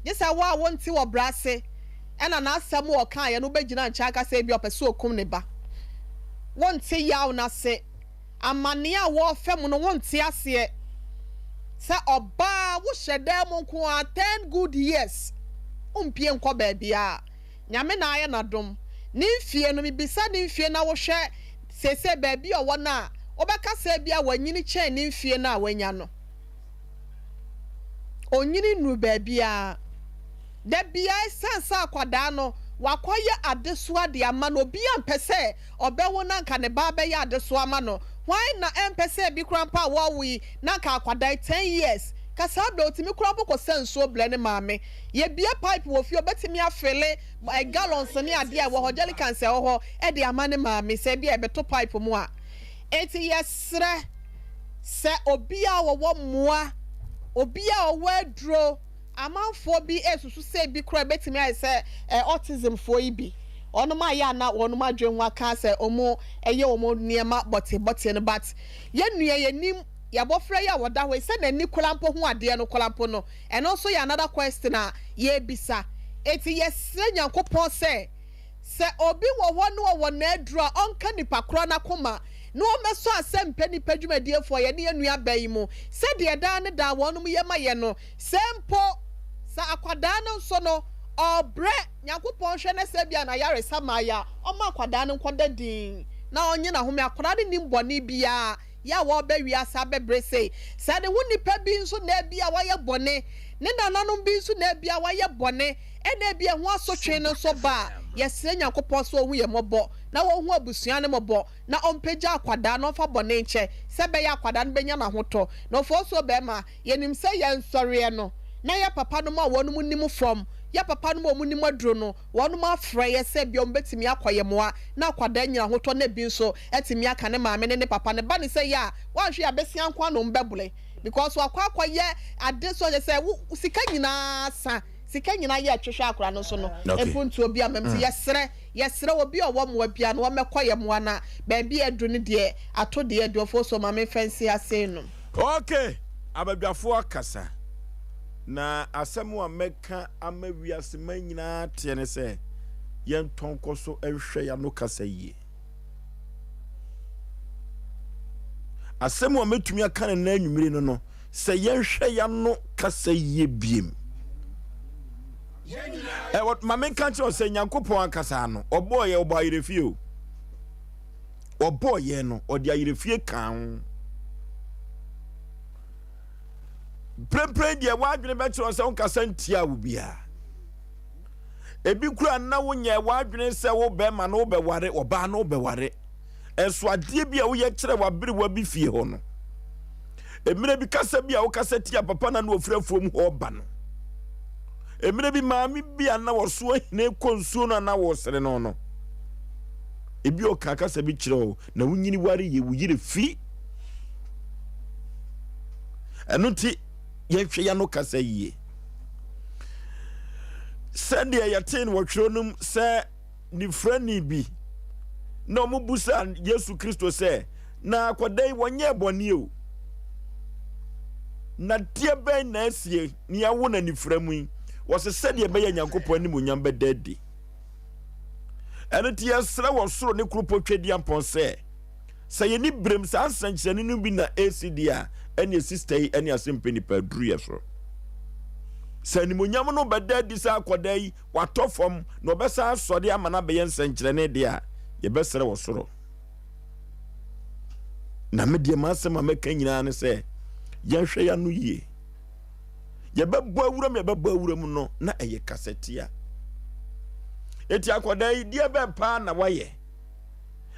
gye sɛ wo a wonte wɔ brɛ ase. Ɛna n'asɛm a ɔkaeɛ no wobɛgyina nkyɛn aka sɛ ebia ɔpɛ sɛ ɔkum ne ba. Wonte yaw no ase. Amaneɛ a wɔrefa mu no wonte aseɛ. Sɛ ɔbaa wohyɛ dan mu nko ara ten good years wompie nkɔ baabiara. Nyame na ayɛ n'adom. Ne mfie no mebisa ne mfie na wohwɛ seesei baabi a ɔwɔ no a wobɛka sɛ ebia wanyini kyɛn ne mfie no a wanya no. Ɔnyini nnuru baabiara. Da biara ɛsiane sɛ akwadaa no wakɔyɛ adesoa de ama no, obiara mpɛ sɛ ɔbɛwo na anka ne ba abɛyɛ adesoa ama no. Hwan na ɛmpɛ sɛ ebi koraa mpo a wɔrewo yi na anka akwadaa yi ten years, ka saa berɛ ɔtumi koraa mpo kɔsa nsuo brɛ ne maame. Yɛbue pipe wɔ fie ɔbɛtumi afele gallons ne adeɛ a ɛwɔ hɔ, jerrycans a ɛwɔ hɔ de ama ne maame sɛ ebia yɛbɛto pipe mu a. Enti yɛsrɛ sɛ obiara a ɔwɔ mmoa, obiara a ɔwɔ aduro, Amanfoɔ bi resusu sɛ ebi koraa ebetumi ayɛ sɛ autism foɔ yi bi. Wɔnom ayɛ a na wɔnom adwene ho aka sɛ wɔn yɛ wɔn nneɛma bɔtee bɔtee no but yɛn nua yɛnim yɛabɔfra yi a ɔda hɔ yi sɛ n'ani koraa mpo ho adeɛ no koraa mpo no ɛno nso yɛ another question a yɛrebisa. Enti yɛsrɛ Nyankopɔn sɛ Sɛ obi wɔ hɔ na ɔwɔ n'aduro a, ɔnka nipa korɔ no akoma, na ɔmmɛsɔ asɛmpɛ nipa dwumadiefoɔ a yɛne yɛn nua baa yi mu, sɛdeɛ daa ne daa wɔnom yɛ ma yɛn no, sɛ mpo sɛ akwadaa no nso no ɔrebrɛ, Nyankopɔn nhwɛ na sɛ ebia n'ayaresa mmaeɛ a, ɔmma akwadaa no nkɔda dinn na ɔnnye n'ahome, akwadaa no nnim bɔne biara, yɛ a wɔreba wiase abɛbrɛ sei. Sɛ ne ho nipa bi nso na ebia wayɛ bɔne, ne nananom bi nso na ebia wayɛ bɔne, ɛna ebia ɛho asotwe no nso ba a, yɛsrɛ Nyankopɔn sɛ ɔnhu yɛn mmɔbɔ, na ɔnhu abusua no mmɔbɔ, na ɔmpagya akwadaa no, ɔmfa bɔne nkyɛ, sɛ ɛbɛyɛ a akwadaa no bɛnya n'ahotɔ. Na Ofosuo barima, yɛnim sɛ yɛn nsɔreɛ no, na yɛn papa nom a wɔnom nim fam, yɛn papa nom a wɔn nim aduro no, wɔnom afrɛ yɛn sɛ ebia wɔn bɛtumi akɔ yɛn mmoa, na akwadaa anya ahotɔ, na ebi nso atumi aka ne maame ne ne papa no. Ɛba no sɛ yɛ a, woanhwɛ yɛ a, bɛsia nko ara na wɔn bɛbole, because wakɔ akɔyɛ ade so a kyerɛ sɛ wo sika nyinaa sa. Sika nyinaa yɛ twehwɛ akora no so no mpuntuo bi ama mu nti yɛsrɛ yɛsrɛ obi a ɔwɔ mmoa biara no ɔmmɛkɔ yɛ mmoa na baabi a aduru no deɛ ato deɛ aduofoɔ so ma memfa nsi ha sei nom. Ok abadwafoɔ akasa na asɛm a mɛka ama wiase man nyinaa ateɛ ne sɛ yɛntɔ nkɔ so nhwɛ yɛano kasa yie. Asɛm a mɛtumi aka no nnɛ anwummere no no sɛ yɛnhwɛ yɛano kasa yie biem. Ɛwɔ ma menka nkyerɛ sɛ Nyankopɔn ankasa no ɔbɔɔ yɛ ɔbɔ ayerɛfie o. Ɔbɔɔ yɛn no ɔde ayerɛfie kaa ho. Mprempren deɛ w'adwene bɛkyerɛ sɛ wonkasa ntia wo biara. Ebi kura na wonyɛ w'adwene sɛ wo bɛrima no wobɛware ɔbaa no wobɛware. Nso adeɛ bi a woyɛ kyerɛ w'aberewa bi fie hɔ no, mmerɛ bi kasa bi a wokasa tia papa na na ɔfiri afuom hɔ ba no, mmerɛ bi maame bi a na wɔso ahene kɔ nsuo no a na wɔresere no no, ebi ɔka kasa bi kyerɛ o na wonyini ware yɛ wo yere fi. Ɛno nti yɛnhwɛ yɛn ano kasa yie. Sɛdeɛ yɛtee no wɔ twerɛ no mu sɛ nifrani bi na wɔbisaa Yesu Kristo sɛ, Na akwadaa yi wɔnyɛɛ bɔne o, na deɛ bɛn na asie ne awo no anifira mu yi? Wɔse sɛdeɛ ɛbɛyɛ Nyankopɔn animuonyam bɛda adi. Ɛno nti yɛsrɛ wɔ soro ne kuropɔn Tweduampɔn sɛ, sɛ yɛni berem saa nsɛnkyerɛnne no bi na ɛresi deɛ a, ɛneɛ sista yi ne asɛmpɛ nipa aduru yɛ so. Sɛ animuonyam no bɛda adi sɛ akwadaa yi watɔ fam na ɔbɛsan asɔre ama no abɛyɛ nsɛnkyerɛnne deɛ a, yɛbɛsrɛ wɔ soro. Na me deɛ m'asɛm a mɛka nyinaa ne sɛ, yɛnhwɛ yɛn ano yie. Yɛbɛbɔ awuram yɛbɛbɔ awuram no na ɛyɛ kasatia. Eti akwadaa yi deɛ bɛn paa na wayɛ?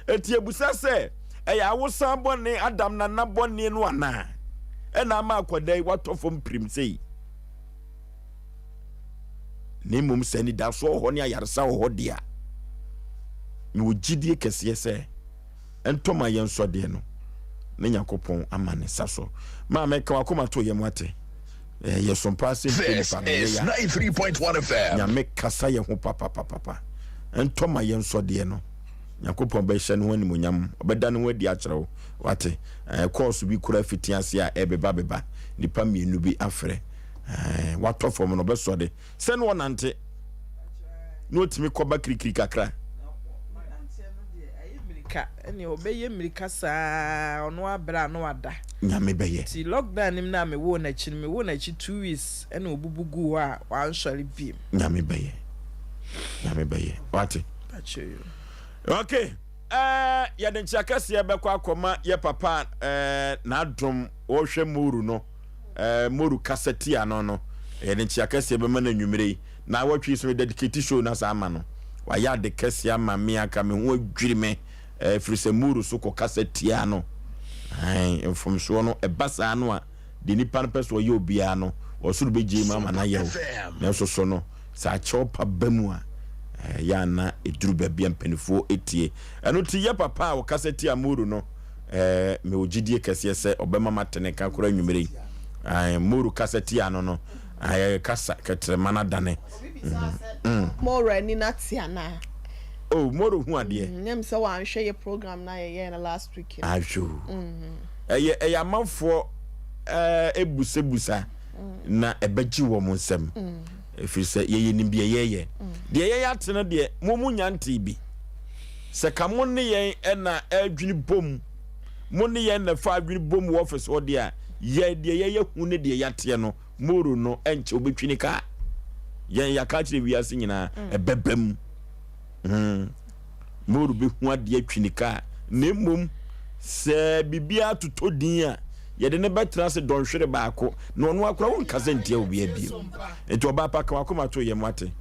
Eti ebusa sɛ ɛyɛ awosan bɔne Adam nana bɔne no anaa? Ɛna ama akwadaa yi watɔ fam pirim sei. Na mmom sɛ anidasoɔ wɔ hɔ ne ayaresa wɔ hɔ deɛ a, mewɔ gyidie kɛseɛ sɛ ɛntɔ ma yɛn nsɔdeɛ no na Nyankopɔn ama ne nsa so. Maame, ka wakoma to yam ate. Eh, yɛ sompa ase mpe nipa no yɛ ya. Nyame kasa yɛ ho papapapapa. Ɛntɔ ma yɛn nsɔdeɛ no. Nyankopɔn bɛhyɛ ne ho animonyam, ɔbɛda ne ho adi akyerɛ wo. Wate? Eh, kɔɔso bi kura fiti ase a ɛbeba beba. Nipa mmienu bi afrɛ. Ɛɛ, watɔ fam no, ɔbɛsɔre sɛ na ɔnante. Na ɔtumi kɔba kirikiri kakra. Mmirika, ɛnneɛ ɔbɛyɛ mmirika saa ɔno abrɛ a na wada. Nyame bɛyɛ. Nti lockdown no mu no a mewoo no akyi no, mewoo no akyi 2 weeks ɛna ɔbubu guu hɔ a wansɔre bio. Nyame bɛyɛ. Nyame bɛyɛ. Wate? Pakyɛ yo. Okay. Eh, yɛde nkyea kɛseɛ bɛkɔ akɔma yɛ papa eh, n'adom ɔrehwɛ Moru no eh, Moru kasa tia no no yɛde nkyea kɛseɛ bɛma no anwummerɛ yi na awɔtwe yi so me dedicate show no asa ama no wayɛ ade kɛseɛ ama me anka me ho adwiri me eh, ɛfiri sɛ Moru so kɔ kasa tia no Ae, mfomsoɔ no ɛba saa no a Deɛ nipa no pɛ sɛ ɔyɛ obiara no, ɔsoro bɛgyae mu ama no ayɛ wo. Nanso so no, sɛ akyɛw pa ba mu a, ɛyɛ a na ɛduru baabi a mpanimfoɔ tie. Ɛno nti, yɛ papa a ɔkasa tia Moro no, mewɔ gyidie kɛseɛ sɛ ɔbɛma mate ne nka koraa anwummerɛ yi. Moro kasa tia no no, ayɛ kasa kɛtrɛma no adane. Moro ani no ate anaa? Oh, Moro hu adeɛ. Nyɛ me sɛ wanhwɛ yɛ program no a yɛyɛɛ no last week no. Ahwɛ o. Ɛyɛ ɛyɛ amanfoɔ ɛɛ busabusa na ɛbɛgye wɔn nsam. Ɛfiri sɛ yɛyɛ nim deɛ yɛyɛ. Deɛ yɛyɛ ate no deɛ mo mo nya ntee bi. Sɛ ka mo ne yɛn ɛna ɛdwene bom, mo ne yɛn na ɛfa adwene bom wɔ ɔfis hɔ deɛ a, yɛ deɛ yɛyɛ hu ne deɛ yɛateɛ no, Moro no ɛnkyɛ wobɛtwi ne kaa. Yɛn yɛaka akyerɛ wiase nyinaa ɛbɛba mu. Hmm. Moro bɛhu adeɛ atwi ne kaa. Na mmom, sɛ biribiara totɔ din a, yɛde no bɛtena ase dɔnhwere baako, na ɔno akora wonkasa ntia obiara bio. Nti ɔbaa pa ka wakoma to yam wate.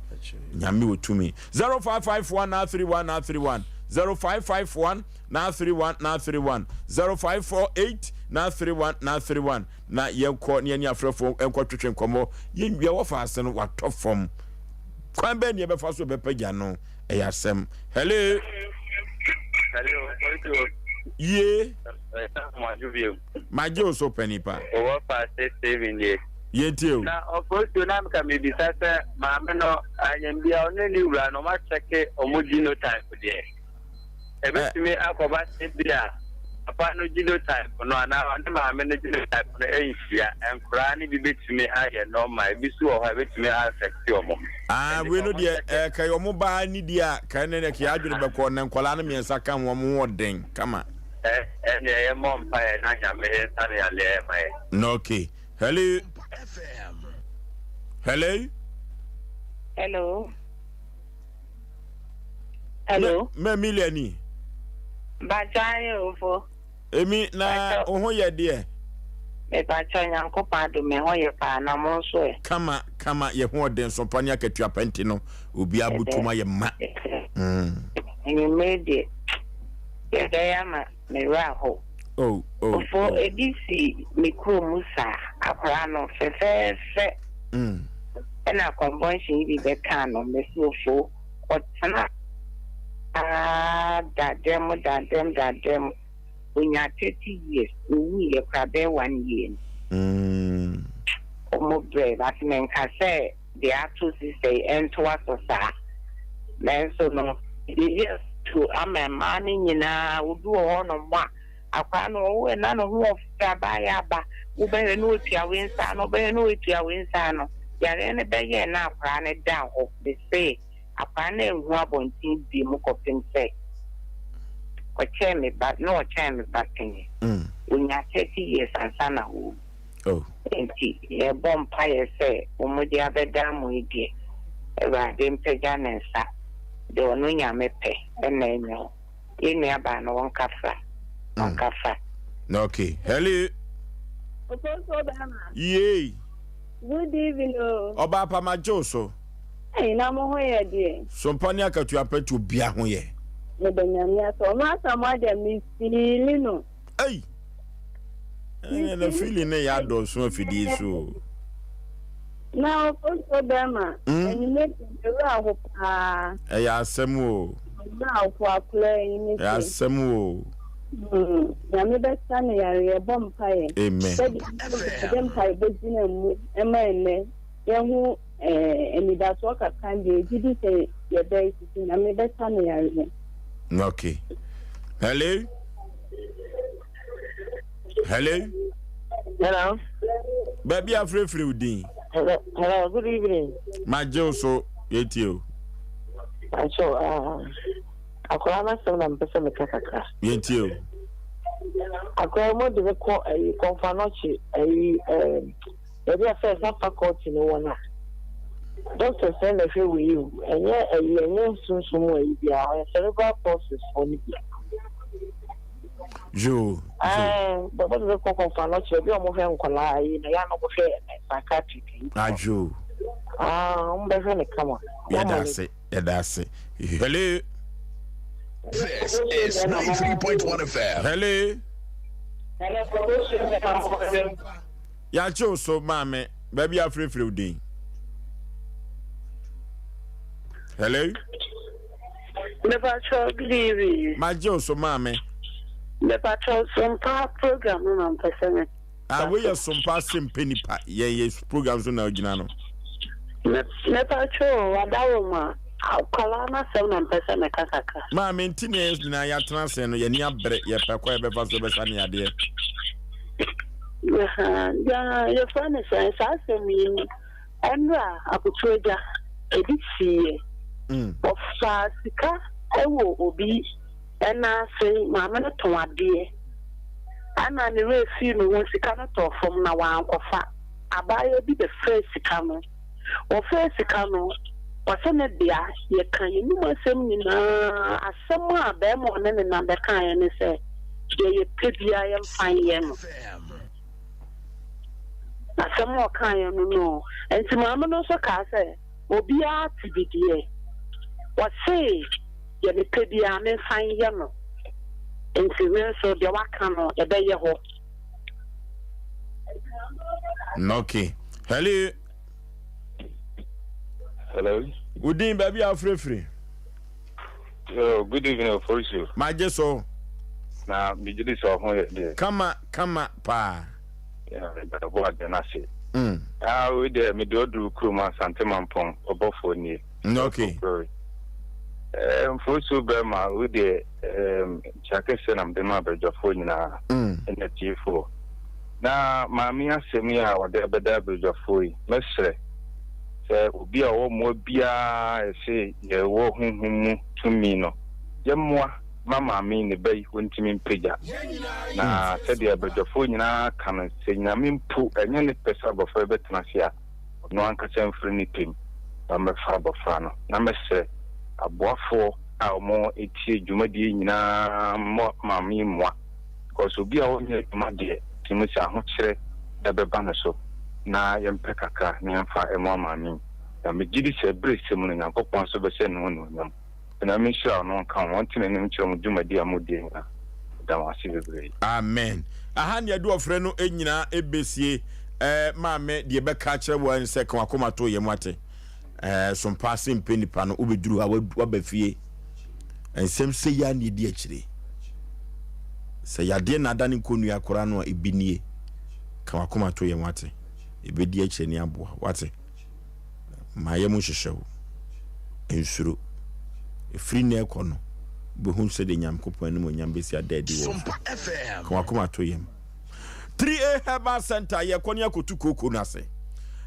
Nyame wɔ tumi. 0551 931 931 0551 931 931 0548 931 931 na yɛnkɔ ne yɛne afrɛfoɔ nkɔtwetwe nkɔmmɔ. Yɛn wia wɔfa ase no watɔ fam. Kwan bɛn ne yɛbɛfa so bɛpagya no? Ɛyɛ asɛm. Hello. Hello, Ojo. Ye. Magye wo so panin pa. Owó fa se Steven ye. Yɛntie o. Na ɔfosuo na meka mebisa sɛ maame no anyambia ɔne ne wura no ɔma kyɛke ɔmo genotype deɛ. Ebetumi akɔba sɛ ebia papa no genotype no anaa ɔne maame no genotype no nhyia. Nkoraa no bi betumi ayɛ normal, ebi nso wɔ hɔ a ebetumi a-affect wɔn. Ah, wei no deɛ ɛɛ kɛyɛ wɔn baa ne deɛ a kɛyɛ ne deɛ kɛyɛ adwene bɛkɔ na nkwadaa no mmiɛnsa ka ho wɔn ho ɔden kama. Ɛ ɛnneɛ yɛ mmɔ mpaeɛ na Nyame nsa ne yadeɛ ma yɛ. Na okay. Hello. Hello. Hello. Hello. Mɛ Emilia ni. Mpatsɔ ayɛ ofo. Emi na wo ho yɛ deɛ. Mepatsɔ Nyankopɔn adom me ho yɛ paa na mo nso ɛ. Kama kama yɛ ho ɔden so pa ne akatua pa nti no obiara botom ayɛ ma. Anwummere deɛ yɛbɛyɛ ama me werɛ ahow. Oh oh Ofo oh. ebi si me kuro mu saa akwaraa no fɛfɛɛfɛ. Ɛna convulsion yi bi bɛkaa no mese ofo ɔtena aa da dɛm da dɛm da dɛm onya 30 years owuiɛ koraa bɛyɛ one year ni ɔmo brɛ but menka sɛ deɛ ato sister yi ɛntoa so saa nanso no biribi ato ama mmaa no nyinaa obi wɔ hɔ nom a Akwadaa no ɔwo ɛ na ne ho ɔfɛ abaayɛ aba wobɛhwɛ na otua wei nsa ano wobɛhwɛ na otua wei nsa ano yareɛ no bɛyɛɛ na akwadaa no da hɔ mesee akwadaa no anhu abɔnten bio mu kɔpem sɛ ɔkyɛɛ me ba na ɔkyɛn me ba panyin onya 30 years ansa na ɔwu oh. nti yɛbɔ mpaeɛ sɛ wɔn de abɛda mo yi deɛ Awurade mpagya ne nsa deɛ ɔno Nyame pɛ ɛna ɛnyɛ hɔ. Yɛn nua baa no wɔn kafra. Wɔn kafra. Okay. Hello. Okonko bɛma. Yay. Good evening o. Ɔbaa pa ma gye wo so. Ɛyi na mo ho yɛ deɛ. Sompa ne akatua pɛ ti obia ho yɛ. Meda nyame ase. Ɔmo asɛm adeɛ me fiili no. Ei. Ɛɛ na feeling ne yɛ adɔɔso afidie so o. Na ɔfɔsuo bɛrima, anwummerɛ deɛ me werɛ aho paa. Ɛyɛ asɛm o. Me werɛ aho akora yi ne Ɛyɛ asɛm o. Nyame bɛsa no yareɛ, yɛbɔ mpaeɛ. Amen. Sɛdeɛ yɛde mpaebɔ gyina mu ma ɛnnɛ yɛho anidasoɔ kakra deɛ yɛgye di sɛ yɛbɛyɛ sisi Nyame bɛsa no yareɛ. Okay. Hello. Hello. Hello. Baabi afirefire wo din. Hello, hello, good evening. Magye wo so, yɛtie o. Pakyɛw ah, akwadaa no asɛm na mepɛ sɛ meka kakra. Yɛntie o. Akwadaa yi mo de me kɔ ayi kɔnfa nɔkye ayi ɛɛ baabi a first na faculty no wɔ no a. Doctors no na ɛhwɛ wei o, ɛnyɛ ayi ɛnyɛ sunsum mu ayi biara, ɔyɛ cerebral palsy foɔ no bi. Yoo. Ɛɛ bɔbɔ de kɔ kɔnfa nɔkye baabi a wɔhwɛ nkwadaa ayi na yɛ a na wɔhwɛ psychiatric ayi. Ayo. Ah, wɔn bɛhwɛ ne kama. Yɛda ase, yɛda ase. Hello. This is 93.1 FM. Hello. Yɛakye wo so maame, baabi afrɛfrɛ wo din. Hello. Mepakyɛw good evening. Magye wo so maame. Mepakyɛw sompa program no na mpɛ sɛ me. Ah, wei yɛ sompa asɛm pɛ nipa. Yɛn yɛ program so na ogyina no. Mepakyɛw wadawoma akwadaa n'asɛm na mpɛ sɛ meka kakra. Maame nti na yɛn nyinaa yɛatena ase no yɛn ani abere yɛpɛ kɔ yɛbɛfa so yɛbɛsa ne adeɛ. Yɛfrɛ no sɛn saa asɛm yi ɛnora akoto agya ebi siiɛ. Ɔfaa sika wɔ obi nan ase, maame no tɔn adeɛ, ɛna ne werɛ fii ne ho, sika no tɔɔ fam na wankɔfa. Abaayewa bi bɛfrɛɛ sika no. Wɔfrɛɛ sika no, ɔse ne dea, yɛka yɛnum asɛm nyinaa, asɛm a barima a ɔne ne nam bɛkaeɛ ne sɛ, deɛ yɛpɛ biara yɛmfa nyɛ no. Asɛm a ɔkaeɛ no no. Nti maame no nso kaa sɛ, Obiara te bi deɛ, ɔse deɛ mepɛ biara memfa nyɛ no, nti me nso deɛ waka no ɛbɛyɛ hɔ. Okay. Hello. Hello. Wo din baabi a wofirefiri? Yo, good evening, Ofosu. Magye so. Na megye di sɛ ɔho yɛ deɛ. Kama kama paa. Yɛbɔ ade no ase. Ah, wei deɛ mede ɔduru kurom Asante Mampɔn ɔbɔfoɔ nie. Okay. Eh, mfosuo bɛrima wei deɛ nkyia kɛseɛ na mede ma abadwafoɔ nyinaa ɛna atiefoɔ. Na maame asɛm yi a wɔde abɛda abadwafoɔ yi, mɛsrɛ sɛ obi a ɔwɔ mmoa biara ɛse yɛwɔ honhom mu tumi no, yɛmmoa ma maame yi ne ba yi wɔntumi mpagya. Na sɛdeɛ abadwafoɔ nyinaa ka no, sɛ Nyame mpo ɛnyɛ ne pɛ sɛ abɔfra yi bɛtena ase a, ɔno ankasa mfiri ne pɛ mu na ɔmmɛfa abɔfra no. Na mɛsrɛ aboafoɔ a wɔtie dwumadie yi nyinaa mmɔ maame yi mmoa, because obi a ɔnyɛ adwuma deɛ, tumi sɛ ahokyerɛ bɛba no so, na yɛmpɛ kakra na yɛmfa mmoa maame yi. Na megye di sɛ berɛ sɛ mu no, Nyankopɔn nso bɛhyɛ ne ho animuonyam. Nyame nhyira wo na ɔnka wo ho, ɔnte n'anim nkyerɛ mo dwumadi a modie nyinaa. Meda mo ase bebree. Amen. Aha ne yɛde ɔfrɛ no nyinaa ɛbɛsie. Eh, maame, deɛ bɛka akyerɛ wo ara ne sɛ ka wakoma to yam wate. Eh, sompa ase mpɛ nipa no, wobɛduru ha, waba fie. Nsɛm sɛ yi ara ne ɛdi akyire. Sɛ yadeɛ na ada ne nkɔnnua koraa no a, ebi nie. Ka wakoma to yam wate. Ɛbɛdi akyire ne aboa, wate. Ma yam nhyehyɛ wo. Nsuro. Ɛfiri nnɛ rekɔ no, wobɛhu sɛdeɛ Nyankopɔn animuonyam bɛsi ada adi wɔ wo so. Ka w'akoma to yam. 3A Herbal Center, yɛkɔ ne akɔtu kooko no ase.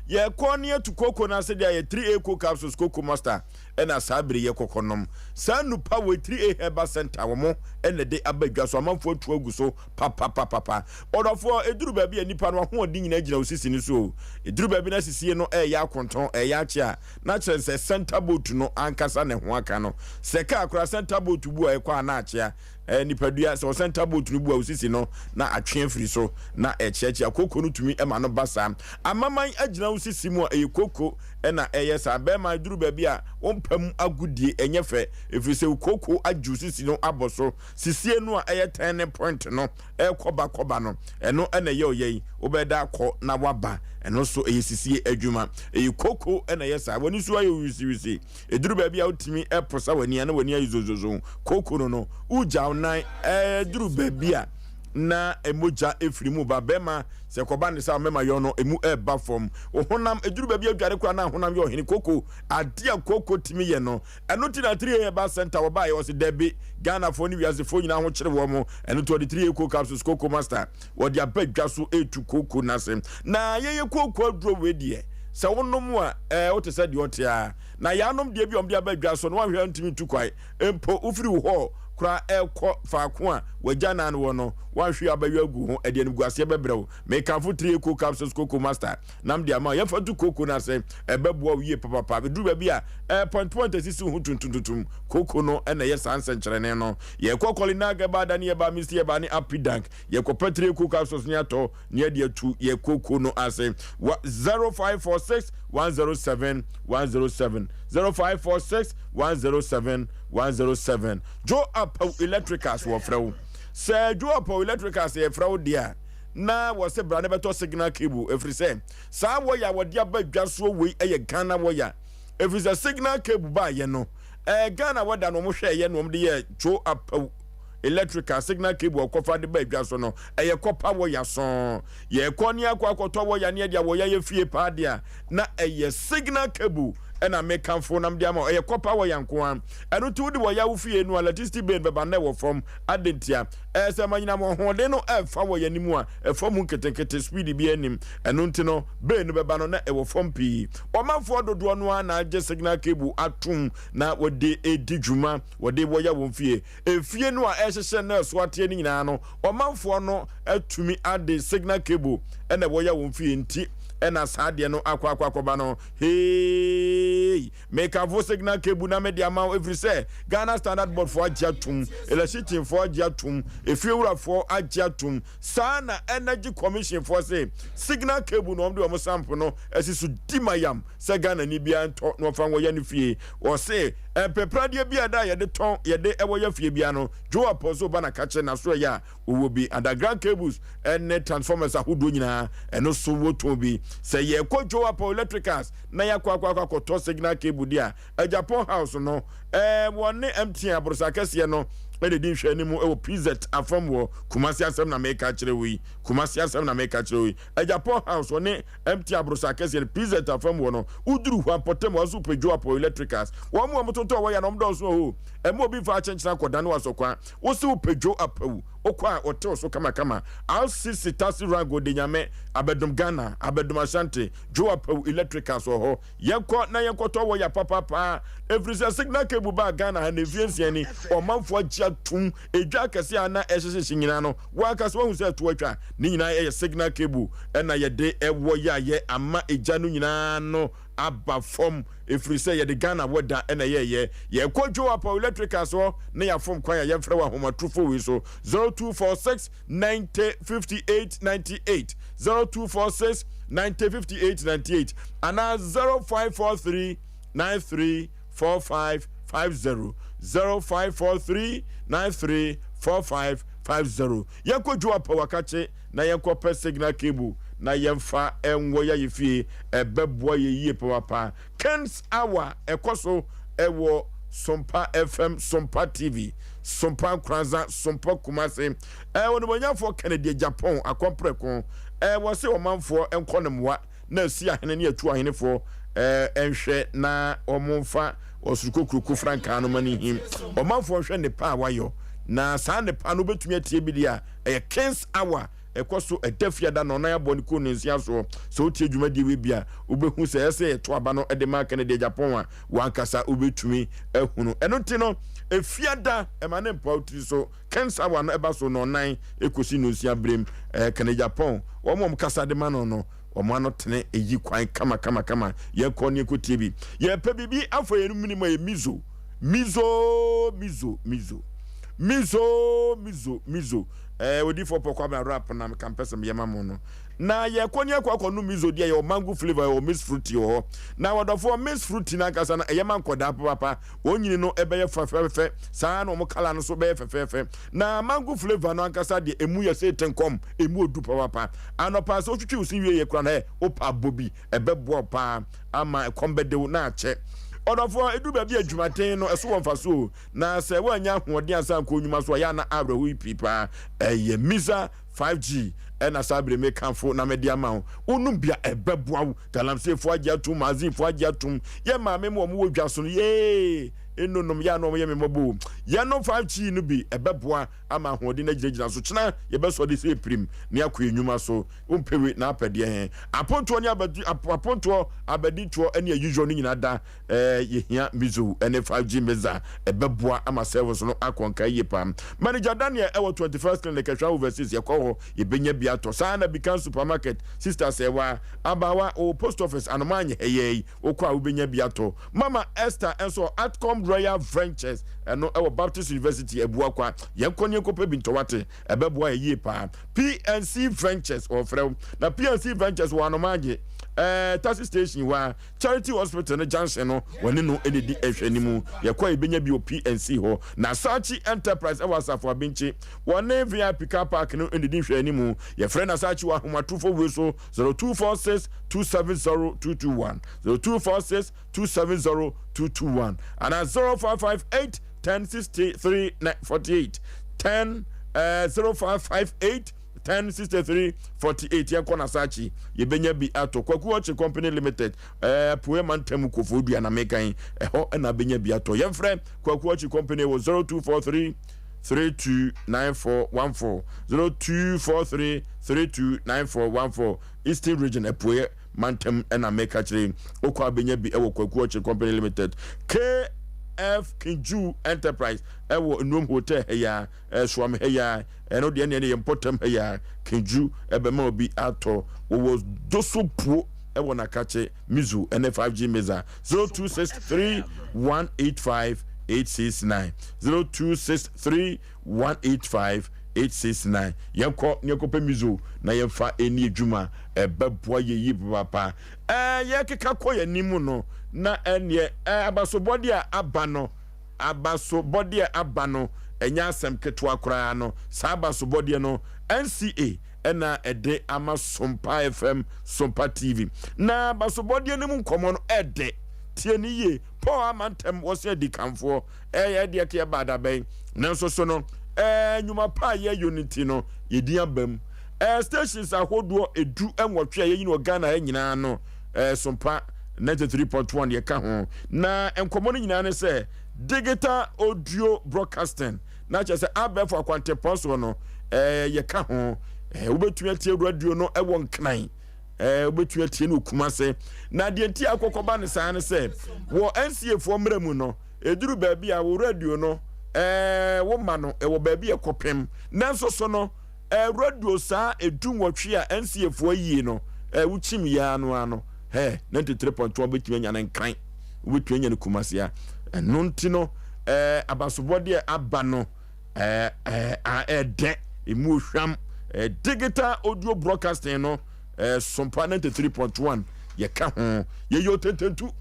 Yɛkɔ ne atu kooko no ase deɛ yɛ 3A Co Capsules, Coco Master, ɛna saa bere yɛkɔkɔ nom. Saa nnupa wei 3A Herbal Center wɔn ɛna de aba dwa so, amanfoɔ atu agu so papapapapa. Ɔdɔfoɔ, ɛduru baabi a nipa no ahoɔden nyinaa gyina wo sisi no so o. Ɛduru baabi na sisie no ɛreyɛ akonton, ɛreyɛ akye a, na kyerɛ sɛ center bolt no ankasa na ɛho aka no. Sɛ kaa koraa center bolt bu a ɛkɔ a na akyea. Ɛɛ nipadua, sɛ wo center bolt no bu a wo sisi no na atwe afiri so na ɛkyeakyea. Koko no tumi ma no ba saa. Amaman agyina wo sisi mu a, ɛyɛ koko na ɛyɛ saa. Bɛrima, ɛduru baabi a wo mpa mu agodie ɛnyɛ fɛ, ɛfiri sɛ wo koko agye wo sisi no abɔ so. Sisie no a ɛyɛ turning point no ɛrekɔba kɔba no, ɛno na ɛyɛ ɔyɛ yi, wobɛda akɔ na waba, ɛno nso ɛyɛ sisie adwuma. Ɛyɛ koko na ɛyɛ saa. W'ani so ayɛ wisiwisi, ɛduru baabi a wotumi posa w'ani a na w'ani ayɛ zozozo. Koko no no, wogya wo nan, ɛduru baabi a na mogya ɛfiri mu ba. Bɛrima, sɛ kɔba ne saa mɛma yɔ no, ɛmu ɛreba fam. Wo honam, ɛduru baabi a adware koraa na honam yɛ ɔhene. Koko, adeɛ a koko tumi yɛ no, Ɛno nti na 3A Herbal Center wɔbaeɛ, wɔse dabi, Ghanafoɔ ne wiasefoɔ nyinaa ho kyere wɔn, ɛno nti wɔde 3A Cocoa Capsules, Cocoa Master, wɔde aba dwa so retu kooko no ase. Na yɛyɛ kooko aduro wei deɛ, Sɛ wonom a, ɛɛ, wote sɛ deɛ ɔte ara. Na yaanom deɛ bi a wɔde aba dwa so no, woanhwɛ a wontumi ntu kwan. Mpo wofiri wo hɔ koraa rekɔ faako a w'agyanan wɔ no, woanhwɛ a wobɛyɔ agu ho. Ɛde animguaseɛ bɛbrɛ wo. Mekamfo 3 Eco Capsules Cocoa Master nam de ama wo. Yɛmfa nto kooko no ase. Ɛbɛboa wo yie papapa. Ɛduru baabi a, ɛɛ, pɔntpɔnt asisi wo ho tuntuntuntum. Kooko no na ɛyɛ saa nsɛnkyerɛnne no. Yɛkɔ Kɔlinag, ɛbaa Dani, ɛbaa Misti, ɛbaa ne Apidank. Yɛkɔpɛ 3 Eco Capsules ne atɔ ne yɛde atu yɛ kooko no ase. Wa 0546 107 107 0546 107 107. Joe Apaw Electricals wɔfrɛ wo. Sɛ Joe Apaw Electricals yɛfrɛ wo deɛ a, na wɔse bra ne bɛtɔ signal cable ɛfiri sɛ saa wɔya a wɔde aba dwa soɔ wei yɛ Ghana wɔya. Ɛfiri sɛ signal cable baayɛ no, ɛɛ Ghana wɔda na wɔn hwɛɛyɛ na wɔn de yɛ Joe Apaw Electrical signal cable a wɔkɔfa de ba dwa so no, ɛyɛ kɔpa wɔya sɔn. Yɛkɔ ne akɔ akɔtɔ wɔya ne ɛde awɔya yɛ fie paa deɛ a, na ɛyɛ signal cable ɛna mekamfo na mede ama wo. Ɛyɛ kɔpa wɔya nko ara. Ɛno nti wode wɔya wo fie no a, electricity bill bɛba na ɛwɔ fam. Adɛn ntia? Ɛyɛ sɛ ma anyinam ahoɔden no ɛfa wɔya no mu a, ɛfa mu nketenkete, speed biara nnim. Ɛno nti no, bill no bɛba no na ɛwɔ fam pii. Ɔmanfoɔ dodoɔ no ara na agye signal cable atom na wɔde redi dwuma, wɔde wɔya wɔn fie. Efie no a ɛrehyehyɛ na ɛso ateɛ no nyinaa no, ɔmanfoɔ no atumi ade signal cable na wɔya wɔn fie nti na saa adeɛ no akɔ akɔ akɔba no. Heeii! Mekamfo signal cable na mede ama wo ɛfiri sɛ Ghana Standard Board foɔ agye atom, Electricity foɔ agye atom, efiewurafoɔ agye atom, saa na Energy Commission foɔ se signal cable na wɔn de wɔn sample no asi so di ma yam sɛ Ghanani biara ntɔ na ɔmfa nkɔyɛ ne fie. Ɔse mpepradeɛ bi a ɛda a yɛde tɔn yɛde ɛwɔ yɛ fie biara no, Joe Aponso ba na ka kyerɛ n'asoɛeɛ a wɔwɔ bi, underground cables ne transformers ahodoɔ nyinaa ɛno so wɔtɔn bi. Sɛ yɛkɔ Joe Apo Electricals na yɛakɔ akɔ akɔ akɔtɔ signal cable deɛ a, Agyapong House no ɛɛ wɔne MTN aborosa kɛseɛ no ɛna ɛdi nhwɛanim wɔ PZ afam wɔ Kumasi asɛm na meka kyerɛ wo yi, Kumasi asɛm na meka kyerɛ wo yi. Agyapong House wɔne MT aborosa akɛseɛ no, PZ afam hɔ no, woduru hɔ a, mpɔtam hɔ nso wopɛ Joe Apo Electricals. Wɔn a wɔtontɔn waya no, wɔdɔɔso wɔ hɔ o. Ɛmma obi mfa akyenkyena nkɔdane wo asɔkwa. Wose wopɛ Joe Apawu, wokɔ a, wɔte wo so kamakama. RCC Taxi Rank Odenyame, Abɛdom Ghana, Abɛdom Ashanti, Joe Apawu Electricals wɔ hɔ. Yɛnkɔ na yɛnkɔtɔ waya papapaa, ɛfiri sɛ signal cable baa Ghana ha nnɛ mfeɛ nsia ni, ɔmanfoɔ agye atom. Edwa akɛseɛ a na ɛhyehyehye nyinaa no, Wo ankasa woahu sɛ ɛto atwa. Ne nyinaa yɛ signal cable na yɛde wɔ yɛ a yɛ ama egya no nyinaa no aba fam ɛfiri sɛ yɛde Ghana weather na ɛyɛɛyɛ. Yɛkɔ Joe Apaw Electricals hɔ na yɛafom kwan a yɛmfrɛ wɔ ahomatrofo wei so 0246 90 58 98 0246 90 58 98 anaa 0543 93 4550 0543 93 4550 Yɛnkɔ Dwoa Pawakakye na yɛnkɔ pɛ signal cable na yɛmfa nwɔ yɛ fie ɛbɛboa yɛ yie papaapa. Kings Hour ɛkɔ so ɛwɔ Sompa FM, Sompa TV, Sompa Nkoranza, Sompa Kumase. Ɛɛ Onimuonyamfoɔ Kennedy Agyapong Akɔmprɛko ɛɛ wɔse ɔmanfoɔ nkɔ no mmoa. na asi ahene ne atu ahenefoɔ nhwɛ na wɔmfa ɔsoro kokuroko frankaa no ma no nhim. Ɔmanfoɔ nhwɛ nnepa a wayɔ, na saa nnepa no wobɛtumi atie bi deɛ a, ɛyɛ King's Hour, ɛkɔ so ɛda fiada nnɔnnan abɔ ne kɔ nnansia soɔ. Sɛ wotie dwumadie wei bi a, wobɛhu sɛ ɛsɛ yɛto aba no de ma Kennedy Agyapong a, w'ankasa wobɛtumi ahunu. Ɛno nti no, ɛfiada ɛma ne mpa wo tiri so. King's Hour no ɛba so nnɔnnan ɛkɔsi nnɔnsia berɛm. Kennedy Agyapong, wɔn a wɔkasa de ma no no, Wɔn ano tene eyi kwan kama kama kama. Yɛnkɔ ne yɛnkɔtie bi. Yɛpɛ biribi afa yɛn mene mu a ɛyɛ mizo. Mizo, mizo, mizo. Mizo, mizo, mizo. Ɛɛ odiifoɔ pɔ kwabena rap na meka mpɛ sɛ meyɛ ma mo no. Na yɛkɔ ne yɛkɔ akɔ nom mizo deɛ yɛwɔ mango flavor yɛwɔ mix fruity wɔ hɔ. Na wɔdɔfoɔ mix fruity no ankasa no ɛyɛ ma nkɔdaa papapa. Wɔn nyini no ɛbɛyɛ fɛfɛɛfɛ. Saa na wɔn kala no nso bɛyɛ fɛfɛɛfɛ. Na mango flavor no ankasa deɛ emu yɛ sɛ tenkɔm, emu odu papapa. Anɔpa sɛ wotwitwi wo se wie yɛ koraa no ɛ, wopɛ abɔ bi, ɛbɛboa wo paa ama ɛkɔm bɛde wo na akyɛ. Ɔdɔfoɔ, ɛduru baabi a adwumaden no, ɛso wɔ mfasoɔ o, na sɛ woannya ahoɔden ansa ankɔ wo nnwuma so a, ɛyɛ a na awerɛhoɔ yi pii paa. Ɛyɛ Misa. 5G ɛna saa bere mekamfo na mede ama wo. Wonom bi a ɛbɛboa wo. Galamseyfoɔ agye atom, Mazinfoɔ agye atom. Yɛ maame mu wɔn wɔ dwa so no, yee, enonom yɛ a na wɔn yɛ me mmɔbɔ o. Yɛnom 5G no bi, ɛbɛboa ama ahoɔden no agyinagyina so. Kyena yɛbɛsɔ de sɛ pirim na yɛakɔ yɛn nnwuma so. Wompɛ wei na apɛ deɛ he? Apontoɔ ne abadi, apontoɔ, abaditoɔ ne ayiyɔ no nyinaa da Eh, yɛhia Mizo ne 5G Meza. Ɛbɛboa ama service no akɔ nka yie paa. Manager Daniel ɛwɔ 21st Clinic, Ɛhwa Overseas, yɛkɔ hɔ, yɛbɛnya bi atɔ. Saa na Bikan Supermarket, Sister Sɛwa, Abawa, ɔwɔ Post Office, Anoma Anyɛ ha yi, wokɔ a wobɛnya bi atɔ. Mama Esther nso wɔ Atcom Royal Ventures, ɛno ɛwɔ Baptist University, Abuakwa. Yɛnkɔ ne yɛnkɔpɛ bi ntɔ wate, ɛbɛboa yɛ yie paa. PNC Ventures, wɔfrɛ wo. Na PNC Ventures wɔ Anoma Agye, eh, taxi station hɔ a. Charity Hospital no junction no wɔne no na ɛdi nhwɛanimu. Yɛkɔ a yɛbɛnya bi wɔ PNC hɔ. Na Sachi Enterprise wɔ Asafo Abinkyi. Wɔne VIP Car Park no na ɛdi nhwɛanimu. Yɛfrɛ Nasachi wɔ ahomatorofo wei so 0246 270 221, 0246 270 221 anaa 0558 10 63 48, 10 0558 10 63 48. Yɛnkɔ Nasakyi, yɛbɛnya bi atɔ. Kwaku Ɔkye Company Limited, ɛɛ Apueɛ Mantam Kofoɔ Dua na meka yi, ɛhɔ ɛna abɛnya bi atɔ. Yɛmfrɛ Kwaku Ɔkye Company wɔ 0243 329414, 0243 329414. Eastern Region, Apueɛ Mantam ɛna meka kyerɛ yi. Wokɔ abɛnya bi ɛwɔ Kwaku Ɔkye Company Limited. KF Kinju Enterprise ɛwɔ Nnuom Hotel ha yi ara. Ɛsoa me ha yi ara, ɛno deɛ ɛneɛ yɛ mpɔtam ha yi ara, Kenju ɛbɛma obi atɔ. Wɔwɔ Doso Puo ɛwɔ Nakakye, Mizu ɛne 5G Meza, 0263 185 869, 0263 185 869. Yɛnkɔ ne yɛnkɔpɛ Mizu na yɛmfa ɛni adwuma, ɛbɛboa yɛ yie papaapa. Ɛɛ yɛkeka kɔ yɛn anim no, na ɛneɛ ɛɛ abasobɔdeɛ a aba no, Abasobɔdeɛ aba no ɛnyɛ asɛm ketewa koraa no, saa abasobɔdeɛ no NCA na ɛde ama Sompa FM, Sompa TV. Na abasobɔdeɛ no mu nkɔmmɔ no ɛdɛ, tie no yie. Paul ama ntɛm wɔse adikanfoɔ, ɛyɛ deɛ ka yɛba adabɛn, nanso so no ɛɛ nnwuma pa a yɛyɔ no nti no yɛdin aba mu. Ɛɛ stations ahodoɔ 18 a yɛyi no wɔ Ghana ha nyinaa no, ɛɛ Sompa 93.1 yɛka ho. Na nkɔmmɔ no nyinaa ne sɛ digital audio broadcasting, na kyerɛ sɛ abɛɛfo akwantempɔn soɔ no ɛɛ yɛka ho. Ɛɛ wobɛtumi atie radio no ɛwɔ Nkran, ɛɛ wobɛtumi atie no wɔ Kumase. Na deɛ nti akɔkɔba no saa ne sɛ wɔ NCA foɔ mmerɛ mu no, ɛduru baabi a wo radio no ɛɛ woma no ɛwɔ baabi ɛkɔpem, nanso so no Radio saa 18 a NCA foɔ ayie no eh, wokyim yɛ ano ano hɛ 93.1 wobɛtumi anya no Nkran, wobɛtumi anya no Kumasi a ɛno nti no eh, abasobɔdeɛ aba no eh, eh, ɛdɛ ɛmu ohwam eh, digital audio broadcasting no eh, Sompa 93.1 yɛka ho. Yɛyɛ otententu,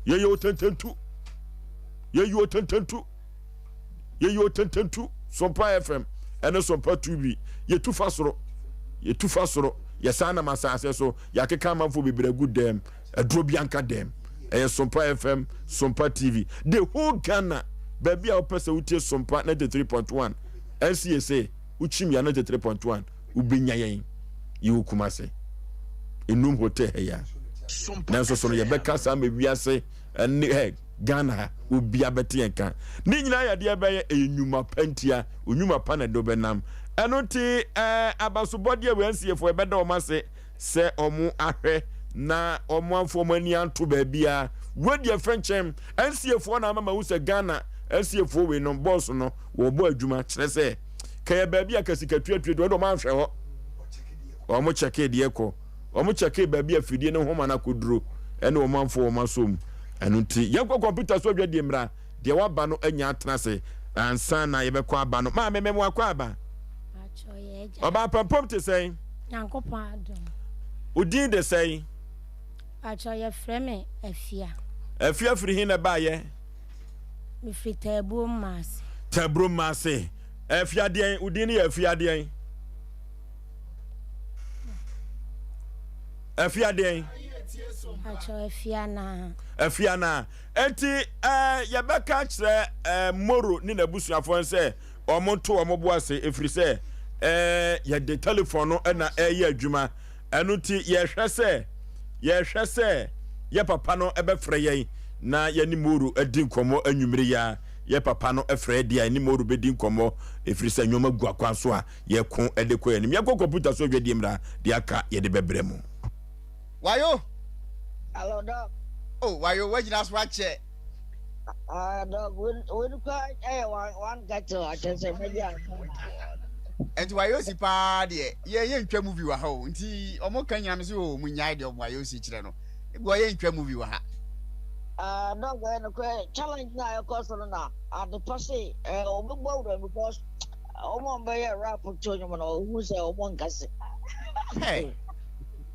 yɛyɛ otententu, yɛyɛ otententu, yɛyɛ otententu. Sompa FM ɛne Sompa TV, yɛtu fa soro, yɛtu fa soro, yɛsan nam asase so, yɛakeka amanfoɔ bebree agu dɛm, aduro bi anka dɛm. Ɛyɛ Sompa FM, Sompa TV, the whole Ghana, baabi a wopɛ sɛ wotie Sompa 93.1, NCSA, wokyim yɛ 93.1, wobɛnya yɛn. Yɛwɔ Kumase, Enum Hotel ha yi a. Nanso so no yɛbɛka saa ma wiase ɛne ɛ Ghana ha obia bɛte yɛn ka. Ne nyinaa yɛ adeɛ bɛyɛ ɛyɛ nnwuma pa ntia, onnwuma pa na ɛde wobɛnam. Ɛno nti ɛɛ abasobɔdeɛ wei NCA foɔ yɛbɛda wɔn ase sɛ wɔn ahwɛ na wɔn amfa wɔn ani anto baabiara. Wei deɛ fɛnkyɛn NCA foɔ na ama mahu sɛ Ghana NCA foɔ wei no bɔs no wɔbɔ adwuma, kyerɛ sɛ kɛyɛ baabi a kasikatuatua deɛ wɔn anhwɛ hɔ, wɔn kyɛkee deɛ kɔ. Wɔn kyɛkee baabi a afidie no nhoma no akɔduro ɛne wɔn amfo wɔn asɔ mu. Ɛno nti yɛnkɔ kɔmputa so adwadie mmra. Deɛ waba no anya atena ase ansa na yɛbɛkɔ aba no. Maame mem wakɔ aba. Ɔbaa pampam te sɛn? Nyankopɔn adom. Wo din de sɛn? Pakyɛ yɛfrɛ me Afia. Afia firi he na ɛbaayɛ? Mefiri Taabuo Mmaase. Taabuo Mmaase. Afia deɛn? Wo din no yɛ Afia deɛn? Afia deɛn? Afia naa. Afia naa. Enti ɛɛ yɛbɛka kyerɛ ɛɛ Moro ne n'abusuafoɔ sɛ wɔn nto wɔn bo ase efiri sɛ Ɛɛ yɛde telefon no na ɛreyɛ adwuma. Ɛno nti yɛhwɛ sɛ yɛhwɛ sɛ yɛ papa no bɛfrɛ yɛn na yɛne Moro adi nkɔmmɔ anwummere yi ara. Yɛ papa no frɛ deɛ a yɛne Moro bɛdi nkɔmmɔ ɛfiri sɛ nneɛma gu akwan so a yɛko de kɔ yɛn anim. Yɛnkɔ kɔmputa so adwadie mmra, deɛ aka yɛde bɛbrɛ mo. Wayo. Hello, Doc. Oh, wayo, wagyina so akyɛ. Ah, Doc, when when kwa eh one one kettle akyɛ sɛ mɛgye ansa. Nti wayo si paa deɛ yɛ yɛ ntwa movie wɔ ha o nti ɔmo ka nyina me sɛ o mo nyae deɛ ɔmo wayo si kyerɛ no ebi wɔ yɛ ntwa movie wɔ ha. Ah, Doc, ɛyɛ nokorɛ challenge na ɛkɔ so no na adepa se eh ɔbɛbɔ awura because ɔmo a ɔmbɛyɛ rap to nnwom no ɔhu sɛ ɔmo nkase. Hey.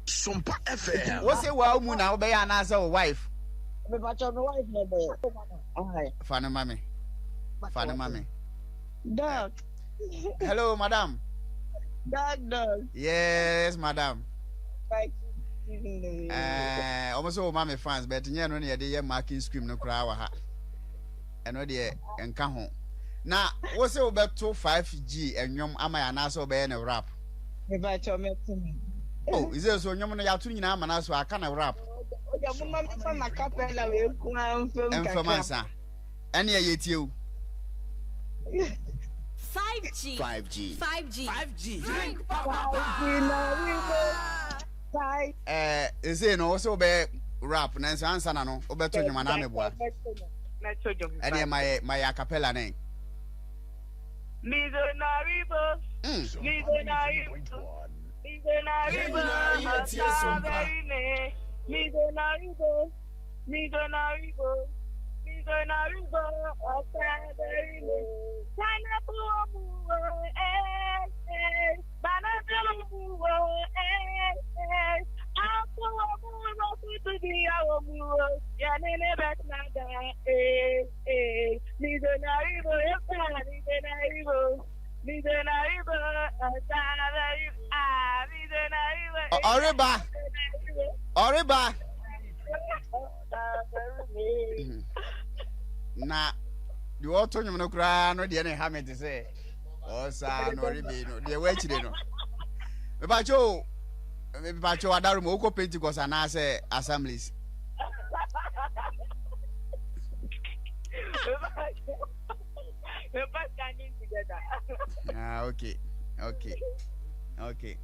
Sompa FM. Wo se wa mu na wobɛyɛ anaasɛ wo wife? Mepakyɛ me wife na ɛbɛyɛ. Fa no ma me. Fa no ma me. Doc. Hello, madam. Doc, doc. Yes, madam. Eh, ɔmo sɛ wɔma me fans but nyɛ no na yɛde yɛ marking scheme no koraa wɔ ha. Ɛno deɛ nka ho. Na wo sɛ wobɛto 5G ɛnwom ama yɛ anaasɛ wobɛyɛ no rap? Mepakyɛ mɛto no. Oh, is so nnwom no yɛato no nyinaa ama no so aka na rap. Oya mo ma mefa ma capella wei nko ara mfam kakra. Mfam ansa. Ɛne ɛyɛ tie o. 5G. 5G. 5G. 5G. Drink papa. 5G. Eh, ese no wo sɛ wobɛyɛ rap nanso ansa na no wobɛto nnwom anaa meboa. Ɛne ma yɛ ma yɛ acapella ne. Mizonaribo, Mizonaribo, Mizonaribo, Ọ̀sàbẹ̀rìmẹ̀, Mizonaribo, Mizonaribo, Mizonaribo, Ọ̀sàbẹ̀rìmẹ̀. Pineapple omuwo, eh, eh, banana omuwo, eh, eh, apple omuwo, kutu biya omuwo, yanene betnada, eh, eh, Mizonaribo, eh, Mizonaribo. Mizonaribo, Ọ̀sàbẹ̀rìmẹ̀, ah, Mizonaribo, eh, Ɔreba. Ɔreba. Na deɛ ɔto nnwom no koraa no deɛ ne ha me te sɛ ɔsaa no ɔrebe no deɛ wɔakyire no. Mepakyɛ o, mepakyɛ o adaroma wokɔ Pentecost anaasɛ Assemblies? Ah, okay, okay, okay.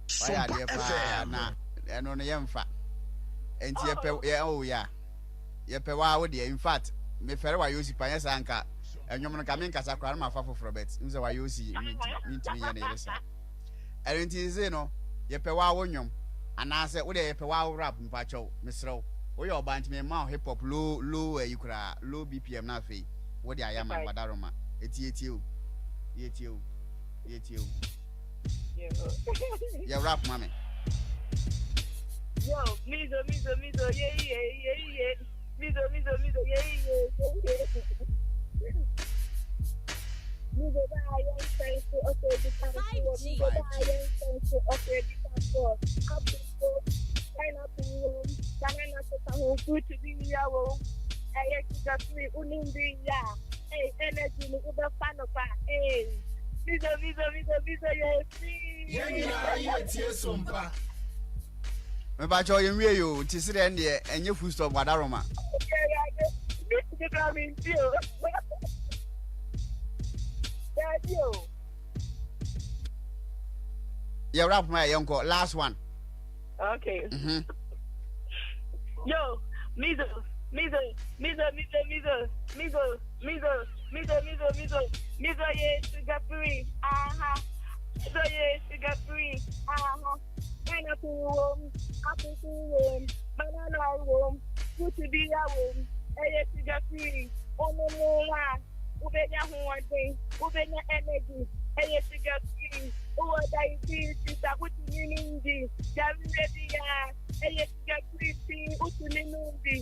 Wayɛ adeɛ paa na ɛno no yɛmfa. Nti yɛpɛ yɛ oh yeah. Yɛpɛ waa wo deɛ in fact mefɛre wayɛ osi pa nyɛ saa nka ɛnwom no nka menkasa koraa no mafa foforɔ bet n sɛ wayɛ osi mentumi nyɛ ne yere saa. Ɛno nti sesei no yɛpɛ waa wo nnwom anaasɛ wo deɛ yɛpɛ waa wo rap mpakyɛw mesrɛ wo woyɛ ɔbaa nti memma wo hip hop low low ayi koraa low BPM na afei wo de ayɛ ama me wadaroma eti yɛtie o yɛtie o yɛtie o yɛ rap ma me. Yo, mizo, mizo, mizo, ye, ye, ye, ye. Mizo, mizo, mizo, ye, ye, ye, ye. Mizo ba yɛn nsɛn so ɔsɛ di kan so mizo ba yɛn nsɛn so ɔsɛ di kan so apple wo pineapple wo banana so ka ho fruit bi ya wo ɛyɛ sugar free wonim bi ya ee energy no wobɛfa no pa ee mizo mizo mizo mizo yɛ free. Yɛn nyinaa yɛ tie so mpa. Mepakyɛw yɛn wie yoo nti sedeɛ ɛndeɛ ɛnyɛ full stop wadaroma. Yɛ rap ma yɛ yɛnkɔ last one. Okay. Mm -hmm. Yo, mizo, mizo, mizo, mizo, mizo, mizo, mizo, mizo, mizo, mizo, mizo, ye sugar free, aha. Mizo ye sugar free, aha. Pineapple wom, apple wom, banana wom, fruit biara wom, ɛyɛ sugar free, wonom a wobɛnya ahoɔden, wobɛnya energy, ɛyɛ sugar free, wowɔ diabetes a wotumi nom bi, yareɛ biara ɛyɛ sugar free nti wotumi nom bi,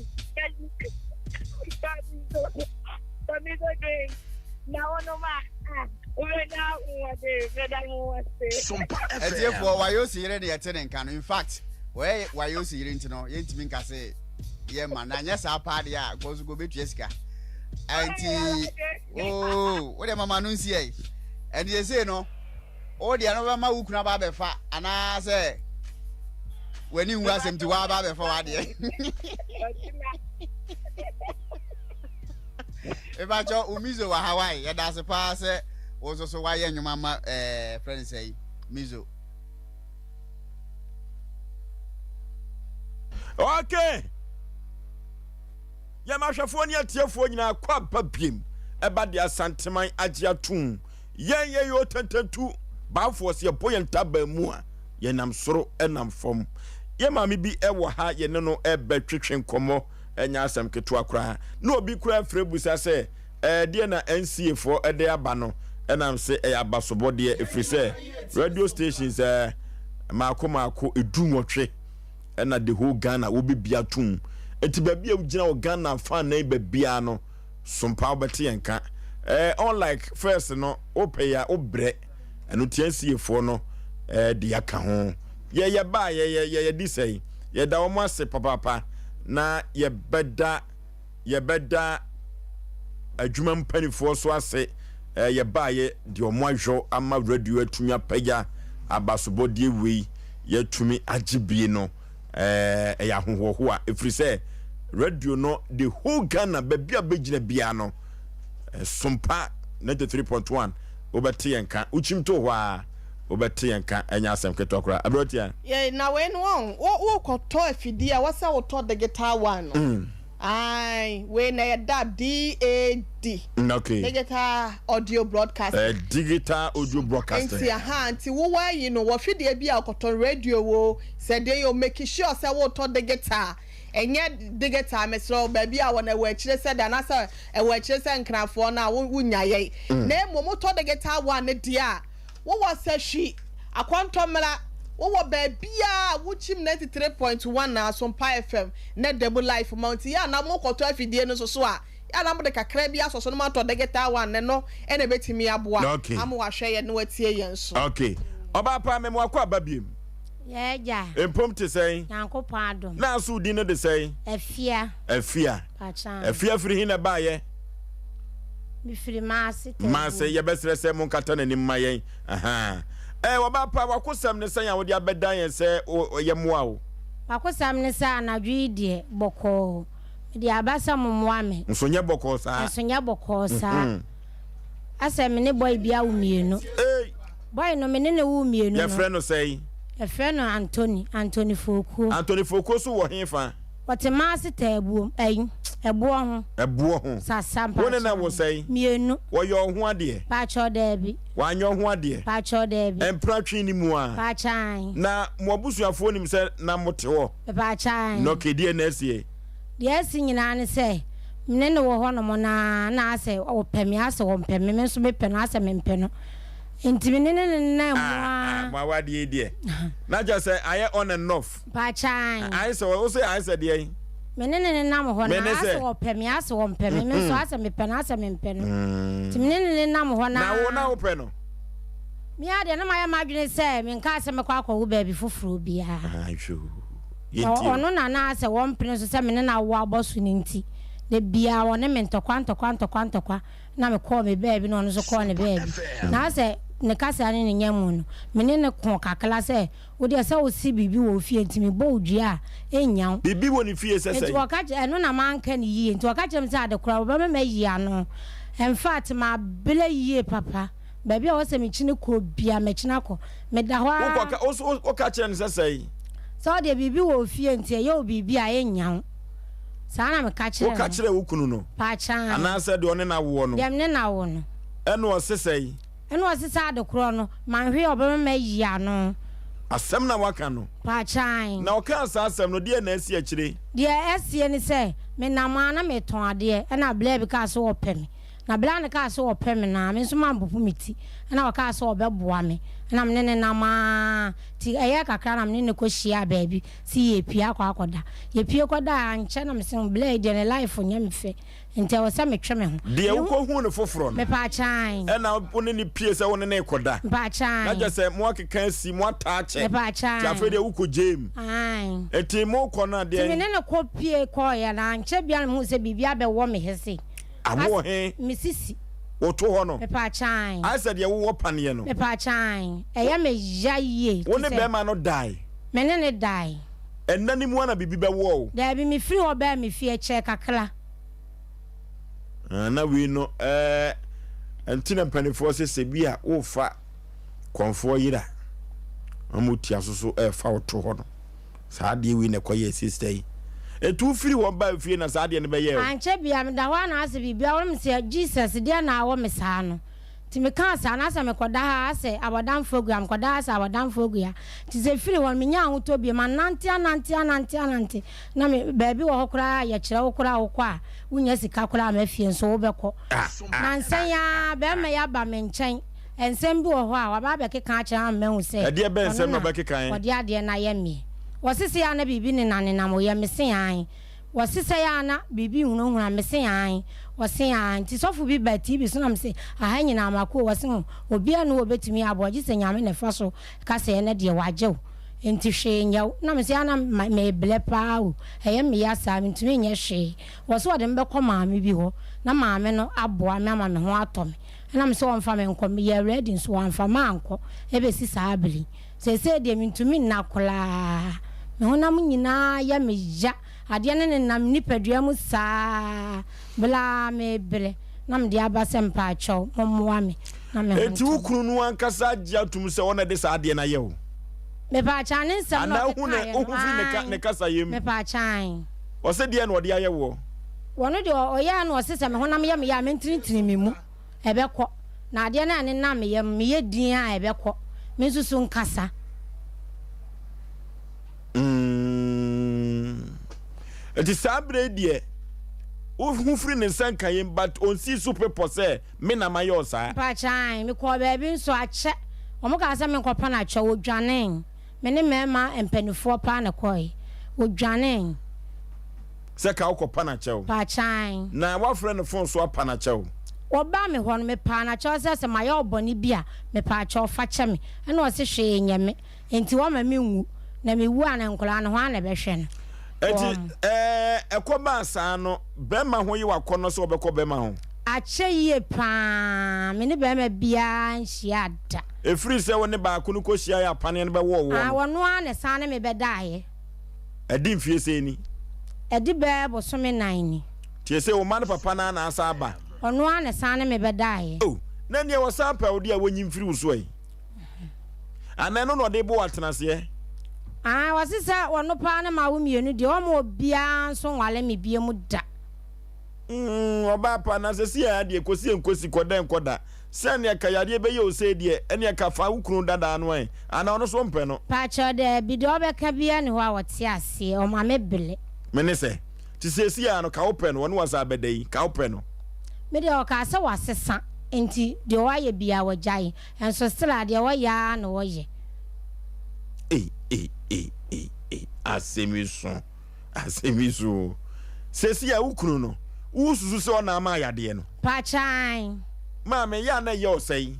Tomato drink na wonom a ah wobɛnya ahoɔden, meda mo ase. Atiefoɔ, Wayosi yere ne yɛte ne nka no. In fact, wɔyɛ Wayosi yere nti no, yɛntumi nka se yɛma no. Anyɛ saa paa deɛ a, kɔ so kɔ bɛtua sika. Ɛnti, oo, wo deɛ mama no nsi ɛ. Ɛnti sesei no, Wo deɛ no wobɛma wo kunu aba abɛfa anaasɛ w'ani nwu asɛm nti woaba abɛfa w'adeɛ? Mepakyɛ wo Mizo wɔ Hawaii yɛda ase paa sɛ wo nso so woayɛ nnwuma ma ɛɛ frɛ no sɛ Mizo. Okay. Yɛn ahwɛfoɔ ne atiefoɔ nyinaa kɔ aba biem ɛba de Asanteman agye atom. Yɛn yɛyɛ otantantu baafoɔ sɛ yɛbɔ yɛn ntaban mu a yɛnam soro nam fam. Yɛn maame bi wɔ ha yɛne no bɛtwetwe nkɔmmɔ ɛnyɛ asɛm ketewa koraa. Na obi koraa frɛ busa sɛ ɛɛ deɛ na NCA foɔ de aba no ɛnam se ɛyɛ abasobɔdeɛ ɛfiri sɛ radio stations ɛɛ maako maako 18 ɛna the whole Ghana wɔbɛbi atom. Nti baabi a wogyina wɔ Ghana fa nan baabiara no sompa wobɛte yɛn nka. Eh, unlike first no, wopɛ yɛ a wobrɛ. Ɛno nti NCA foɔ no eh, de aka ho. Yɛ yɛba a yɛ yɛ yɛdi sɛn? Yɛda wɔn ase papaapa na yɛbɛda yɛbɛda adwuma mpanimfoɔ so ase. Eh, yɛbaayɛ deɛ wɔn ahwɛ ama radio atumi apagya abasobɔdeɛ wei yɛatumi agye bie no. Ɛɛ ɛyɛ ahohoahoa ɛfiri sɛ radio no the whole Ghana baabi a bɛgyina biara no Sompa 93.1 wobɛte yɛn nka wokyim to hɔ a wobɛte yɛn nka ɛnyɛ asɛm ketewa koraa aberɛtia. Yɛ na wei no wɔn wo wokɔtɔ afidie a wɔsɛ wotɔ digital one no. Mm. Ae wei na ɛyɛ dab DAD. Okay. Digital audio broadcasting. Eh, digital audio broadcasting. Nti aha nti wowɔ ayi no wɔ fidie bi a ɔkɔtɔ radio wo sɛ deɛ yɛ make sure sɛ wotɔ digital ɛnyɛ digital mesrɛ wo baabi a wɔ no ɛwɔ akyire sɛ deɛ anaasɛ ɛwɔ akyire sɛ nkrafoɔ no a wonya yɛ mm. Na mmom wotɔ digital one no deɛ a Wowɔ sahwi, akɔntɔmmra, wowɔ baabiaa a wokyim 93.1 na Asompa FM na da mu live ma wo nti yɛ a na mokɔtɔ afidie no nso so a yɛ a na mode kakra bi asɔ so na moatɔ digital one no ɛno na ɛbɛtumi aboa Okay. ama wahwɛ yɛn na watie yɛn nso. Okay. Ɔbaa pa, mema wakɔ aba biem. Yɛ agya. Mpom te sɛn? Nyankopɔn adom. Na aso wo din no de sɛn? Afia. Afia. Pakyɛ. Afia firi he na ɛbaayɛ? Mefiri Maase Tɛbuo. Maase, yɛbɛsrɛ sɛ monkata n'anim mma yɛn. Ahaa. Ɛɛ, ɔbaa pa, w'akosɛm ne sɛn a wode abɛdan yɛn sɛ yɛmmoa wo? M'akosɛm ne sɛ anadwo yi deɛ, bɔkɔɔ. Mede aba sɛ mommoa me. Nso nyɛ bɔkɔɔ saa. Nso nyɛ bɔkɔɔ saa. Asɛ me ne bɔy bi awo mmienu. Ei! Bɔy no, me ne no woo mmienu no. Yɛfrɛ no sɛn? Yɛfrɛ no Anthony, Anthony Fokuo. Anthony Fokuo nso wɔ hefa? Wɔte Maase taabuom, ɛyi, ɛboɔ ho. Ɛboɔ ho. Sasa, Wo ne no mpakyɛw. wo sɛn? Mienu. Wɔyɛ wo ho adeɛ? Mpakyɛw, daabi. Wanyɛ wo ho adeɛ? Mpakyɛw, daabi. Mpena twe nni mu a? Mpakyɛw, ae. Na mo abusuafoɔ nim sɛ na mote hɔ? Mpakyɛw, ae. Nɔke, deɛn na asie? Deɛ asi nyinaa ne sɛ, me ne no wɔ hɔnom no ara, na asɛ ɔpɛ me, asɛ ɔmpɛ me, me nso mepɛ no, asɛ mempɛ no. Nti me ne no nenam mu Ah, ah, ara. mo awadeɛ yi deɛ, na kyerɛ sɛ ayɛ on and off. Mpakyɛw. Ayɛ sɛ wo se ayɛ sɛ deɛn? Me ne no nenam hɔ Me na ne asɛ sɛ? ɔpɛ me asɛ ɔmpɛ me, me nso asɛ mepɛ no asɛ mempɛ no. Nti me ne no nenam hɔ na. Na wo na wopɛ no? Me ara deɛ na mayɛ m'adwene sɛ menkaa sɛ mɛkɔ akɔwo baabi foforɔ biara. Ahwɛ o, Na yɛntie o. ɔno na na asɛ ɔmpene so sɛ me ne no awo abɔ so no nti, da biara ɔne me ntɔkwa ntɔkwa ntɔkwa ntɔkwa. Na mekɔɔ me baabi na ɔno nso kɔɔ ne baabi. Na asɛ ne kasa ne ne nya mu no, me ne no koo kakra sɛ Wo deɛ sɛ wose biribi wɔ wo fie nti mebɔ wo dua a, ɛnnya wo. Biribi wɔ ne fie sɛ Nti sɛn? wɔka kyerɛ, ɛno na manka no yie, nti wɔka kyerɛ me sɛ adekora wɔbɛma mayi ano. Infact mabrɛ yie papa. Baabi a ɛwɔ sɛ mekyini kɔ biara mɛkyini akɔ. Meda hɔ ara. Wokɔ ka, wo nso woka kyerɛ no sɛ sɛn? Sɛ wo deɛ biribi wɔ wo fie nti ɛyɛ wo biribi a, ɛnnya wo. Saa na meka kyerɛɛ Woka no. kyerɛɛ wo kunu no? Paakyaa. Anaasɛ deɛ ɔne no awoɔ no? Deɛ mene no awo no. Ɛna ɔse sɛn? Ɛna ɔse sɛ ade korɔ no manhwee a ɔbɛma mayi ano. Asɛm na waka no. Paakyae. Na ɔkaa saa asɛm no, deɛn na asi akyire? Deɛ asie ne sɛ, menam a na metɔn adeɛ, ɛna blaa bi kaa sɛ ɔpɛ me. Na blaa no kaa sɛ ɔpɛ me no ara, me nso mampopo me ti, ɛna ɔkaa sɛ ɔbɛboa me. Ɛna me ne no nam ara, nti ɛyɛɛ kakra na me ne no kɔhyiaa baabi sɛ yɛrepue akɔ akɔda. Yɛpue kɔdaeɛ, ankyɛ na mese, blaa yi deɛ ne life nyɛ me fɛ. Nti ɛwɔ sɛ metwe me ho. Deɛ wokɔhuu no foforɔ no. Mepaakyɛw. Ɛna wo ne no pie sɛ wo ne no rekɔda. Mepaakyɛw. Na kyerɛ sɛ mo akeka asi, mo ataa akyɛ. Mepaakyɛw. Nti afei deɛ wokɔ gyaam. Ae. Nti mokɔ no a deɛn. Nti me ne no kɔ pie kɔeɛ no, ankyɛ biara na mehuu sɛ biribi abɛwɔ me he sei. Awɔ he? Me sisi. Woto hɔ no. Mepaakyɛw. Ayɛ sɛ deɛ wowɔ paneɛ no. Mepaakyɛw. Ɛyɛ me ya yie. Wo ne bɛrima no dae? Me ne no dae. Ɛnna no mu ara na biribi bɛwɔɔ wo? Daabi, mefiri hɔ baa me fie, ɛkyɛɛ kakra. Ah, na wei no ɛɛ nti na mpanimfoɔ sɛ sɛ bi a wofa kɔnfoɔ yere a wɔn tia so so ɛɛfa wo to hɔ no saa adeɛ wei na ɛkɔyɛ sista yi etu firi hɔ ba fie na saa adeɛ no bɛyɛ o. Ankyɛ bia meda hɔ a na asɛ biribi awɔ me sɛ Jesus deɛ na awɔ me saa no. Nti mekaa saa na asɛ mekɔda ha asɛ abɔdamfoɔ agu ha, mekɔda ha asɛ abɔdamfoɔ agu ha. Nti sɛ firi hɔ no menyaa ahotɔ bio, manante anante anante anante na me baabi wɔ hɔ koraa a yɛkyerɛ wo koraa a wokɔ a wonnya sika koraa ma fie nso wobɛkɔ. Nansa yi ara bɛrima yi aba me nkyɛn, nsɛm bi wɔ hɔ a waba abɛkeka akyerɛ me ama mahu sɛ Ɛdeɛ bɛn ɔno nsɛm na na ɔbɛkekae? ɔde adeɛ no ayɛ meɛ. Wɔse sei a na biribi nenanenam wo yam, mese aane. Wɔse sɛe a na biribi hunahuna me se aane, wɔse aane, nti sɔfo bi ba TV so na mese aha nyinaa mako o, wɔse ho obiara nni hɔ obetumi aboa gye sɛ Nyame na ɛfa so ka sɛ ɛnɛ deɛ wagye wo nti hwee nyɛ wo, na mese a na mebrɛ paa o, ɛyɛ me ya saa mentumi nyɛ hwee, wɔse wɔde me bɛkɔ maame bi hɔ na maame no aboa me ama me ho atɔ me, ɛna mese wɔmfa me nkɔ, meyɛɛ ready nso wɔamfa me ankɔ ɛbɛsi saa bere yi. Seesei deɛ mentumi nna koraa. Me honam nyinaa yɛ me ya. Adeɛ no nenam me nipadua mu saa berɛ a merebrɛ na mede aba sɛ mpaakyɛw mommoa me na me ho Enti wo ntɔ me. kunu no ankasa agye atom sɛ ɔna ɛde saa adeɛ no ayɛ wo? Mepaakyɛw ne nsɛm na Anaa ɔde wohu ne kaeɛ no, wohu firi ne ka aane. ne kasayɛ mu? Mepaakyɛw aane. Ɔse deɛn na ɔde ayɛ woɔ? Ɔno deɛ ɔyɛɛ no ɔse sɛ me honam yɛ me ya a mentenetene me mu. ɛbɛkɔ, na adeɛ no a ɛnenam me yam, meyɛ dinn a, ɛbɛkɔ. Me nso so nkasa. Mm. Nti saa berɛ yi deɛ, wohu firi ne nsa nka yam, but ɔnsii so pepɔ sɛ me na mayɛ wo saa. Mpakyɛw, mekɔɔ baabi nso akyɛ, wɔn kaa sɛ menkɔpa no akyɛw, wɔdwanee. Me ne mmarima mpaninfoɔ paa na ɛkɔɔe. Wɔdwanee. Sɛ ka wokɔ pa no akyɛw. Paakyan. Na wafrɛ no fon so apa no akyɛw. Wɔbaa me hɔ no, mepaa no akyɛw sɛ sɛ mayɛ wo bɔne bi a, mepaakyɛw fa kyɛ me. Ɛna ɔse hwee nyɛ me, enti wɔmma me nwu, na mewu a na nkwadaa no hwan na ɛbɛhwɛ no? Enti Wɔn. ɛɛ ɛkɔbaa saa no, bɛrima ho ye w'akɔnnɔ sɛ wobɛkɔ bɛrima ho? Akyɛ yie paa, me ne bɛrima biara nhyiaa da. Ɛfiri sɛ wo ne baako no kɔhyiaeɛ a paneɛ no bɛwɔɔ woɔ Ah, no. ɔno ara na ɛsan ne me bɛdaeɛ. Ɛde mfie sɛn ni? Ɛde bɛyɛ bosome nan ni. Tie sɛ wo mma no papa no ara na asan aba. Ɔno ara na ɛsan ne me bɛdaeɛ. Oh, na nea ɔsan pɛ wo deɛ a wɔnyi mfiri wo so ɛ? Anaa ɛno na ɔde bɔ wo atenaseɛ? Ah, ɔse sɛ ɔno paa ne mawo mmienu deɛ ɔmma obiara nso nwale me biom da. Mm, ɔbaa pa, na sɛsi a deɛ kɔsi nkosi, kɔda nkɔda. Sɛ nea ka yadeɛ bɛyɛ wo sei deɛ, ɛneɛ ka fa wo kunu dadaa no ɛ, anaa ɔno nso wompɛ no? Pakyɛw daabi, deɛ ɔbɛka biara nni hɔ a ɔte aseɛ, ɔma me bele. Me ne sɛ, nti seesei ara no ka wopɛ no, ɔne wo asan abɛda yi, ka wopɛ no? Me deɛ ɔkaa sɛ wasesa, nti deɛ wayɛ biara wagyae, nso still a deɛ ɔyɛ ara na ɔyɛ. Ei ei ei ei ei asɛm yi so, asɛm yi so o. Seesei a wo kunu no, wosusu sɛ ɔna ama yadeɛ no? Paakyae. Maame, ɛyɛ a na ɛyɛ wo sɛn?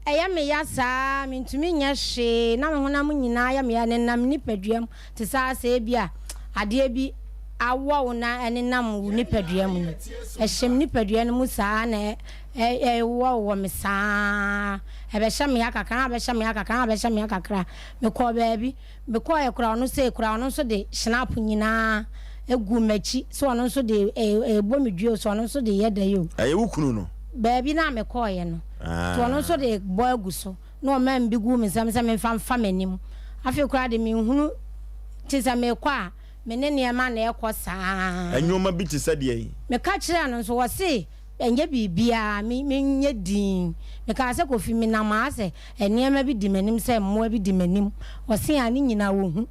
Ɛyɛ me ya saa, mintumi nyɛ hwee, na me honam nyinaa yɛ me ya, ɛnenam me nipadua mu te sɛ asɛ ebia adeɛ bi awɔ wo na ɛnenam wo nipadua mu no. Ɛhyɛ me nipadua no mu saa na ɛwowɔwowɔ me saa. Ɛbɛhyɛ me ya kakra, na abɛhyɛ me ya kakra, na abɛhyɛ me ya kakra. Mekɔɔ baabi. Mekɔeɛ koraa ɔno sei koraa ɔno nso de schnapp nyinaa guu m'akyi sɛ ɔno nso de rebɔ me dua o sɛ ɔno nso de reyɛ dɛn o. Ɛyɛ wo kunu no? Baabi no a mekɔeɛ no. Nti ɔno nso de bɔ agu so na ɔmaa me bi guu me nsam sɛ memfa mfa m'anim. Afei koraa de menhunu te sɛ mekɔ a me ne nneɛma na ɛrekɔ saa. Nneɛma bi te sɛ deɛn? Meka kyerɛɛ no nso ɔse ɛnyɛ biribiara me menyɛ dinn. Mekaa sɛ Kofi menam ha sɛ Nneɛma bi di m'anim sɛ mmoa bi di m'anim. Ɔse a ne nyinaa wɔhu.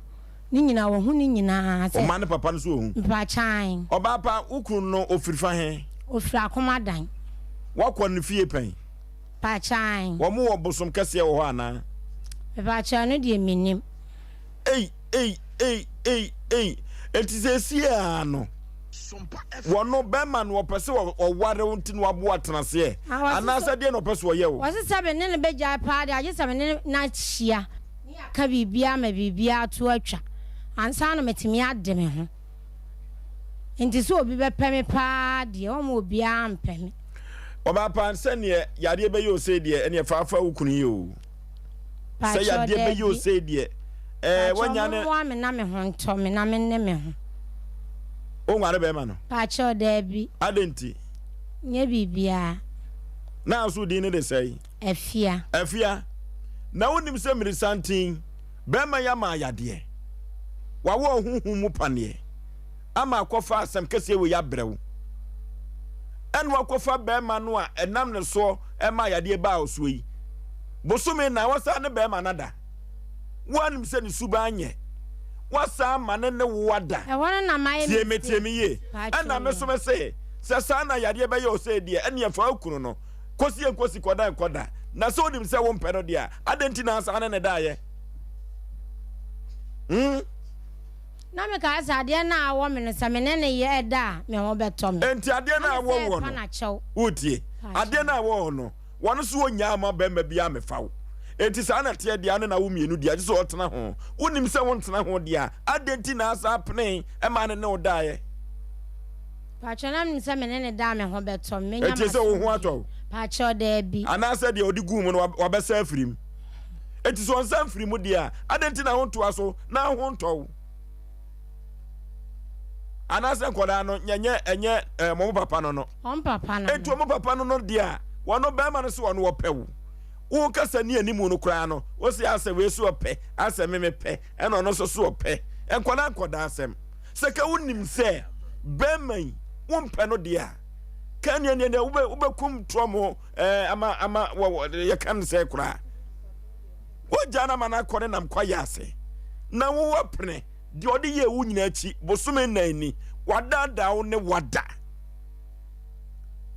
Ne nyinaa wɔhu ne nyinaa sɛ. Ɔma ne papa no so ɔhu. Mpaakyan. Ɔbaa pa, wo kunu no ɔfiri fa he? Ɔfiri Akomadan. Woakɔ ne fie pɛn? Mpaakyan. Wɔn wɔ bosom kɛseɛ wɔ hɔ anaa? Mepaakyɛw, ɛno deɛ mennim. Ei ei ei ei ei enti seesei ara no wɔno bɛrima no ɔpɛ sɛ ɔware wo nti na waboa atenaseɛ anaasɛ deɛ na ɔpɛ sɛ ɔyɛ wo. Wɔse sɛ me ne no bɛgyae paa deɛ agye sɛ me ne no ahyia ne yɛaka biribiara ma biribiara to atwa ansa na matumi ade me ho. Nti sɛ obi bɛpɛ me paa deɛ ɔmma obiara mpɛ me. Ɔbaa pa sɛneɛ yadeɛ bɛyɛ osei deɛ ɛneɛ fa fa wo kunu yi o. Sɛ yadeɛ bɛyɛ osei deɛ ɛɛ wanya ne. Pakyɛw mommoa me na me ho ntɔ me na me ne me ho. Wo nware bɛɛma no? Pakyɛw daabi. Adɛn nti? Nyɛ biribiara. Na nso din no de sɛe? Afia. Afia, na wonim sɛ mirisanten bɛɛma yi ama ayadeɛ. Wawɔ ɔhonhom mu paneɛ. ama akɔfa asɛm kɛseɛ wei abrɛ wo. Ɛna wakɔfa bɛrima no a ɛnam ne soɔ ɛma yadeɛ baa ɔsoɔ yi. Bosome na wasan ne bɛrima no ada. Woanim sɛ ne suban nyɛ. Wasan ama ne ne wo ada. Ɛhɔ no na mayɛ Tie me, tie me yie. Ɛna me so me se, sɛ saa na yadeɛ bɛyɛ wo sei deɛ, ɛneɛ fa wo kunu no. Kɔsi ɛnkɔsi, kɔda ɛnkɔda. Na sɛ wonim sɛ wompɛ no deɛ a, adɛn nti na asan ne no daeɛ? Hmm? Na mekaa sɛ, Adeɛ no a awɔ me no, sɛ me ne no yɛ da a, me ho bɛtɔ me. Enti adeɛ no a Na awɔ mesɛ woɔ ɛpa no, no akyɛw. woretie? Adeɛ no a awɔ wo no, wɔn nso wɔnnyaa mma barima biara mmɛfa wo. Enti saa na ɛteɛ deɛ, ane na wo mmienu deɛ, agye sɛ ɔtena ho. Wonim sɛ wontena ho deɛ a, adɛn nti na asan penee maa no ne wo daeɛ? Pakyɛ, na menim sɛ me ne no da a, me ho bɛtɔ me. Mɛnya Enti sɛ wo ho atɔ m'asomdwoeɛ. wo? Pakyɛ, daabi. Anaasɛ deɛ ɔde guu mu no, wabɛsa afiri mu? Enti sɛ ɔnsa mfiri mu deɛ a, adɛn nti na wontoa so na ho ntɔ wo? Anaasɛ nkwadaa no nyɛnyɛ ɛnyɛ ɛɛ wɔn papa no no. Wɔn papa no. Enti wɔn papa no no deɛ a, wɔn bɛrima no so wɔn wɔpɛ wo. Wo kasa ni anim no koraa no, wosi asɛ wei so ɔpɛ, asɛ me mepɛ, ɛna ɔno nso so ɔpɛ. Nkwadaa nkwadaa asɛm. Sɛ ka wonim sɛ bɛrima yi wompɛ no deɛ a, ka nea nea nea wobɛ wobɛkum trɔm ɛɛ ama ama wɔ yɛka no sɛ koraa. Wogyaa no ama no akɔ ne nam kwaeɛ ase, na wowɔ pene deɛ ɔde yɛɛ wo nyinaa akyi bosome nnan ni, wadaadaa wo ne wada.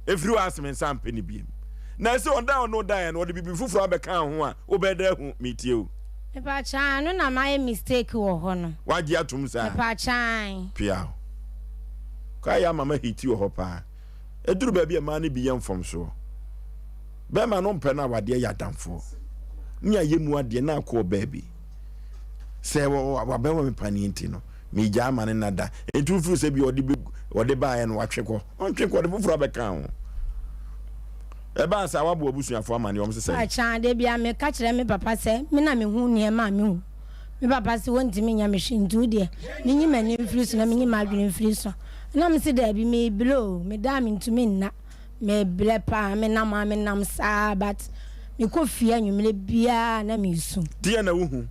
Ɛfiri hɔ ase me nsa mpɛ ne biem. Na ɛsɛ ɔda a ɔne daeɛ no ɔde biribi foforɔ abɛka ho a wobɛyɛ dɛ ahu metie o. Mepakyaa no na mayɛ mistake wɔ hɔ no. Wagye atom saa? Mepakyaa. Pia. Kwaeɛ ama ma hiti wɔ hɔ paa. Ɛduru baabi a mmaa no bi yɛ mfomsoɔ. Bɛrima no mpɛ no awadeɛ yɛ adamfoɔ. Ne ayɛ mu adeɛ na akɔ ɔbaa bi. Sɛ wabɛwɔ me paneɛ nti no, megyaa ama ne nada. Nti wofiri sɛ bi ɔde bɛ ɔde baeɛ no watwe kɔ. Ɔntwe kɔ, ɔde foforɔ abɛka ho. Ɛbaa saa wabɔ abusuafoɔ amaneɛ wɔn sesɛ. Akyɛ da biara meka kyerɛ me papa sɛ me na mehu nneɛma a mehu. Me papa se wɔntumi nyɛ me hwee nti wo deɛ menyi m'ani mfiri so na menyi m'adwene mfiri so. Ɛna mese daabi merebrɛ o, meda a mentumi nna. Mebrɛ paa, menam a menam saa but mekɔ fie anwummerɛ biara na mesu. Deɛ na wohu?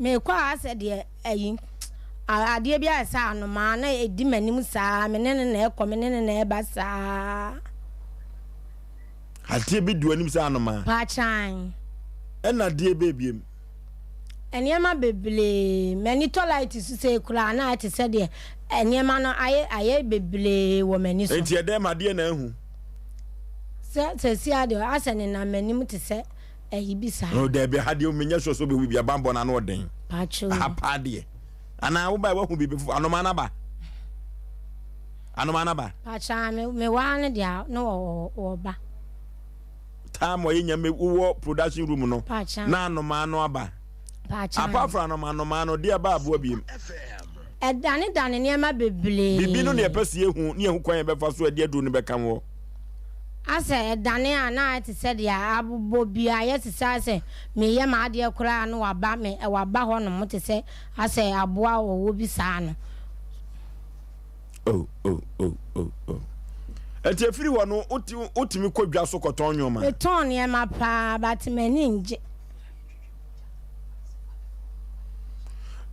Mekɔ a asɛ deɛ ayi adeɛ bi ayɛ sɛ anomaa na ɛdi m'anim saa, me ne no na ɛkɔ, me ne no na ɛba saa. Adeɛ bi di w'anim sɛ anomaa? Paakyan. Ɛna adeɛ bɛɛ biem? Nneɛma bebree. M'ani tɔ light so sei koraa na ayɛ te sɛ deɛ nneɛma no ayɛ ayɛ bebree wɔ m'ani so. Enti ɛdɛn ma adeɛ na ahu? Sɛ sɛsi a deɛ asɛ nenam m'anim te sɛ ayi bi saa. No daabi ha deɛ menyɛ sure sɛ wobɛhu biribi abanbɔ no ano ɔden. Paatwoo. Ha paa deɛ. Anaa wobae woahu biribi foforɔ anomaa no aba? Anomaa no aba? Paatwoo me mewaa no deɛ na wɔba. Time ɔyɛ nyame wowɔ production room no na anomaa no aba. Apart from anoma anomaa no deɛ ɛba aboa biem. Ɛdane dane nneɛma bebree. Bibi no na yɛpɛ sɛ yɛhu ne yɛhu kwan yɛbɛfa so ɛde aduro no bɛka wɔ. Asɛ ɛdane a na ayɛ te sɛ deɛ abobɔ bi ayɛ te sɛ asɛ meyɛ m'adeɛ koraa na waba me waba hɔ nom te sɛ asɛ aboa ɔwɔ bi saa no. Oh, oh, oh, oh, oh. Ɛti efiri hɔ no, wotumi kɔ dwa so kɔtɔn nneɛma? Metɔn nneɛma paa, but m'ani ngye.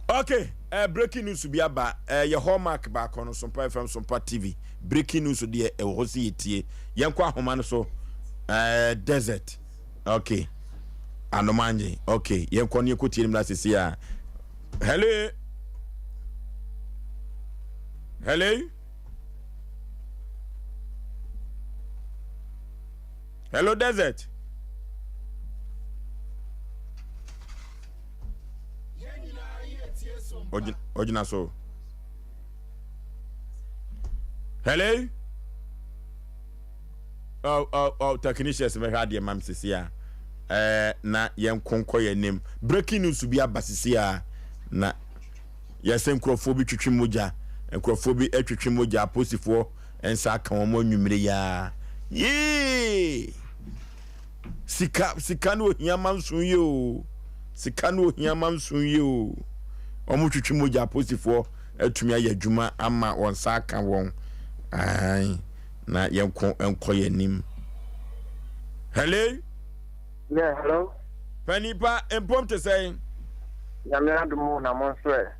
Okay, uh, breaking news bi aba. Uh, yɛ hallmark baako no Sompa FM, Sompa TV. Breaking news deɛ ɛwɔ hɔ sɛ yɛtie. Yɛnkɔ ahoma no so. Uh, desert. Okay. Anomanje. Okay, yɛnkɔ ne yɛkɔtie no mmra sisi a. Hello. Hello. Hello desert. Ogyina so. Hello. Oh, oh, oh, technicians mɛhwɛ adeɛ mam sisi a. Eh, na yɛn nkonkɔ yɛn anim. Breaking news bi aba sisi a na yɛsɛ nkurɔfoɔ bi twetwe mogya, nkurɔfoɔ bi twetwe mogya, apolisifoɔ nsa aka wɔn anwummere yi ara. Yee! Sika, sika ne ohia ma nso yie o. Sika ne ohia ma nso yie o. Wɔn twitwi mogya aposifoɔ atumi ayɛ adwuma ama wɔn nsa aka wɔn. Ae, na yɛn ko nkɔ yɛn anim. Hello? Yeah, hello. Panipa, mpom te sɛn? Nyame adom o, na mo nso ɛ?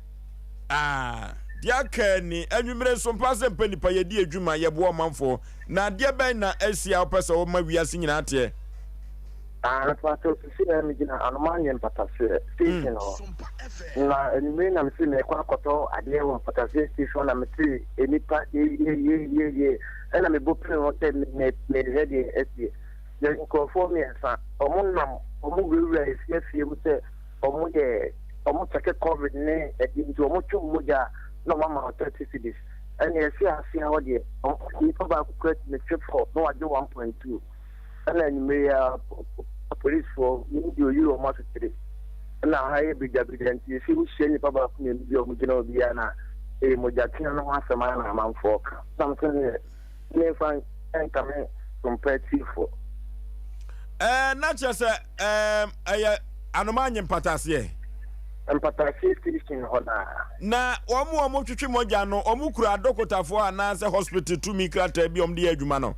Ah, deɛ aka ni, anwummere nso mpa sɛ mpa nipa yɛdi adwuma, yɛboa ɔmanfoɔ. Na adeɛ bɛn na asi a wopɛ sɛ woma wiase nyinaa teɛ? Ah, mepakyɛw sisi na megyina Anomaanye mpataseɛ station hɔ. Na anwummere na mese merekɔ akɔtɔ adeɛ wɔ mpataseɛ station na mete nnipa yeyeyeyeye ɛna mebɔ pini hɔ sɛ mehwɛ deɛ asie. Yɛ nkurɔfoɔ mmiɛnsa, wɔn nam, wɔn wurawura efie afie mu sɛ wɔn yɛ wɔn kyɛke covid ne ɛdeɛ nti wɔn twe wɔn mogya a na wɔn ama wɔn 30 cedis. Ɛna ɛsi aseɛ hɔ deɛ nipa baako kura tumi twe fɔ na wagye 1.2. Ɛna anwummerɛ yi ara apolisifoɔ wɔn deɛ oyi wɔn asotire. Ɛna ha yɛ birigya-birigya nti esi wohyia nipa baako mmienu bi a wɔn gyina hɔ biara na ɛyɛ mogya tea no ho asɛm ara na amanfoɔ ka. Na mo sɛ deɛ memfa nkame sompa atiefoɔ. Ɛɛ na kyerɛ sɛ ɛɛ ɛyɛ anoma nye mpataseɛ. Mpataseɛ station hɔ naa. Na wɔn a wɔtwetwe mogya no, wɔn kura adokotafoɔ anaasɛ hospital tumi krataa bi a wɔde yɛ adwuma no?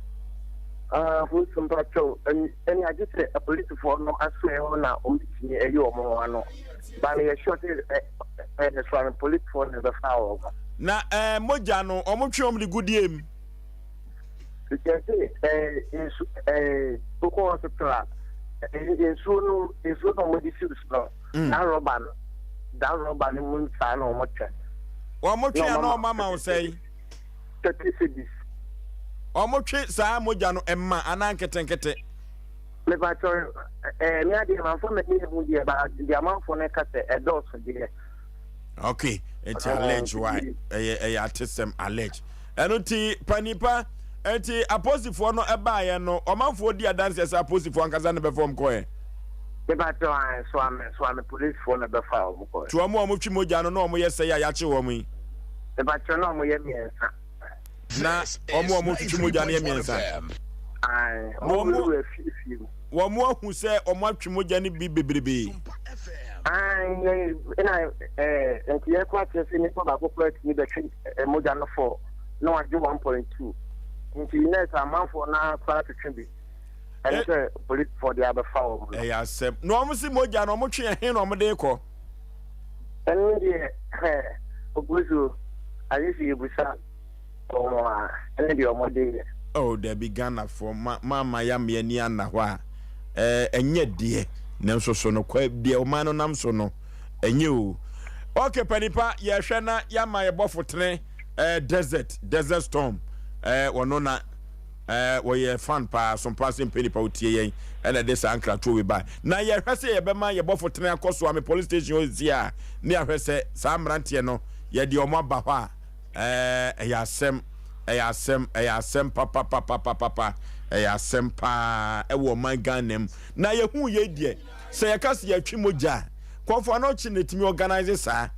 Ah, polisi mpakyɛw, ɛne agye sɛ apolisifoɔ no asoɛ hɔ na wɔn betumi ayi wɔn ho ano. Ba no yɛ sure sɛ ɛ ɛ soa no polisifoɔ na ɛbɛfa wɔn. Na ɛɛ mogya no, wɔn twe wɔn de gu deɛ mu? Yɛse ɛɛ nsu ɛɛ wokɔ hospital a nsuo no nsuo na wɔde si so no mm. that rɔba no that rɔba no mu nsaa na wɔn twɛ. Wɔn twe a na wɔn ama wo sɛn? 30 cedis. Wɔn twe saa mogya no mma anaa nketenkete? Mepakyɛw ɛɛ me adeɛ manfa m'ani ehu deɛ ba deɛ amanfoɔ no ka sɛ ɛdɔɔso deɛ. Okay, nti allege wa ɛyɛ ɛyɛ atesɛm allege. Ɛno nti panipa nti aposifoɔ no ɛbaayɛ no ɔmanfoɔ di adanseɛ sɛ aposifoɔ ankasa no bɛfa wɔn kɔɛ. Mepakyɛw ae soame soame polisifoɔ na ɛbɛfa wɔn kɔɛ. To wɔn a wɔtwe mogya no na wɔn yɛ sɛe a yɛakye wɔn yi. Mepakyɛw na wɔn yɛ mmiɛnsa. Na wɔn a wɔtwetwe mogya no yɛ mmiɛnsa. Ae, wɔn wurawura fie fie mu. Wɔn ahu sɛ wɔn atwe mogya no bi bebrebe. Ae, ɛna ɛɛ nti yɛkɔ akyerɛ sɛ nipa baako koraa tumi bɛtwe mogya no fɔ na wagye 1.2 nti nɛɛsɛ amanfoɔ no ara koraa twetwe bi. Ɛne sɛ polisifoɔ de abɛfa wɔn no. Ɛyɛ asɛm. Na wɔn se mogya no wɔn twe ɛhe na wɔn de kɔ? Ɛno deɛ hɛ oguso agye sɛ yɛbusa wɔn a ɛne deɛ wɔn de yɛ. Oh dabi Ghanafoɔ ma ma ma ya me ani anna hɔ a eh, ɛnyɛ deɛ nanso so no kwa deɛ ɔman no nam so no ɛnyɛ o. Okay panipa yɛhwɛ na yɛama yɛbɔfo tene eh, desert desert storm eh, wɔno na Eh wɔyɛ fan paa so paa sɛ mpɛ nipa otie yɛn ɛna ɛde saa nkratoɔ wei bae. Na yɛhwɛ sɛ yɛbɛma yɛ bɔfo tene akɔ so ame police station hɔ sisi a ne ahwɛ sɛ saa mmeranteɛ no yɛde wɔn aba hɔ a eh ɛyɛ asɛm ɛyɛ asɛm ɛyɛ asɛm papapapapapa ɛyɛ asɛm paa ɛwɔ ɔman Ghana mu. Na yɛhu yei deɛ Sɛ yɛka sɛ yɛtwe mogya a, kɔmfo anɔkye na ɛtumi organise saa.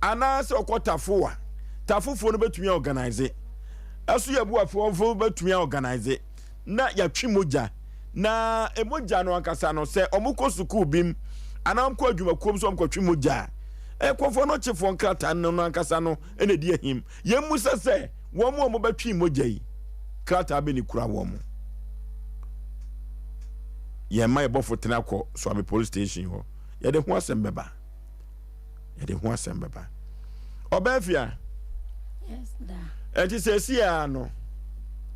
Anaasɛ ɔkɔ tafo a, tafofoɔ no bɛtumi organise. Ɛso yɛ buafoɔ nso bɛtumi organise na yɛatwe mogya. Na mogya no ankasa no, sɛ wɔkɔ sukuu bi mu anaa wɔkɔ adwumakuo mu sɛ wɔkɔtwe mogya a, kɔmfo anɔkyefoɔ nkrataa no ankasa no na ɛdi ahim. Yɛmmisa sɛ wɔn a wɔbɛtwe mogya yi, krataa bɛ ne kura wɔn. Yɛn mma yɛbɔfo tena kɔ Suame police station hɔ. Yɛde ho asɛm bɛba. Yɛde ho asɛm bɛba. Ɔbaa fia. Yes, da. Ɛnti sɛ esi a no,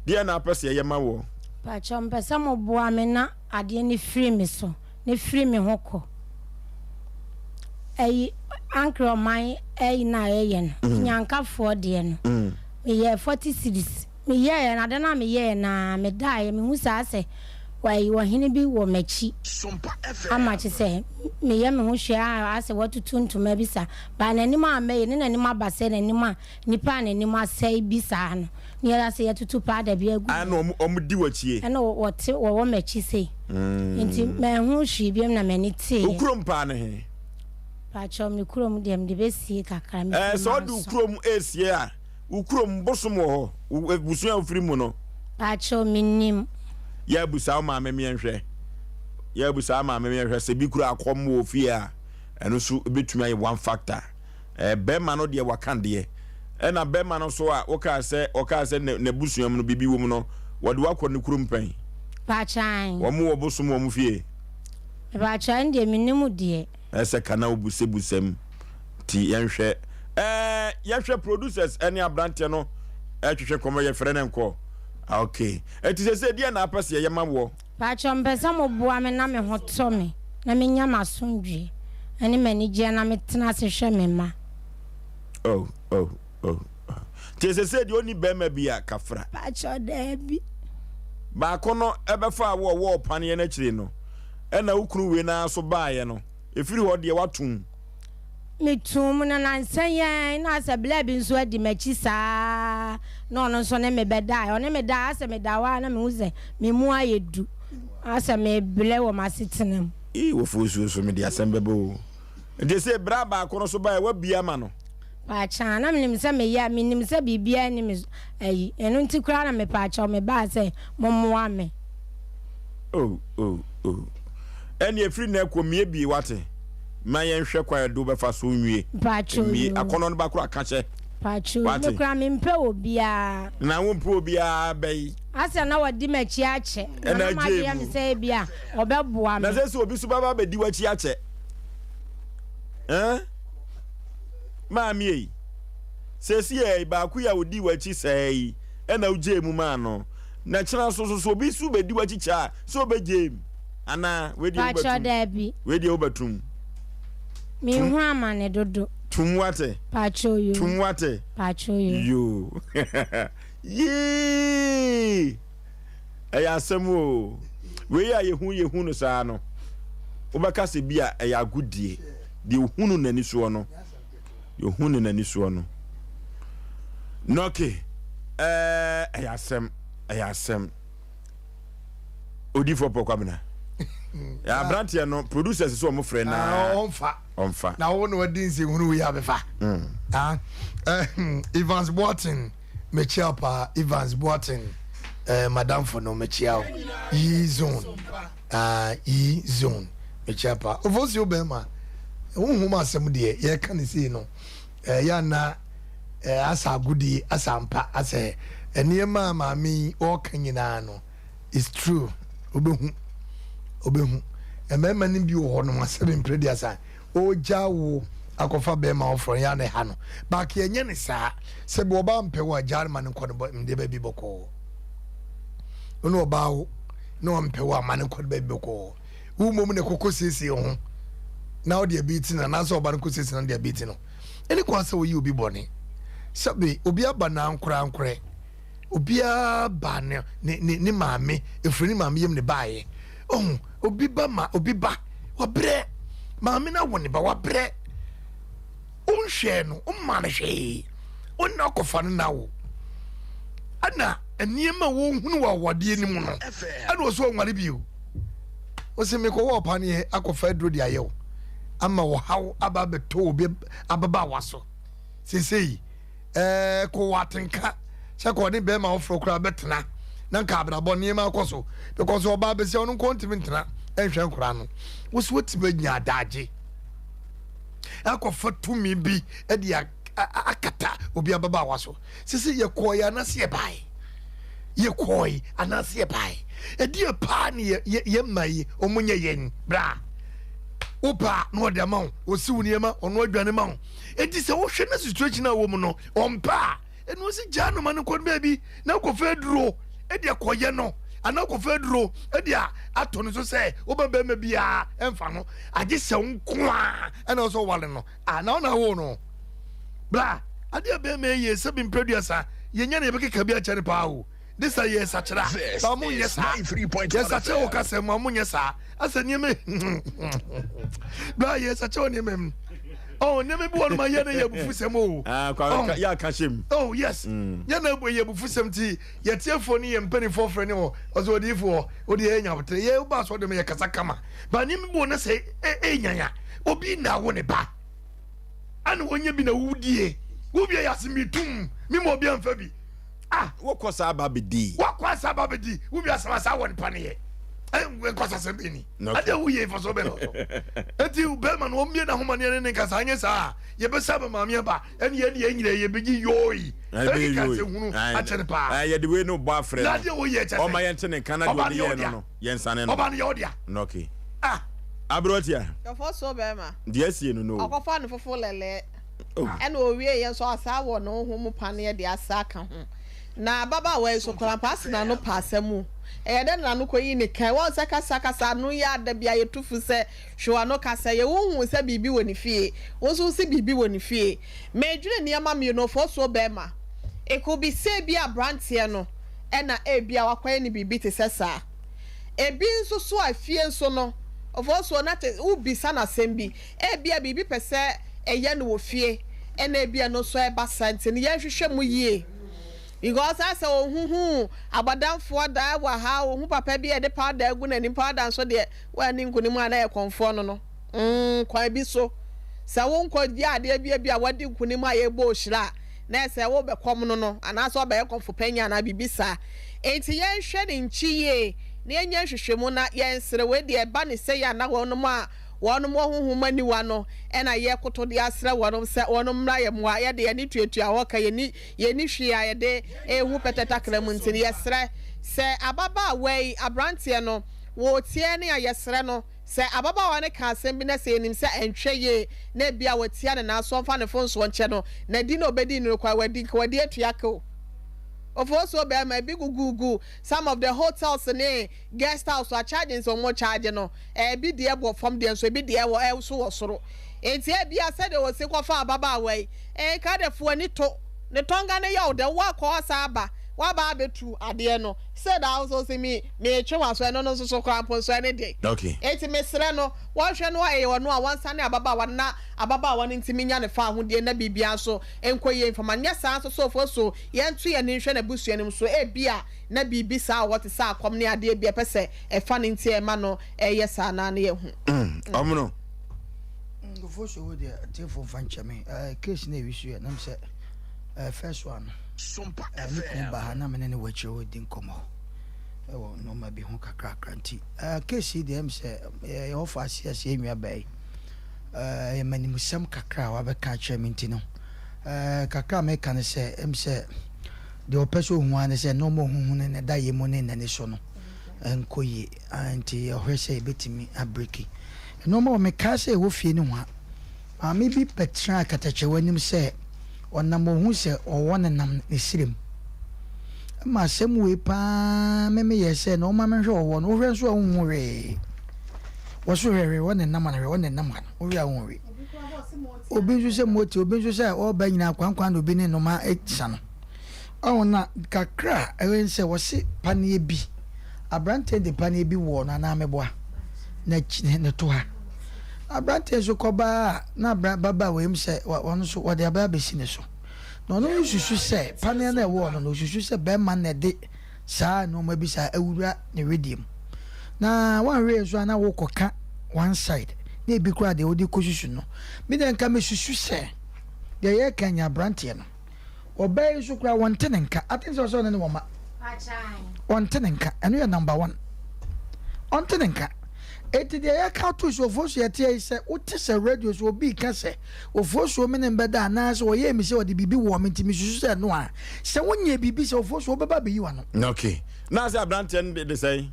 deɛ na apɛ sɛ yɛyɛ ma wɔ. Pakyɛ mpɛ sɛ mo boa me na adeɛ no firi me so na firi me ho kɔ. Ɛyi ankara ɔman ɛyi no a yɛyɛ no, nyankafoɔ deɛ no, meyɛɛ 40 cedis. Meyɛeɛ no, ade no a meyɛeɛ no ara, medaeɛ, mehu saa sɛ wɔayi ɔhene bi wɔ m'akyi ama kye sɛ meyɛ me ho hwɛ a asɛ watutu ntoma bi saa, but n'anim ammɛyɛ, ne n'anim aba sɛ n'anim a nipa a n'anim asɛe bi saa no, ne yɛ asɛ yɛatutu powder bi agu Ɛna wɔn wɔn di w'akyie. Ɛna wɔte wɔwɔ m'akyi sei, nti manhu hwee biom na m'ani teeɛ. Wo kurom paa ne he? Pakyɛw me kurom deɛ mede bɛsie kakra, mefiri Ɛɛ sɛ ɔde wo Manso. kurom esie a, Wo kurom bosom wɔ hɔ? Wo abusua a wofiri mu no? Pakyɛw mennim. Yɛ abusa wo maame meɛnhwɛ. Yɛ abusa wo maame meɛnhwɛ sɛ bi kura akɔm wɔ fie a, ɛno nso ebetumi ayɛ one factor. Ɛɛ bɛrima no deɛ waka deɛ. Ɛna bɛrima no nso a wokaa sɛ ɔkaa sɛ n'abusua mu no biribi wɔ mu no, wɔde wakɔ ne kurom pɛn. Paakyan. Wɔn wɔ bosom wɔn fie. Paakyan deɛ menim deɛ. Ɛsɛ ka na wobusabusam nti yɛnhwɛ. Ɛɛ yɛhwɛ producers ɛne abranteɛ no ɛtwetwe nkɔmɔ yɛfrɛ no nkɔ. Ah ok. Ɛti sɛsɛ deɛ na apɛ sɛ yɛyɛ ma woɔ? Paatwɔ mepɛ sɛ mo boa me na me ho tɔ me na me nya m'asomdwie ɛne m'anigyeɛ na me tena ase hwɛ me mma. Oh oh oh oh. Nti sɛsɛ deɛ ɔnni bɛɛma bi a kafra. Paatwɔ daabi. Baako no ɛbɛfaa wo ɔwɔɔ paneɛ no akyire no ɛna wo kunu wei no ara so baeɛ no ɛfiri hɔ deɛ woatom. Metoom no nansa yi ara na asɛ bla bi nso adi m'akyi saa na ɔno nso ne me bɛdaeɛ. Ɔne me daeɛ asɛ meda hɔ ara na mehu sɛ me mu ayɛ du asɛ mebrɛ wɔ m'asetena mu. Ii wɔ fosuo so mede asɛm bɛba oo. Nti sei bra baako no so baeɛ woabie ama no. Paakyaa, na menim sɛ meyɛ a menim sɛ biribiara nni me so ayi, ɛno nti koraa na mepaakyɛw mebaa sɛ mommoa me. Oh oh oh Ɛnneɛ firi nnɛ kɔ mmiebie wate Ma yɛnhwɛ kwan a ɛde wo bɛfa so nwie Mpakyɛw Mmie yoo. akɔnnɔ no ba koraa ka kyɛ Mpakyɛw yoo, wate. Me koraa mempɛ obiara. Na wompɛ obiara bɛyi. Asɛ na wadi m'akyi akyɛ. Na Ɛna na agye m'adwene yɛ me mu. sɛ ebia ɔbɛboa Na me. sɛ sɛ obi nso bɛba abɛdi w'akyi akyɛ eh? Maame ei, seesei baako yi a odii w'akyi sɛɛ yi na wogyee mu maa no, na kyena nso so, so obi nso bedi w'akyi kyɛ a, sɛ obegye mu anaa? Wei deɛ Pakyɛ wobɛtum. daabi. Wei deɛ wobɛtum. Menhu amane dodo. Tum wate. Pakyɛ yo. Tum wate. Pakyɛ yo. Yo. Yee! Ɛyɛ asɛm o. Wei a yɛhu yɛhu no saa no, wobɛka sɛ bi a ɛyɛ agodie. Deɛ ohu no n'ani soɔ no, deɛ ohu no n'ani soɔ no. Nɔke, ɛɛ ɛyɛ asɛm, ɛyɛ asɛm. Odiifoɔ Paul Kwabena. Aberanteɛ no producers sɛ wɔn frɛ na ah, ɔnfa ɔnfa. Na wo na wadi nsɛnhunu wei abɛfa. Mm. Ah, eh, Evans Boateng. Mekyia wo paa Evans Boateng eh, madamfo no mekyia wo Yi zone ah, Yi zone mekyia paa Ofosuo bɛrima honhom asɛm deɛ yɛka ne sei no eh, yɛ ana eh, asa agodie asa ampa asɛ nneɛma a maame yi ɔreka nyinaa no is true wobɛhu wobɛhu mmarima no bi wɔ hɔ nom asɛm mpere deɛ asa Ɔregyaa wo akɔfa bɛɛma foforɔ no yɛ a na ɛha no but yɛnyɛ no saa sɛ bi ɔbaa mpɛ wo a gyaa no ma no nkɔ ne deɛ baabi bɔkɔɔ wo ne ɔbaa wo na ɔmpɛ wo a ma no nkɔ ne baabi bɔkɔɔ wo mmom na ɛkɔkɔ siesie ho na wode abiti no anaasɛ ɔba no kɔ siesie no de abiti no ɛne kwan sɛ woyi obi bɔne sɛbe obi aba na ankorankorɛ Obiara ba ne ne ne ne maame efiri ne maame yam ne baayɛ. Ɔho obi ba ma obi ba wabrɛ maame no awo ne ba wabrɛ. Wonhwɛɛ no womma no hwee wonna akɔfa no na wo ɛna nneɛma a wɔhunu wɔ awadeɛ no mu no ɛna ɔsɛ ɔnware bio. Ɔsɛ mekɔwɔ ɔpaneɛ akɔfa aduro de ayɛ wo ama ɔhaw aba abɛtɔ obi ababaawa so seesei. Ɛɛ kɔ wɔ atenka sɛ kɔ ɔne bɛrima foforɔ koraa bɛtena na nka abrabɔ nneɛma akɔ so because ɔbaa bɛsia ɔno nko ntumi ntena nhwɛ nkoraa no wo so watumi anya adagye akɔfa tumi bi de akata obi ababaawa so sisi yɛkɔɔ yɛ anaasɛ yɛbae yɛkɔɔ anaasɛ yɛbae ɛdeɛ paa ne yɛ mma yi ɔmo nyɛ yɛn bra wo paa na ɔde ama wo ɔsi wo nneɛma ɔno adwane ma wo Enti sɛ wohwɛ na situation a wɔ mu no ɔmpɛ a, ɛno ɔsi gyaa no ma no nkɔ no baabi na kɔfa aduro de akɔyɛ no anaa kɔfa aduro de ato no so sɛ woba bɛrima biara ɛmfa no agye sɛ wo nko a ɛna ɔsɛ ɔwale no a na ɔna awo no bra adeɛ bɛrima yɛ sɛ bi mprɛduasa yɛnya na yɛbɛkeka bi akyɛ no paa o de sɛ yɛ sakyera ba mo nyɛ saa yɛ sakyera wɔ kasa mu a mo nyɛ saa asɛ nneɛma bra yɛ sakyera wɔ nneɛma mu oh nneɛma bi wɔ no ma yɛ no yɛ abufusɛm o ah, oh yɛ aka hyɛ mu oh yes mm. yɛ na yɛ abufusɛm ti yɛ tiefoɔ ne yɛ mpanimfoɔ frɛ ne hɔ ɔsɛ odiifoɔ ɔde yɛ nya abotere yɛ ba asɔ de ma yɛ kasa kama ba nneɛma bi wɔ no sɛ ɛnyanya obi na awo ne ba ɛna wɔnyɛ bi na wudie wowie yɛ ase mi tum mi ma obi anfa bi. Ah! Wokɔ saa ba bɛdi. Wakɔ asa ba bɛdi. Wo wia asɛm asa wɔ nipa ne yɛ. Nkɔsasɛm bɛ ni. Adeɛ wo yɛ mfasoɔ bɛ na ɔsɔ. Eti bɛrima no ɔmmie n'ahoma ne ɛne ne nkasa anyɛ saa a yɛbɛsa ama maame aba ɛne yɛne yɛn nyinaa yɛbɛgye yoi. Ɛne ka sɛ hunu akyɛ no paa. Yɛde wei no bɔ afrɛ no. Na adeɛ wo yɛ kyɛ sɛ. Ɔma yɛnte ne nka na deɛ ɔde yɛɛ no no yɛnsane no. Ɔba no yɛ ɔdea. Okay. Ah. Aberanteɛ. Kɛfɔ so bɛrima. Deɛ asie no no. Ɔkɔfa no fofo lɛlɛɛ. Ɛna owiee yɛ nso ɔsaa wɔ ne honhom mu paneɛ de asa aka ho. Na ababaawa yi nso koraa mpo ase n'ano pɛ asɛm o. Ɛyɛ dɛn na n'ano kɔyi ne kan? Woahu sɛ kasakasa ano yi a da biara yɛtu fo sɛ hwɛ w'ano kasa yɛ. Wonhuu sɛ biribi wɔ ne fie? Wo nso wose biribi wɔ ne fie. Medwene nneɛma mmienu, ɔfɔɔsuo barima. It could be sɛ ebia aberanteɛ no na ebia wakɔyɛ no biribi te sɛ saa. Ebi nso so a fie nso no, ɔfɔɔsuo na te wobisa no asɛm bi. Ebia biribi pɛ sɛ ɛyɛ no wɔ fie ɛna ebia ɛno nso ɛba saa nti no yɛnhwehwɛ mu yie because asɛ ohuhu abɔdamfoɔ daa wɔ ha ohu papa bi a yɛde powder agu n'anim powder nso deɛ wanni nkunim a na yɛ kɔnfoɔ no no mm kwan bi so sɛ wonkɔ gye adeɛ bi bi a wadi nkunim a yɛbɔ ohyira a na ɛsɛ wobɛkɔm no no anaasɛ ɔbɛyɛ kɔmfo panyin anaa biribi saa nti yɛnhwɛ ne nkyi yie na yɛnyɛ nhwehwɛmu na yɛnsere wei deɛ ɛba ne sɛ yɛ ana wɔnom a Wɔnom wɔ honhom aniwa no na yɛkoto de asrɛ wɔnom sɛ wɔnom mmra yɛ mmoa. Yɛde yɛn ani tuatua hɔ ka yɛnni yɛnni hwee a yɛde rehu pɛtɛ takra mu nti no yɛsrɛ sɛ ababaawa yi abranteɛ no wɔretie ne a yɛsrɛ no sɛ ababaawa no ka asɛm bi na sɛ yɛnim sɛ ɛntwɛ yie na ebia watia no nanso ɔmfa ne mfonsoɔ nkyɛ no na di na ɔbɛdi no nokware wadi nka wadi atua ka o. Ofosuo bɛɛma ebi gugugu some of the hotels ne guest house a charging sɛ wɔn charge no Ebi deɛ wɔ fam deɛ nso ebi deɛ wɔ nso wɔ soro. Enti ebia sɛdeɛ wɔsi kɔfa ababaawa yi, nka de fo ani to ne tɔnga no yɛ wo dɛ, woakɔ asa aba, woaba abɛtu adeɛ no, sɛ daa wo nso se me meretwe w'aso, ɛno no nso so koraa mpo nso ɛne deɛ. Okay. Enti mesrɛ no, wɔnhwɛ no ɛyɛ ɔno a wɔnsane ababaawa no na ababaawa no ntumi nya ne faahodie na biribiara nso nkɔ yie mfama no. Nyɛ saa nso so so yɛnto yɛn ani nhwɛ n'abusua no mu so ebia na biribi saa wɔ hɔ te sɛ akɔm ne adeɛ bi a ɛpɛ sɛ ɛfa no nti a ɛma no yɛ saa anaa na yɛahu. Ɔmono. Nkurɔfoɔ so wo deɛ atiefoɔ mfa nkyɛ me eh, case na ɛwi so yɛ nam sɛ eh, first one no eh, me kun ba ha na mene ne wɔ akyire hɔ di nkɔmmɔ ɛwɔ nneɛma bi ho kakrakra nti eh, case yi deɛ ɛm sɛ eh, yɛwɔ fa ase ase yɛ nua baa yi eh, ɛyɛ manimusɛm kakra a wabɛka akyerɛ me nti no eh, kakra a meka ne sɛ ɛm sɛ deɛ ɔpɛ sɛ ɔhu ara ne sɛ nneɛma ɔhuhu no ne da yɛ mu ne n'ani so no ɛnkɔ yie nti yɛhwɛ sɛ yɛbɛtumi abreki nnoɔma wɔ mekae sɛ yɛwɔ fie nohoa maame bi bɛtenaa katakyɛw anim sɛ ɔnam ɔhu sɛ ɔwɔ nenam ne serɛ mu ɛma asɛm wei paa me meyɛɛ sɛ na ɔma menhwɛ ɔwɔ no wohwɛ nso a wonhu hwee wɔ so hwɛ hwee ɔnenam ha hwɛ ɔnenam ha no wohwɛ a wonhu hwee obi nso sɛ moti obi nso sɛ ɔba nyinaa kwankwan na obi ne nnoma sa no Ɔho na kakra a ɛwɔ ne sɛ wɔse paneɛ bi abranteɛ de paneɛ bi wɔɔ no anaa meboa na ne to ha abranteɛ nso kɔbaa a na abra baba wei mu sɛ ɔno nso wɔde abɛ abɛsi ne so na ɔno nso susu sɛ paneɛ no ɛwɔɔ no no ɔsusu sɛ bɛrima na ɛde saa nneɛma bi saa awura ne wedeɛ mu na wanhwɛ nso a na wokɔka one side na ebi koraa deɛ wode kɔsusu no me deɛ nka mesusu sɛ deɛ yɛka nya abranteɛ no Ɔbaa yi nso koraa wɔnte ne nka. I think sɛ ɔsɛ ɔne ne wɔ ma. Ɔnte ne nka. Ɛno yɛ number one. Ɔnte ne nka. Eti deɛ yɛka ato so ofosuo yɛteɛ yi sɛ wote sɛ radio so obi ka sɛ ofosuo me ne mbɛda anaasɛ ɔyɛɛ mi sɛ ɔde biribi wɔ me nti mesusu sɛ ɛno a sɛ wonyɛ biribi sɛ ofosuo wobɛba abɛyi w'ano. Okay. Na sɛ aberanteɛ no de sɛn?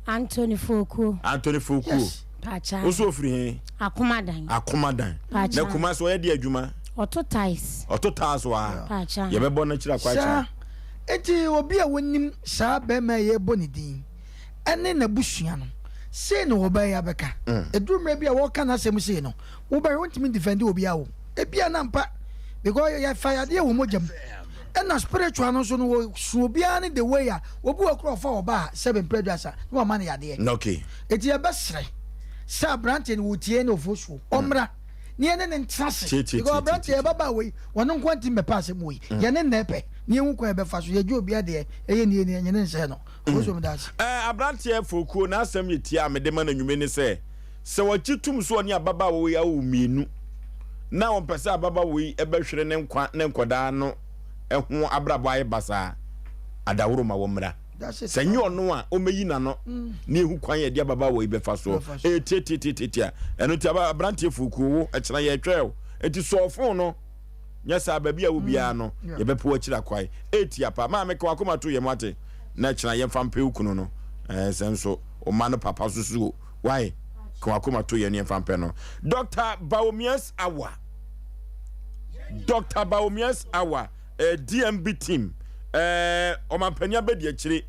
Anthony Fokuo. Anthony Fokuo. Yes. Pacha. Woso ofiri he? Akomadan. Akomadan. Pacha. Na Kumasi ɔyɛ de adwuma? Ɔto tiles. Ɔto tiles wɔ ha. Pacha. Yɛbɛbɔ no akyiri akɔ akyerɛ. Saa. Enti obi a wonim saa barima yi yɛrebɔ ne din ne n'abusua no, sei na wɔbɛyɛ yi abɛka. Ɛduru mmerɛ bi a wɔreka n'asɛm sei no, wobɛhwɛ wontumi ndefɛnde obiara o. Ebia na ampa because yɛfa yadeɛ wɔ mogya mu. Ɛna spiritual no nso no wɔsu obiara ne the way a obi wɔ kora ɔfa ɔba a sɛbe mprɛ aduasa na wama no yadeɛ. Okay. Enti yɛbɛsrɛ sɛ aberanteɛ no wɔtie ne ofosuo ɔmmra na yɛne no ntena ase because aberanteɛ yɛbaba wei wɔno nko ntimi bɛpɛ asɛm wei yɛne nnɛ pɛ na yɛhu kwan yɛbɛfa so yɛgye obi adeɛ ɛyɛ nie nie nyene nsɛe no ofosuo meda ase. Ɛɛ aberanteɛ Fokuo n'asɛm yɛ tia a mede ma no anwummere ne sɛ, sɛ ɔgye tom sɛ ɔne ababaawa wei awo mmienu na ɔmpɛ sɛ ababaawa yi bɛhwere ne nkwa ne nkwadaa no ho abrabɔ ayɛ basaa. Adaworo ma wɔmmra. Sɛ nyɛ ɔno a, ɔmmɛyi n'ano na yɛhu kwan a yɛde ababaawa yi bɛfa soɔ. Ɛyɛ tiatiatiatia. Ɛno nti aba aberanteɛ fuukuo wo, ɛkyena yɛretwɛn wo. Enti sɔɔ fon no. Nyɛ saa, baabi a wɔ biara no, yɛbɛpɛ wo akyiri akwae. Ɛretia pa. Maame, ka w'akoma to yam, wate? Na ɛkyena yɛmfa mpɛ wo kunu no. Ɛɛ, sɛ nso wo mma no papa so so o. Why? Ka w'akoma to yam na yɛmfa mpɛ no. Doctor Bawumia's Hour. Doctor Bawumia's Hour. Eh, DMB team. Eh, ɔmampanin abɛdi akyire.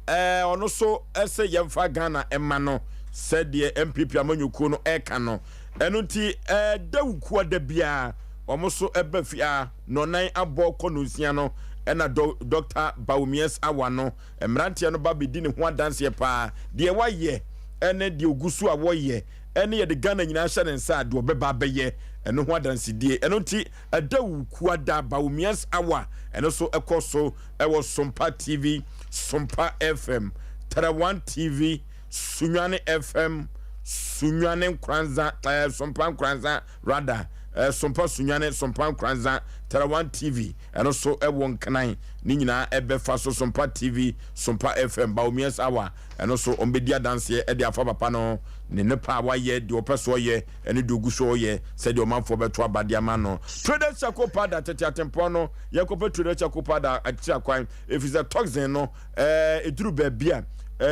Eh, ɔno so ɛsɛ yɛmfa Ghana ɛma no sɛdeɛ NPP amanyɔkuo no ɛka no. Ɛno nti, eh, dawukuo da biara wɔn so ɛba fi a nɔnan abɔ kɔ nonsia no ɛna Dr. Bawumia's Hour no mmeranteɛ no ba bɛdi ne ho adanseɛ paa deɛ wayɛ ɛne deɛ ogu so a wɔyɛ ɛne yɛde Ghana nyinaa hyɛ ne nsa a deɛ ɔbɛba abɛyɛ ɛno ho adansedie. Ɛno nti Ɛdawukuada Bawumia's Hour ɛno nso ɛkɔ so ɛwɔ Sompa TV, Sompa FM, Tɛrɛwan TV, Sunyani FM, Sunyani Nkoranza, ɛɛ Sompa Nkoranza rather, ɛɛ Sompa Sunyani, Sompa Nkoranza, Tɛrɛwan TV ɛno nso ɛwɔ Nkran, ne nyinaa ɛbɛfa so Sompa TV, Sompa FM, Bawumia's Hour ɛno nso wɔn bɛdi adanseɛ ɛde afa papa no ne nepa a wayɛ, deɛ ɔpɛ so ɔyɛ. ɛne deɛ ɔgu so ɔyɛ sɛdeɛ ɔmanfoɔ bɛto aba de ama no. Traders Charcoal Powder, Tete atempɔn no, yɛnkɔpɛ Traders Charcoal Powder akyiri akwan, ɛfiri sɛ toxin no, ɛduru baabi a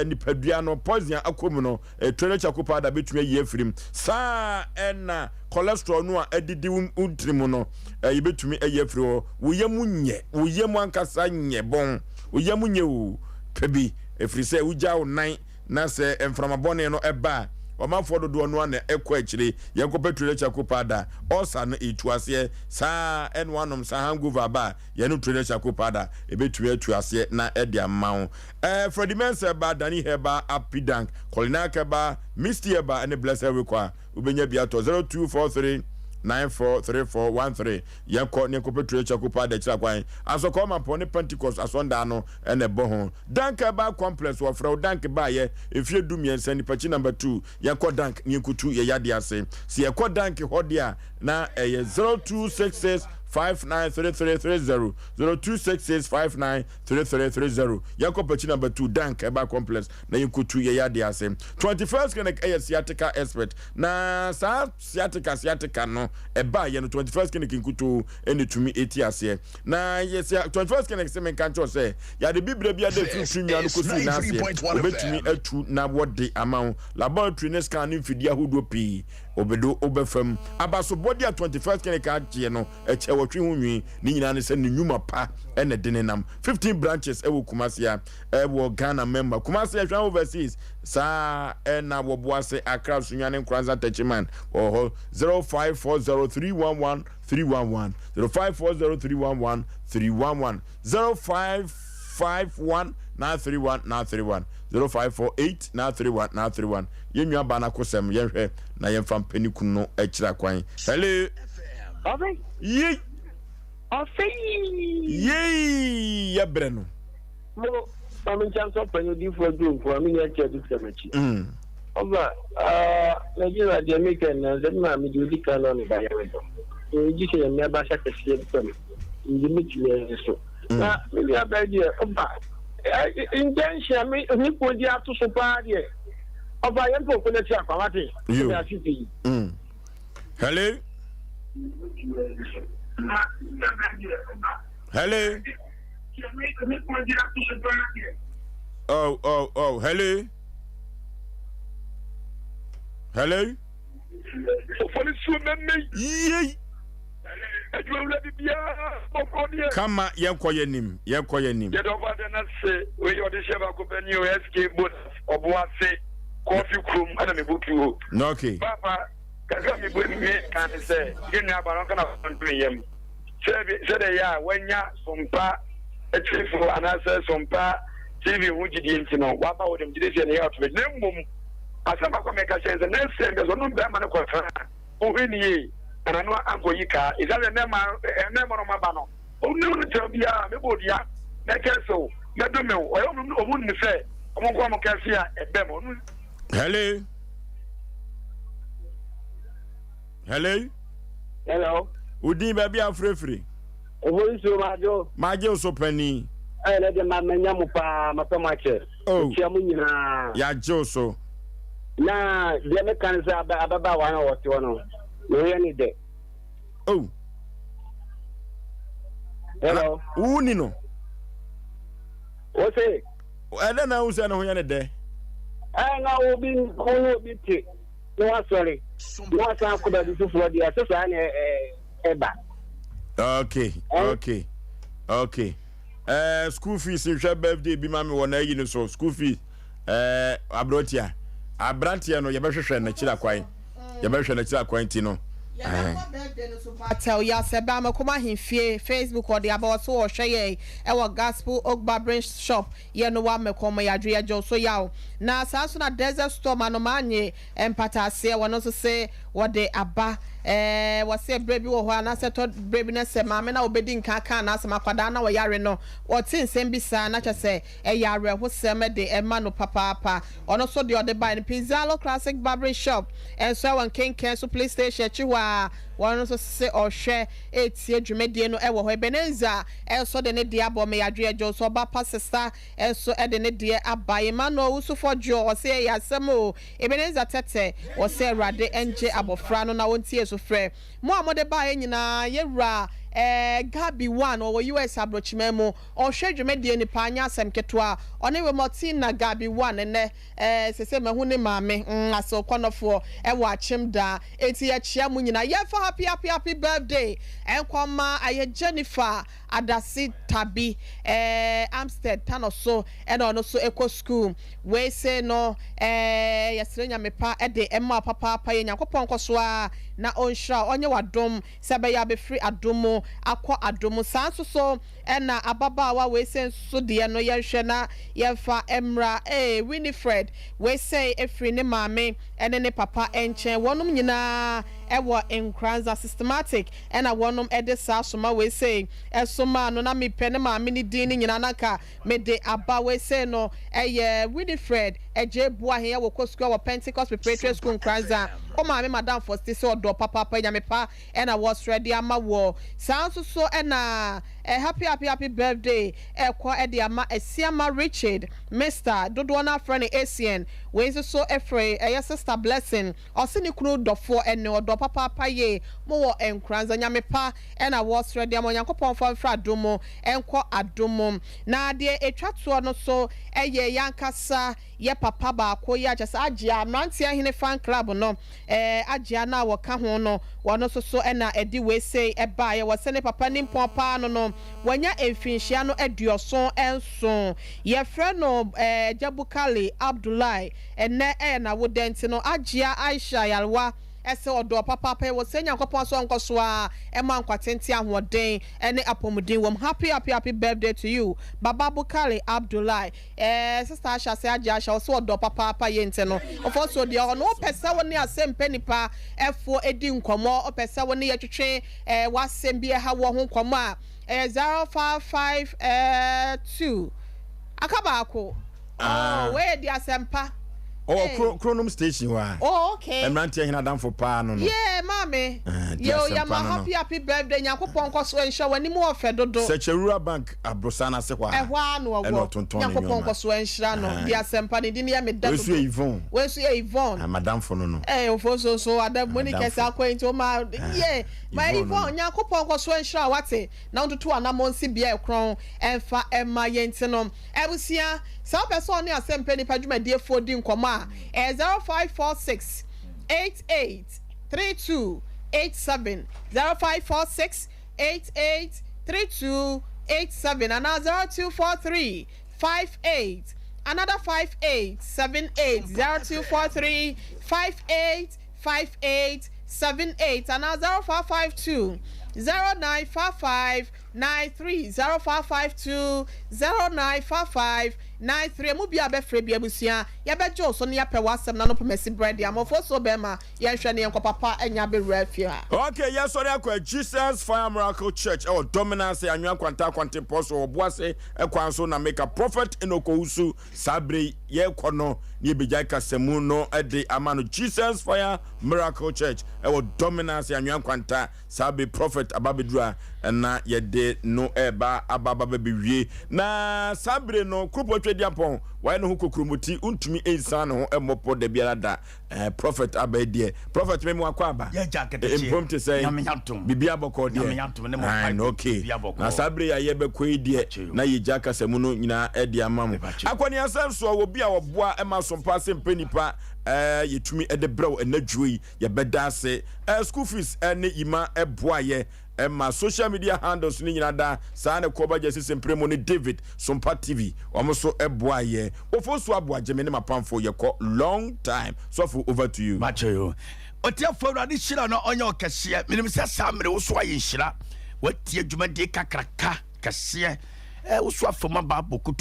nipadua no, poison a akɔ mu no, Traders Charcoal Powder bɛtumi ayi afiri mu. Saa ɛna cholesterol no a adidi wo ntini mu no, yɛbɛtumi ayi afiri hɔ. Wo yam nyɛ, wo yam ankasa nyɛ bɔn, wo yam nyɛ o, pɛ bi, ɛfiri sɛ wogya wo nan Na sɛ mframa bɔne no ba a, ɔmanfoɔ dodoɔ no ara na ɛkɔ akyire. Yɛnkɔpɛ Traders Charcoal Powder, ulcer no ɛtu aseɛ. Saa ara ɛna woanom saa hangover aba a, yɛnom Traders Charcoal Powder, ɛbɛtumi atu aseɛ na ɛde ama wo. Ɛɛ Freddie Mensah ba, Danny Herbal, Apidank, Colinac Herbal, Misty Herbal ɛne Blessed Wekwa. Wobɛnya bi atɔ 0243 943413. Yɛnkɔ ne yɛnkɔpɛ Traders Charcoal Powder akyiri akwan. Asɔkɔɔ Mampɔn ne Pentecost Asɔndan no na ɛbɔ ho. Dank Herbal Complex, wɔfrɛ wo Dank baayɛ mfeɛ 13, nipakyi number 2, yɛnkɔ Dank na yɛnkutu yɛ yadeɛ ase. Sɛ yɛkɔ Dank hɔ deɛ a, na ɛyɛ 0266 593330, 0266 593330. Yɛnkɔ pakyi number 2, Dank Herbal Complex na yɛnkutu yɛ yadeɛ ase. 21st Clinic ɛyɛ sciatica expert, na saa sciatica sciatica no ɛbaayɛ no 21st Clinic nkutoo ɛna ɛtumi ɛti aseɛ. Na yɛsɛ 21st Clinic sɛ menka nkyerɛ sɛ yɛade bibire bi ada ɛfiri tiri nwia no kɔsi n'aseɛ wɔbɛtumi atu na wɔde ama wo. Laboratory ne scan ne mfidie ahodoɔ pii obedo wobɛfam. Abasobɔde a 21st Clinic agyeɛ no ɛkyɛ wɔtwe ho nwi ne nyinaa ne sɛ ne nnwuma pa ɛna ɛde ne nam. 15 branches ɛwɔ Kumasi a ɛwɔ Ghana mɛma Kumasi ɛhwɛ overseas saa ɛna wɔboase Accra Sunyani Nkoranza Techiman wɔ hɔ 0540 311 311 0540 311 311 0551 931 931 0548 931 931 Yɛn nua baa no akosɛm yɛnhwɛ na yɛmfa mpɛ ne kunu no akyiri akwan. Hello. Ɔfɛ. Yei. Ɔfɛ yii. Yei yɛ brɛ no. Mo ma me nkyɛn sɛ ɔpanyin odiyifoɔ adwo nko a me nua kyɛ bi sɛ m'akyi. Ɔba ah Nigeria deɛ meka nyinaa sɛ me maame deɛ ɔdi kan na ɔne ba yare dɔ. Megye sɛ Nyame abasa kɛseɛ bi sɛ me nti mɛtumi asi so. Na me nua bɛɛ deɛ ɔba injunction a me me kɔn di ato so paa deɛ ɔba yɛn mpɛ ɔkɔ n'akyi akwa wate. Yo. Ɛda ase pii. Hello. Hello. Oh, oh, oh, hello. Hello. Yei. Kama yɛnkɔ yɛ nim, yɛnkɔ yɛ nim. Yɛde ɔba dɛ na se wei ɔde hyɛ baako pɛ ni o SK bonus ɔbo ase kɔfi kurom ɛna me butu o. Okay. Papa kakra mi bu mi kan ne sɛ yɛn nua aba no nka na ɔnto ne yam. Sɛdeɛ ɛyɛ a wanya Sompa atiefo anaasɛ Sompa TV ho gyidie nti no, waba hɔ dɛm gyidie sɛ ne yɛ ɔtoma na mmom asɛm baako a mɛka kyerɛ sɛ next time sɛ ɔno bɛrima no kɔtena a wohwɛ ne yie na n'ano ankɔyi kaa ɛsiane sɛ mmarima no ɔmaba no ɔno no tena biara mɛbɔ odua mɛkɛse o mɛdome o ɔyɛ ɔmo nim sɛ ɔmo nko ɔmo kɛse a ɛbɛm ɔno. Hello. Hello. Hello. Wo din baabi a wofrɛfiri? Obo nsuo magye wo. Magye wo so panin. Ɛnɛ deɛ ma manya mo paa, mapɛ mo akyɛ. Oh. Mekyia mo nyinaa. Yɛagye wo so. Na deɛ meka ne sɛ ababaawa no a ɔte hɔ no, ne ho yɛ ne dɛ. Oh. Hello. Wo ni no. Wo se. Ɛdɛ na wo sɛ ne ho yɛ ne dɛ. Ɛɛ na obi wo ne obi te na wasɔre na wasan akɔ baabi foforɔ deɛ ɛsɛ saa na ɛba. Okay, okay, okay. Eh, school fees nhwɛ birthday bi ma me wɔ n'ayi no so school fees eh, aberanteɛ aberanteɛ no yɛbɛhwehwɛ n'akyiri akwan yɛbɛhwehwɛ n'akyiri akwan ti no. Yɛbɛkɔ birthday no so patel yɛ asɛ bɛ amakoma ahemfie Facebook ɔde aba ɔso ɔhwɛ yɛn ɛwɔ Gospel Oak Barbering Shop yɛ no wa mɛkɔm yadwe yɛgye so yaw na saa nso na Desert Storm anomaa nye Mpataaseɛ, wɔn nso se wɔde aba. Ɛɛ, wɔse berɛ bi wɔ hɔ anaasɛ ɛtɔ berɛ bi na sɛ maame no a ɔbɛdi nkan aka n'asɛm, akwadaa no a ɔyare no, ɔte nsɛm bi saa na kyerɛ sɛ ɛyɛ awerɛhosɛm de ma no papaapa. Ɔno nso deɛ ɔde baeɛ no, Pizzalo Classic Barbering Shop nso ɛwɔ Nkenken so Police Station akyi hɔ ara, wɔn nso se ɔhwɛ retie dwumadie no wɔ hɔ. Ebenezer nso de ne deɛ abɔ, Meyadwe Adwo nso ɔba pa sesa nso de ne deɛ aba. Emmanuel Owusu-Fodjour, ɔse ɛyɛ asɛm o. Ebenezer Tetteh, ɔse Awurade ngye abɔfra no na ɔntie sufrɛ. Mo a mode baeɛ nyinaa, yɛwura eh, Gabi One, ɔwɔ US abrokyiman mu, ɔhwɛ dwumadie no paa, nyɛ asɛm ketewa. Ɔne Wilmottina Gabi One nnɛ eh, sese mahu ne maame, mm, Asew Kɔnɔfoɔ, ɛwɔ Akyem daa. Enti yɛkyea mo nyinaa. Yɛmfa happy happy happy birthday nkɔ mma ɛyɛ Jennifer Adase Tabi eh, Amstead Tano so ɛna ɔno nso ɛkɔ sukuu. Wei sei no eh, yɛsrɛ Nyame pa de ɛma wo papaapa yɛ Nyankopɔn nkɔ so ara na ɔnhyira wo, ɔnyɛ wo adom sɛ ɛbɛyɛ a bɛfiri adom mu akɔ adom mu. Saa nso so ɛna ababaawa wei sei nso deɛ no yɛnhwɛ na yɛmfa mmra eh, Winifred wei sei ɛfiri ne maame ɛne ne papa nkyɛn, wɔnom nyinaa ɛwɔ Nkoranza Systematic Ɛna wɔnom de saa soma wei sei somaa no, na me pɛ ne maame no din no nyinaa na anka me de aba. Wei sei no ɛyɛ Winifred Adjei Boahen a wɔkɔ sukuu wɔ Pentecost Preparatory School Nkoranza. Wo maame Madam Fosti sɛ ɔdɔ papaapa, Nyame pa ɛna wɔsrɛ de ama woɔ. Saa nso so ɛna Happy Happy Happy Birthday ɛkɔ de ama Asiama Richard, Mister, dodoɔ no ara frɛ no Essien. Wei nso so ɛfiri ɛyɛ Sister Blessing. Ɔse ne kunu dɔfoɔ ɛne ɔdɔ papaapa yie mo wɔ nkoranza nyame pa ɛna wɔsrɛ deɛ ma Onyankopɔn mfa mfiri adom mu nkɔ adom mu na deɛ ɛtwa toɔ no so ɛyɛ yankasa yɛ papa baako yi a kyɛsɛ Agyea mmeranteɛ hene fan club no ɛɛ Agyea no a wɔka ho no wɔno nso so ɛna ɛde wei sei ɛbaeɛ wɔse ne papa nimpɔn paa no no wanya mfinhyia no aduɔson nson yɛfrɛ no ɛɛ Agya Bukali Abdullahi Ɛnnɛ ɛyɛ n'awoda nti no Agyea Aisha Yalwa sɛ ɔdɔ papaapa yi wɔ sɛ Nyankopɔn sɛ ɔnkɔ so ara mma nkwa tenten ahoɔden ne apɔmuden wom Happy happy happy birthday to you Baba Bukari Abdullahi eh Sister Aisha sɛ Agyea Aisha ɔsɛ ɔdɔ papaapa yei nti no ɔfɔ so deɛ ɔno wopɛ sɛ wo ne asɛmpɛ nipa foɔ di nkɔmmɔ wopɛ sɛ wo ne yɛ twetwe eh w'asɛm bi ɛha woɔ ho nkɔmmɔ a ɛyɛ 055 eh 2 aka baako. Ah. Oh, wei yɛ di asɛmpa. Ɔwɔ kuro Kronom station hɔ a. Oh, okay. Mmeranteɛ hene adamfo paa no no. Yeah, maame. Ah, di Yo, asɛmpa yɛ ma no no. happy happy birthday. Nyankopɔn nkɔ so nhyira w'anim wɔ fɛ dodo. Sɛkyɛ Bank abrosan ase hɔ a. Ɛhɔ ara na ɔwɔ. Ɛna ɔtontɔn ne Nyankopɔn nneɛma. nkɔ so nhyira no. Di asɛmpa ne din yɛ me dɛ Wei nso dodo. yɛ Yvonne. Wei nso yɛ Yvonne. Ah, madamfo no no. Eh, ofo so so ada mu ni Madamfo. kɛse akɔ nti o ma yeah. Ma Yvonne no Yvonne no. Nyankopɔn nkɔ so nhyira wo wate. Na wontutu anammɔn nsi bea a ɛkorɔn mfa mma yɛn nti no. Abusua, sɛ wopɛ sɛ ɔne Asɛmpɛ Nnipa dwumadiefoɔ di nkɔmmɔ a, ɛyɛ 0546 88 32 87, 0546 88 32 87 anaa 0243 58 another 58 78, 0243 58 58 78 anaa 0552 0955 93, 0552 0955. 93. Emu biara a bɛfrɛ bi abusua, yɛbɛgye wo so na yɛapɛ w'asɛm na anɔpa masi berɛ de ama. Ofosuo bɛrima, yɛnhwɛ na yɛnkɔ papa anya abɛwura fie ha. Ok, yɛsɔre akɔ Jesus Fire Miracle Church ɛwɔ Dominase Anwea Nkwanta Kwantempɔn so wɔ Boase kwan so na meka Prophet Enoch Owusu saa bere yi yɛrekɔ no na yɛbɛgyae kasamu no de ama no Jesus Fire Miracle Church ɛwɔ Dominase Anwea Nkwanta Saa bere Prɔfɛt aba abɛduru a, na yɛde no reba aba aba bɛbɛwie. Na saa bere no, Kuropɔn Tweaduampɔn, wayɛ ne ho kokuromoti, wontumi nsan ne ho mmɔ pɔ da biara da. Eh, Prɔfɛt aba yi deɛ, Prɔfɛt me mo akɔ aba. Yɛagya akatakyie. Mpom te sɛn? Nyame adom. Biribi abɔkɔ deɛ. Nyame adom ne mo Aane, mpaebɔ. okay. Biribi abɔkɔ. Na saa bere yi a yɛbɛkɔ yi deɛ, na yɛgya kasamu no nyinaa de ama mo. Akɔneasɛm soɔ, wɔ bi a wɔboa ma asompa ase mpɛ nnipa, eh, yɛtumi de brɛ wo ɛnadwuo yi. Yɛbɛda ase. Eh, school fees eh, ne Yima eh, boa yɛ eh, ma social media handles ne nyinaa da saa ne kɔba gyasi sempere mu ne David Sompa TV wɔn nso eh, boa yɛ. Ofo so aboa gyeme ne mapamfo yɛkɔ long time. Sɔfo over to you. Makyɛ yo. Ɔtiɛfoɔ Awurade hyira na ɔnyɛ wo kɛseɛ. Menim sɛ saa mmerɛ wo so ayɛ nhyira. Watie dwumadie kakraka kɛseɛ. Eh, wo so afa mu aba abɔ koto.